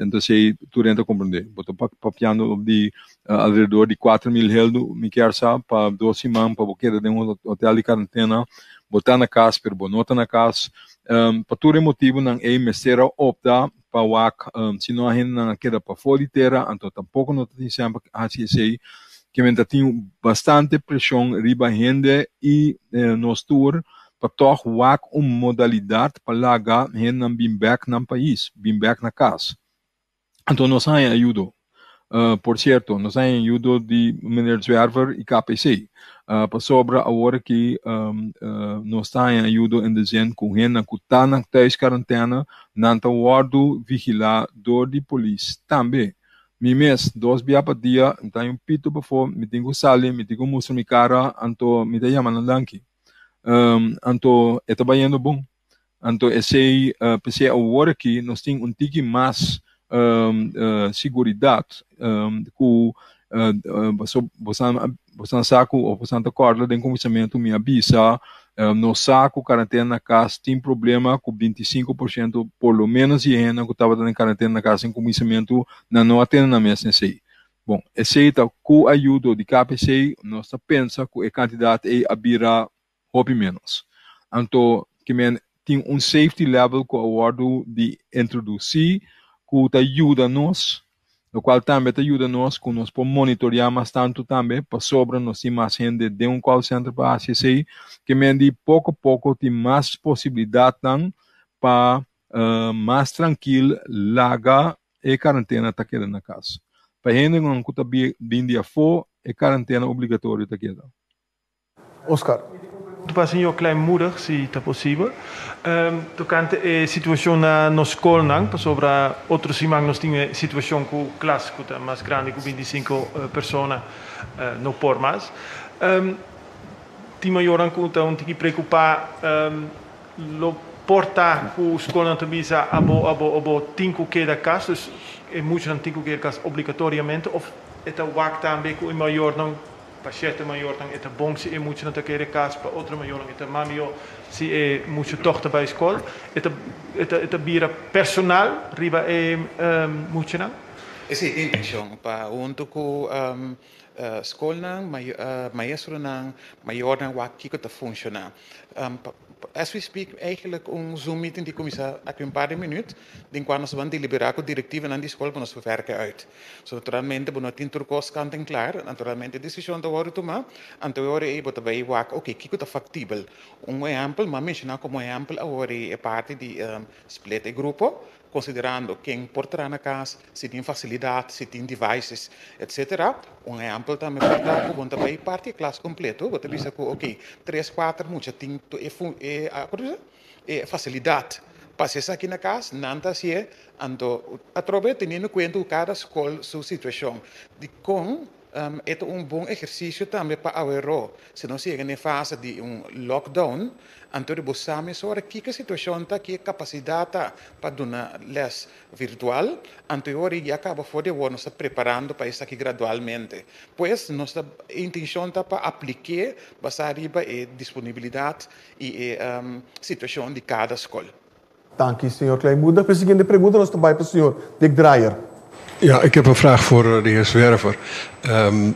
entonces esei tur hende ta komprendé. Bo ta papiando di alrededor di 4000 heldu mi kier sa pa dos siman pa bo keda den un hotel di karentena, bo ta na kas pero bo no ta na kas. Pa tur e motibunan ei mester a opta pa wak si no a hendenan a keda pafó di tera, anto tampoko no ta tin semper hasi esei, ke men ta tin bastante preshon riba hende i nos tur pa tòg wak un modalidat pa laga hendenan bin bèk nan pais, bin bèk na kas. Anto nos haña ayudo. Por sierto, nos haña ayudo di meneer Zwerver i KPC. Pasobra awor aki nos ta haña ayudo in de zin ku hendenan ku ta na thuiskarantène, nan ta wòrdu vigilá dor di polis tambe. Mi mes, dos bia pa dia, mi ta haña un pito pafó, mi tin ku sali, mi tin ku mustra mi kara, anto mi ta yama nan danki. Anto e ta bayendo bon. Anto esei p'esei awor aki nos tin un tiki mas siguridat ku bosan sa ku of bosan ta kòrda den kuminsamentu mi a bisa nos sa ku karantena na kas tin problema ku 25% por lo menos di e hendenan ku tabata den karantena na kas den kuminsamentu nan no a tene nan mes den esei. Bon, esei ta ku ayudo di KPC nos ta pensa ku e kantidat ei a bira hopi ménos. Anto ke men tin un safety level ku a wòrdu di introdusí ku ta yuda nos, lokual tambe ta yuda nos ku nos por monitoriá mas tantu tambe pasobra nos tin mas hende den un call center pa hasi esei. Ke men di poko poko tin mas posibilidatnan pa mas trankil laga e karantena ta keda na kas. Pa hendenan ku ta bin di afó e karantena obligatorio ta keda. Oscar. Pa señor Kleinmoedig, si ta posibel, tocante e situacion na nos scolnan, pasobra otro siman nos tin e situacion cu klas cu ta mas grandi cu 25 persona no por mas. Tin mayornan cu ta un tiki preocupa, lo por ta cu scolnan ta bisa abo, abo, abo tin cu keda cas, dus e muchanan tin cu keda cas obligatoriamente, of e ta wak tambe cu e mayornan. Pa sierto mayornan e ta bon si e muchanan ta kere kas, pa otro mayornan e ta mas mihó si e mucha tòg ta bai skol. E ta e ta e ta bira personal riba e muchanan. Esei ta intenshon pa huntu ku skolnan, maestronan, mayornan wak kiko ta funshoná. As we speak eigenlijk un zoom meeting di kuminsá aki un par di minuut den kua nos ban deliberá ku direktivanan di skol pa nos werken uit. So naturalmente bo no tin tur kos kant en klar, naturalmente e desishon ta wòrdu tumá, anto e ora ei bo ta bai wak oke kiko ta faktibel. Un ehèmpel, mi a menshoná komo ehèmpel awor ei e parti di split e grupo, konsiderando ken por traha na kas, si tin fasilidat, si tin devices, etsetera. Un ehèmpel tambe por ta ku bo no ta bai parti e klas kompleto, bo ta bisa ku oke tres kuater mucha tin e e fasilidat pa hasi esaki na kas, nan ta hasié, anto atrobe teniendo kuenta ku kada skol su situashon. Dikon e ta un bon ehersisio tambe pa aweró si nos yega na e fase di un lockdown, anto di bo sa mesora kiko e situashon ta, ki e kapasidat ta pa duna lès virtual, anto e ora ei ya kaba for di awor nos ta preparando pa esaki gradualmente. Pues nos ta e intenshon ta pa aplik'é basá riba e disponibilidat i e situashon di kada skol. Danki, señor Kleinmoedig. Pa e siguiente pregunta nos ta bai pa señor Dick Drayer. Ja, ik heb een vraag voor de heer Zwerver.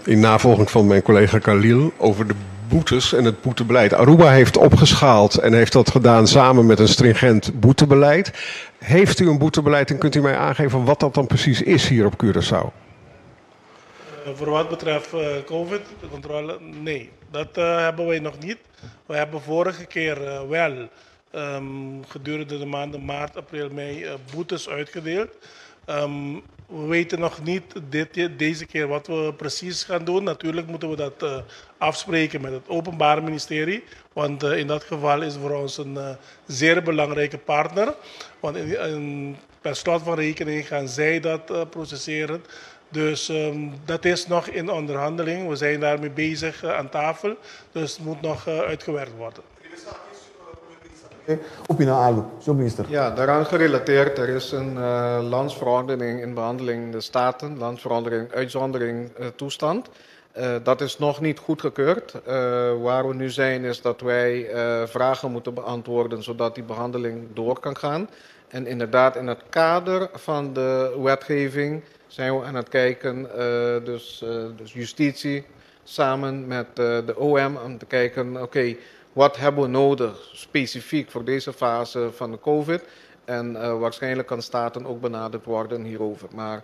In navolging van mijn collega Khalil over de boetes en het boetebeleid. Aruba heeft opgeschaald en heeft dat gedaan samen met een stringent boetebeleid. Heeft u een boetebeleid en kunt u mij aangeven wat dat dan precies is hier op Curaçao? Voor wat betreft COVID-controle, nee. Dat hebben wij nog niet. We hebben vorige keer wel gedurende de maanden maart, april, mei boetes uitgedeeld. We weten nog niet dit, deze keer wat we precies gaan doen. Natuurlijk moeten we dat afspreken met het Openbaar Ministerie. Want in dat geval is voor ons een zeer belangrijke partner. Want per slot van rekening gaan zij dat processeren. Dus dat is nog in onderhandeling. We zijn daarmee bezig aan tafel. Dus het moet nog uitgewerkt worden. Opina algo, señor minister. Ja, daaraan gerelateerd, er is een landsverordening in behandeling in de Staten, landsverordening uitzondering toestand. Dat is nog niet goedgekeurd. Waar we nu zijn is dat wij vragen moeten beantwoorden zodat die behandeling door kan gaan. En inderdaad, in het kader van de wetgeving zijn we aan het kijken, dus justitie samen met de OM, om te kijken, oké, wat hebben we nodig specifiek voor deze fase van de COVID? En waarschijnlijk kan Staten ook benaderd worden hierover. Maar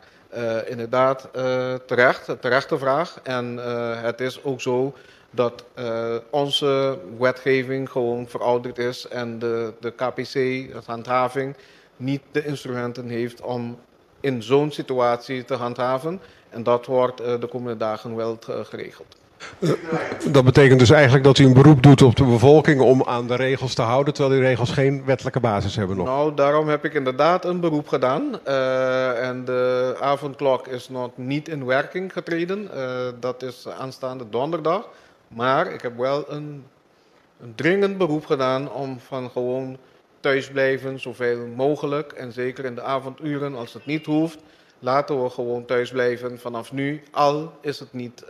inderdaad, terecht, terechte vraag. En het is ook zo dat onze wetgeving gewoon verouderd is en de KPC, de handhaving, niet de instrumenten heeft om in zo'n situatie te handhaven. En dat wordt de komende dagen wel geregeld. Dat betekent dus eigenlijk dat u een beroep doet op de bevolking om aan de regels te houden, terwijl die regels geen wettelijke basis hebben nog. Nou, daarom heb ik inderdaad een beroep gedaan. En de avondklok is nog niet in werking getreden. Dat is aanstaande donderdag. Maar ik heb wel een dringend beroep gedaan om van gewoon thuis blijven, zoveel mogelijk. En zeker in de avonduren, als het niet hoeft, laten we gewoon thuis blijven vanaf nu, al is het niet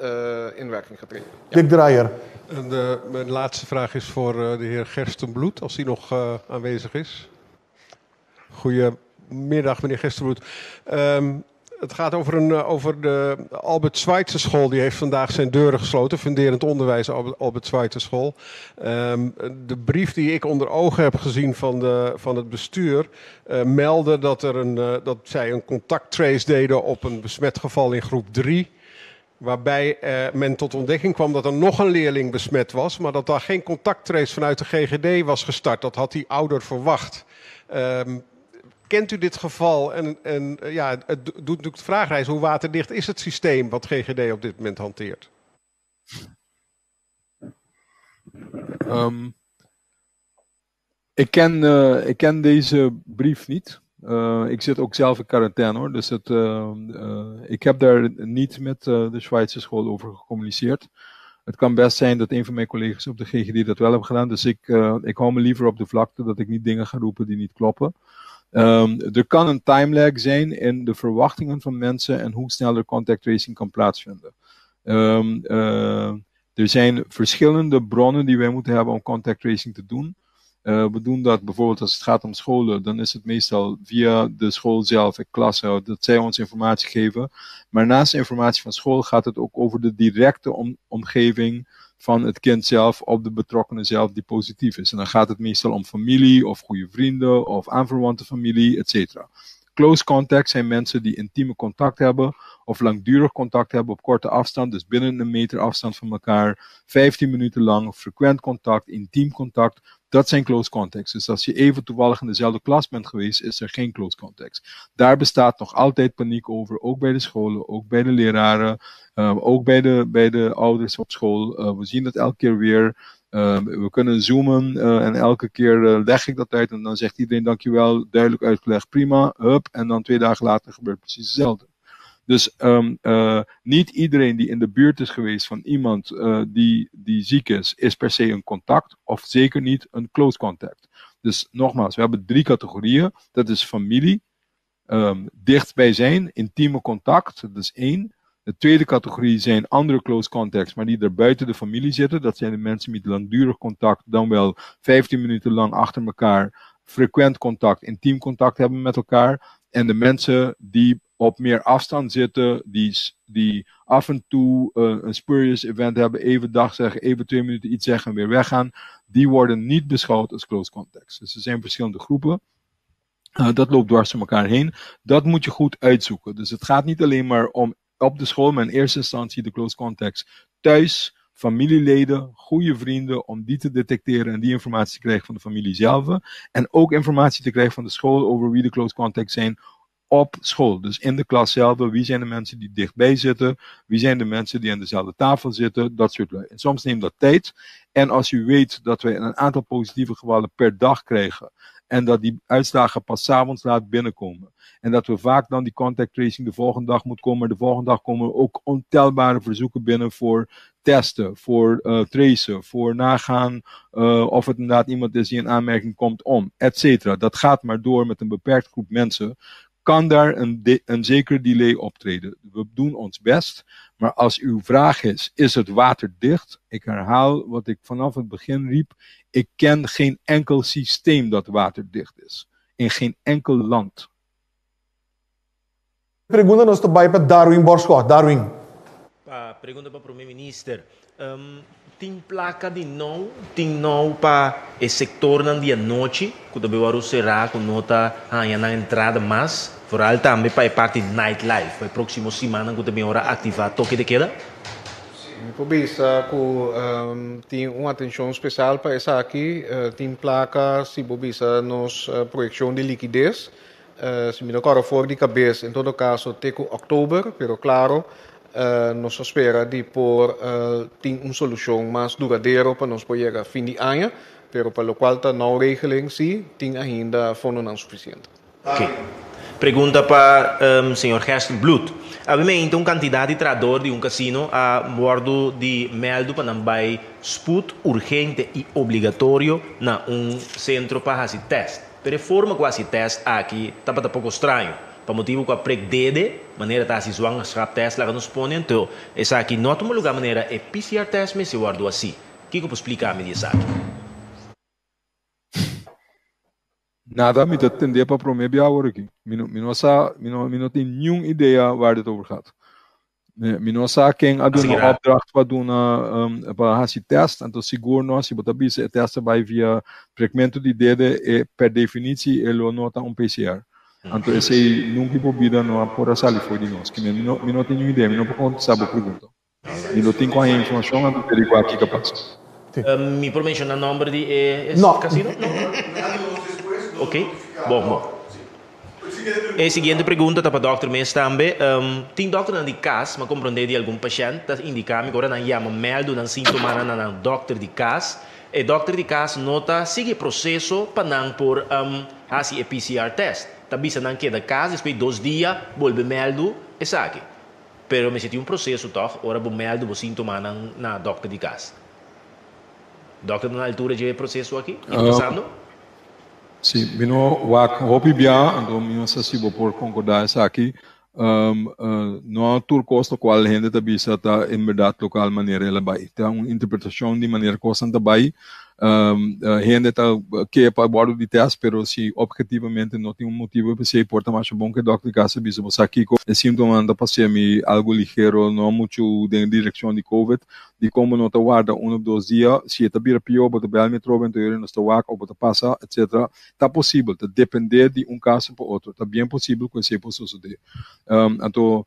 in werking getreden. Ja. Dick Drayer. En mijn laatste vraag is voor de heer Gerstenbluth, als hij nog aanwezig is. Goedemiddag, meneer Gerstenbluth. Het gaat over de Albert Schweitzer School. Die heeft vandaag zijn deuren gesloten. Funderend onderwijs, Albert Schweitzer School. De brief die ik onder ogen heb gezien van het bestuur meldde dat zij een contacttrace deden op een besmet geval in groep 3. Waarbij men tot ontdekking kwam dat er nog een leerling besmet was, maar dat daar geen contacttrace vanuit de GGD was gestart. Dat had die ouder verwacht. Kent u dit geval? En het doet natuurlijk de vraag rijzen, hoe waterdicht is het systeem wat GGD op dit moment hanteert? Ik ken deze brief niet. Ik zit ook zelf in quarantaine hoor, dus ik heb daar niet met de Schweitzer School over gecommuniceerd. Het kan best zijn dat een van mijn collega's op de GGD dat wel heeft gedaan, dus ik hou me liever op de vlakte dat ik niet dingen ga roepen die niet kloppen. Er kan een time lag zijn in de verwachtingen van mensen en hoe snel er contact tracing kan plaatsvinden. Er zijn verschillende bronnen die wij moeten hebben om contact tracing te doen. We doen dat bijvoorbeeld als het gaat om scholen, dan is het meestal via de school zelf, de klasse, dat zij ons informatie geven. Maar naast de informatie van school gaat het ook over de directe omgeving van het kind zelf of de betrokkenen zelf die positief is. En dan gaat het meestal om familie of goede vrienden of aanverwante familie, et cetera. Close contact zijn mensen die intieme contact hebben of langdurig contact hebben op korte afstand, dus binnen een meter afstand van elkaar, 15 minuten lang, frequent contact, intiem contact, dat zijn close contacts. Dus als je even toevallig in dezelfde klas bent geweest, is er geen close contacts. Daar bestaat nog altijd paniek over, ook bij de scholen, ook bij de leraren, ook bij de ouders op school. We zien dat elke keer weer. We kunnen zoomen en elke keer leg ik dat uit en dan zegt iedereen dankjewel, duidelijk uitgelegd, prima, hup, en dan 2 dagen later gebeurt precies hetzelfde. Dus niet iedereen die in de buurt is geweest van iemand die ziek is, is per se een contact of zeker niet een close contact. Dus nogmaals, we hebben 3 categorieën. Dat is familie, dichtbij zijn, intieme contact, dat is 1. De tweede categorie zijn andere close contacts, maar die er buiten de familie zitten. Dat zijn de mensen met langdurig contact, dan wel 15 minuten lang achter elkaar, frequent contact, intiem contact hebben met elkaar. En de mensen die op meer afstand zitten, die af en toe een spurious event hebben, even dag zeggen, even 2 minuten iets zeggen en weer weggaan, die worden niet beschouwd als close contacts. Dus er zijn verschillende groepen. Dat loopt dwars door elkaar heen. Dat moet je goed uitzoeken. Dus het gaat niet alleen maar om op de school, maar in eerste instantie de close contacts thuis, familieleden, goede vrienden, om die te detecteren en die informatie te krijgen van de familie zelf. En ook informatie te krijgen van de school over wie de close contacts zijn op school. Dus in de klas zelf, wie zijn de mensen die dichtbij zitten, wie zijn de mensen die aan dezelfde tafel zitten, dat soort lui. En soms neemt dat tijd. En als u weet dat wij een aantal positieve gevallen per dag krijgen en dat die uitslagen pas 's avonds laat binnenkomen en dat we vaak dan die contact tracing de volgende dag moet komen, maar de volgende dag komen ook ontelbare verzoeken binnen voor testen, voor tracen, voor nagaan of het inderdaad iemand is die in aanmerking komt om, et cetera. Dat gaat maar door met een beperkt groep mensen. Kan daar een zekere delay optreden. We doen ons best, maar als uw vraag is, is het waterdicht? Ik herhaal wat ik vanaf het begin riep. Ik ken geen enkel systeem dat waterdicht is. In geen enkel land. Pregunta nos ta bai pa Darwin Borschot. Darwin. Pa pregunta pa Prome Minister. Tin placa di nou, tin nou pa e sectornan di anochi, cu ta bewar será cu no ta haña nan entrada mas, vooral tambe pa e parti nightlife, pa e proximo simannan cu ta bin ora activa toque de queda? Mi por bisa cu tin un atencion special pa esaki, tin placa, si bo bisa nos proyeccion di liquidez, si mi no corda for di cabez, en todo caso te cu october, pero claro, nos ta spera di por tin un solucion mas duradero pa nos por yega fin di aña, pero pa locual ta nou regeling si tin ainda fondonan suficiente. Ok. Pregunta pa señor Gerstenbluth. Abimente un cantidad di trahador di un casino a wordo di meldo pa nan bay spoed urgente y obligatorio na un centro pa haci test. Pero e forma cu haci test aki tabata poco straño. Pa motibo cu a prek dede, manera ta haci zwangerschaptest laga nos pone, anto esaki no a tuma lugar manera e PCR test mester wordo haci. Kico por splica mi di esaki? Nada, mi ta tende pa prome bia awor aki. Mi no, mi no sa, mi no, mi no tin niun idea waar dit over gaat. Mi no sa ken a duna opdracht pa duna, pa hasi test, anto sigur no, si bo ta bisa e test ta bai via prekmentu di dede, e per definitie e lo no ta un PCR. Anto esei nunca por bida no a por a sali for di nos. Ki mi no, mi no tin niun idea, mi no por contesta bo pregunta. Mi lo tin cu haña informacion anto averigua kico a pasa. Mi por menciona nomber di e No. casino? No? Ok, bon, bon. E siguiente pregunta ta pa dokter mes tambe. Tin dokternan di cas, m'a comprende di algun pashent ta indica mi cu ora nan yama meldo nan sintomanan na nan dokter di cas, e dokter di cas no ta sigui e proceso pa nan por haci e PCR test. Ta bisa nan keda cas, despues di dos dia bolbe meldo esaki. Pero mester tin un proceso toch ora bo meldo bo sintomanan na dokter di cas. Dokter ta na altura dje proceso aki? Ki ta pasando? Si, mi no wak hopi bia, anto mi no sa si bo por concorda esaki. Um, uh, no tur kos lokual hende ta bisa ta en bèrdat lokal manera el a bai. Ta un interpretashon di manera kosnan ta bai. Um, uh, hende ta ke pa wòrdu di tèst, pero si objetivamente no tin un motibu p'esei, por ta masha bon ku e dòkter di kas a bisa bo sa kiko e síntomanan ta pas'é mi algu ligero, no muchu den direkshon di covid. Dikon bo no ta warda un of dos dia? Si e ta bira pió, bo ta bèl mi atrobe, anto yori nos ta wak òf bo ta pasa, etcetera. Ta posibel, ta dependé di un kaso pa otro. Ta bien posibel ku esei por sosodé. Anto,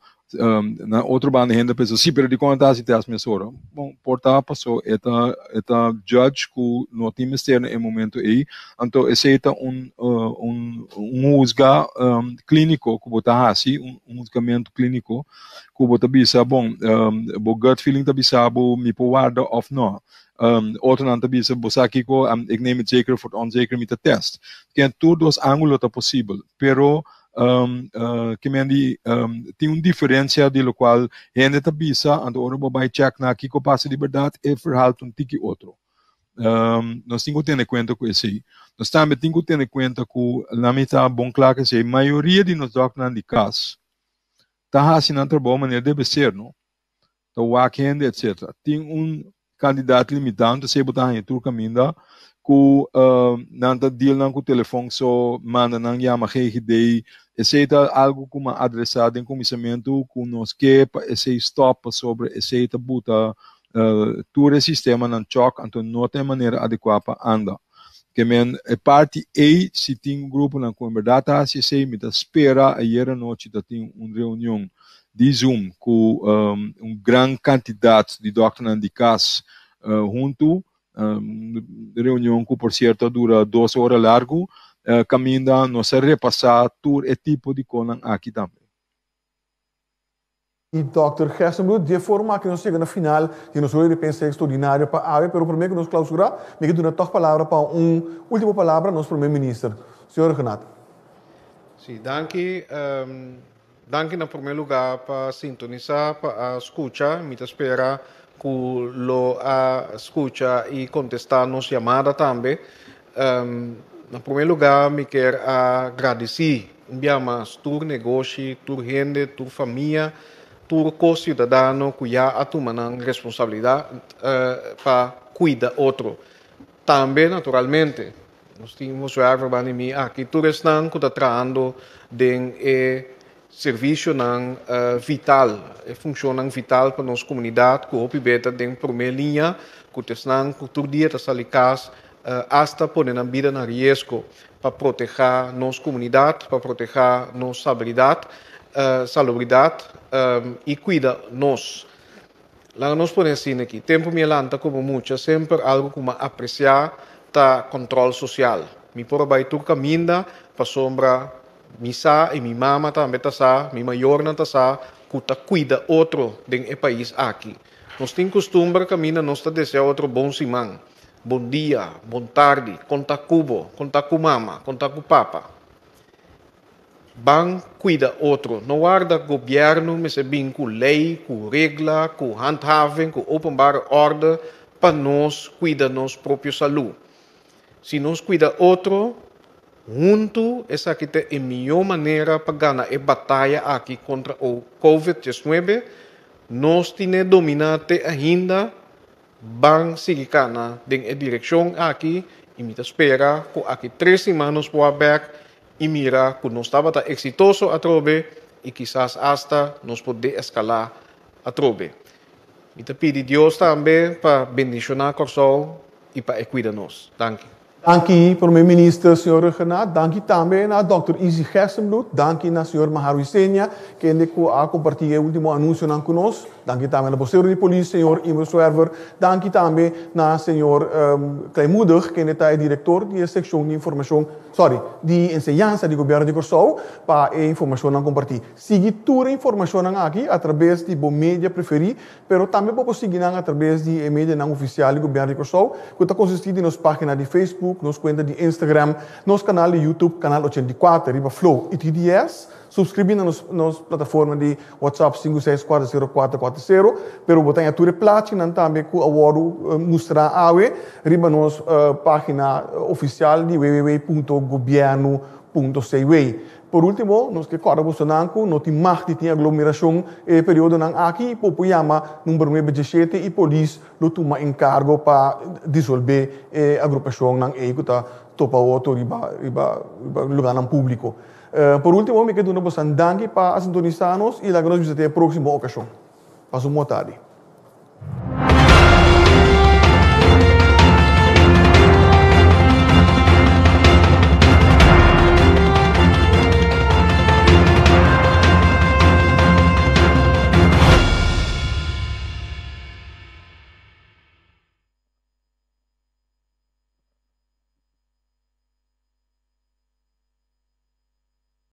na otro banda hende ta pensa, sí, pero dikon e ta hasi tèst mesora? Bon, por ta paso e ta e ta judge ku no tin mester na e momento ei. Anto esei ta un un un husga klíniko ku bo ta hasi, un husgamentu klíniko ku bo ta bisa, bon, bo gut feeling ta bisa bo mi por warda òf nò. Otronan ta bisa, bo sa kiko, ik neem het zekere voor het onzekere, mi ta test. Ken tur dos ángulo ta posibel, pero ke men di tin un diferensia di lokual hende ta bisa, anto ora bo bai chèk na kiko pasa di bèrdat, e verhaal ta un tiki otro. Nos tin ku tene kuenta ku esei. Nos tambe tin ku tene kuenta ku, na mi ta bon kla ku esei, mayoria di nos dòkternan di kas ta hasi nan trabou manera debe ser, no? Ta wak hende etc. Tin un kantidat limitá, no ta esei bo ta haña tur kaminda ku nan ta deal nan ku telefòn so, manda nan yama GGD. Esei ta algu ku mi a adresá den kuminsamentu ku nos ke pa esei stòp pasobra esei ta buta tur e sistemanan chòk anto no ta e manera adekuá pa anda. Ke men e parti ei si tin gruponan ku en bèrdat ta hasi esei mi ta spera ayer anochi ta tin un reunion di Zoom ku un gran kantidat di dòkternan di kas huntu, reunion ku por sierto a dura dos ora largu, kaminda nos a repasá tur e tipo di konan aki tambe. I Dòkter Gerstenbluth, di e forma aki nos yega na final di nos rueda di prensa extraordinario pa awe, pero promé ku nos klausurá, mi ke duna tòg palabra pa un último palabra nos Promé Minister, Señor Rhuggenaath. Sí, danki. Danki na promé lugá pa sintonisá, pa a skucha. Mi ta spera ku lo a skucha i kontestá nos yamada tambe. Na promé lugá mi kier a gradisí un bia mas tur negoshi, tur hende, tur famia, tur ko-siudadano ku ya a tuma nan responsabilidat pa kuida otro. Tambe naturalmente nos tin Moswerver banda di mi aki, tur esnan ku ta trahando den e servisionan vital, e funshonnan vital pa nos komunidat ku hopi be ta den promé liña, ku ta esnan ku tur dia ta sali kas asta pone nan bida na riesgo pa protehá nos komunidat, pa protehá nos sabridat, salubridat i kuida nos. Laga nos pone asina aki, tempu mi a lanta komo mucha semper algu ku mi a apresiá ta kòntròl sosial. Mi por a bai tur kaminda pasobra mi sa i mi mama tambe ta sa, mi mayornan ta sa ku ta kuida otro den e pais aki. Nos tin kustumber kaminda nos ta deseá otro bon siman, bon dia, bon tardi, kon ta ku bo, kon ta ku mama, kon ta ku papa. Ban cuida otro. No warda gobierno mester bin cu ley, cu regla, cu handhaving, cu openbare orde pa nos cuida nos propio salud. Si nos cuida otro, hunto esaki ta e miyo manera pa gana e bataya aki contra o Covid 19. Nos tine domina te ainda, ban sigui cana den e direccion aki y mi ta spera cu aki tres siman nos por a bek i mira ku nos tabata eksitoso atrobe i kisas asta nos por deeskalá atrobe. Mi ta pidi Dios tambe pa bendishoná Kòrsou i pa e kuida nos. Danki. Danki Prome Minister señor Rhuggenaath, danki tambe na Dòkter Izzy Gerstenbluth, danki na señor Maharo Isenia kende ku a kompartí e último anunsionan ku nos. Danki tambe na bosero di polis señor Imre Zwerver. Danki tambe na señor Kleinmoedig kende ta e direktor di e sekshon di informashon, sorry, di enseñansa di Gobièrnu di Kòrsou pa e informashonnan kompartí. Sigui tur e informashonnan aki atrabes di bo media preferí, pero tambe bo por sigui nan atrabes di e medianan ofisial di Gobièrnu di Kòrsou ku ta konsistí di nos página di Facebook, nos kuenta di Instagram, nos kanal di YouTube, Kanal 84 riba Flow i TDS. Suscribi na nos nos plataforma di WhatsApp 5640440, pero bo ta haña tur e plachinan tambe ku a wòrdu mustrá awe riba nos página ofisial di www.gobierno.cw. Por último, nos ke kòrda bosonan ku no tin mag di tin aglomerashon e periodonan aki i por por yama number 917 i polis lo tuma enkargo pa disolbé e agrupashonnan ei ku ta topa otro riba riba riba lugánan públiko. Por último, mi ke duna bosonan danki pa a sintonisá nos i laga nos bisa te e próksimo okashon. Pasa un bon tardi.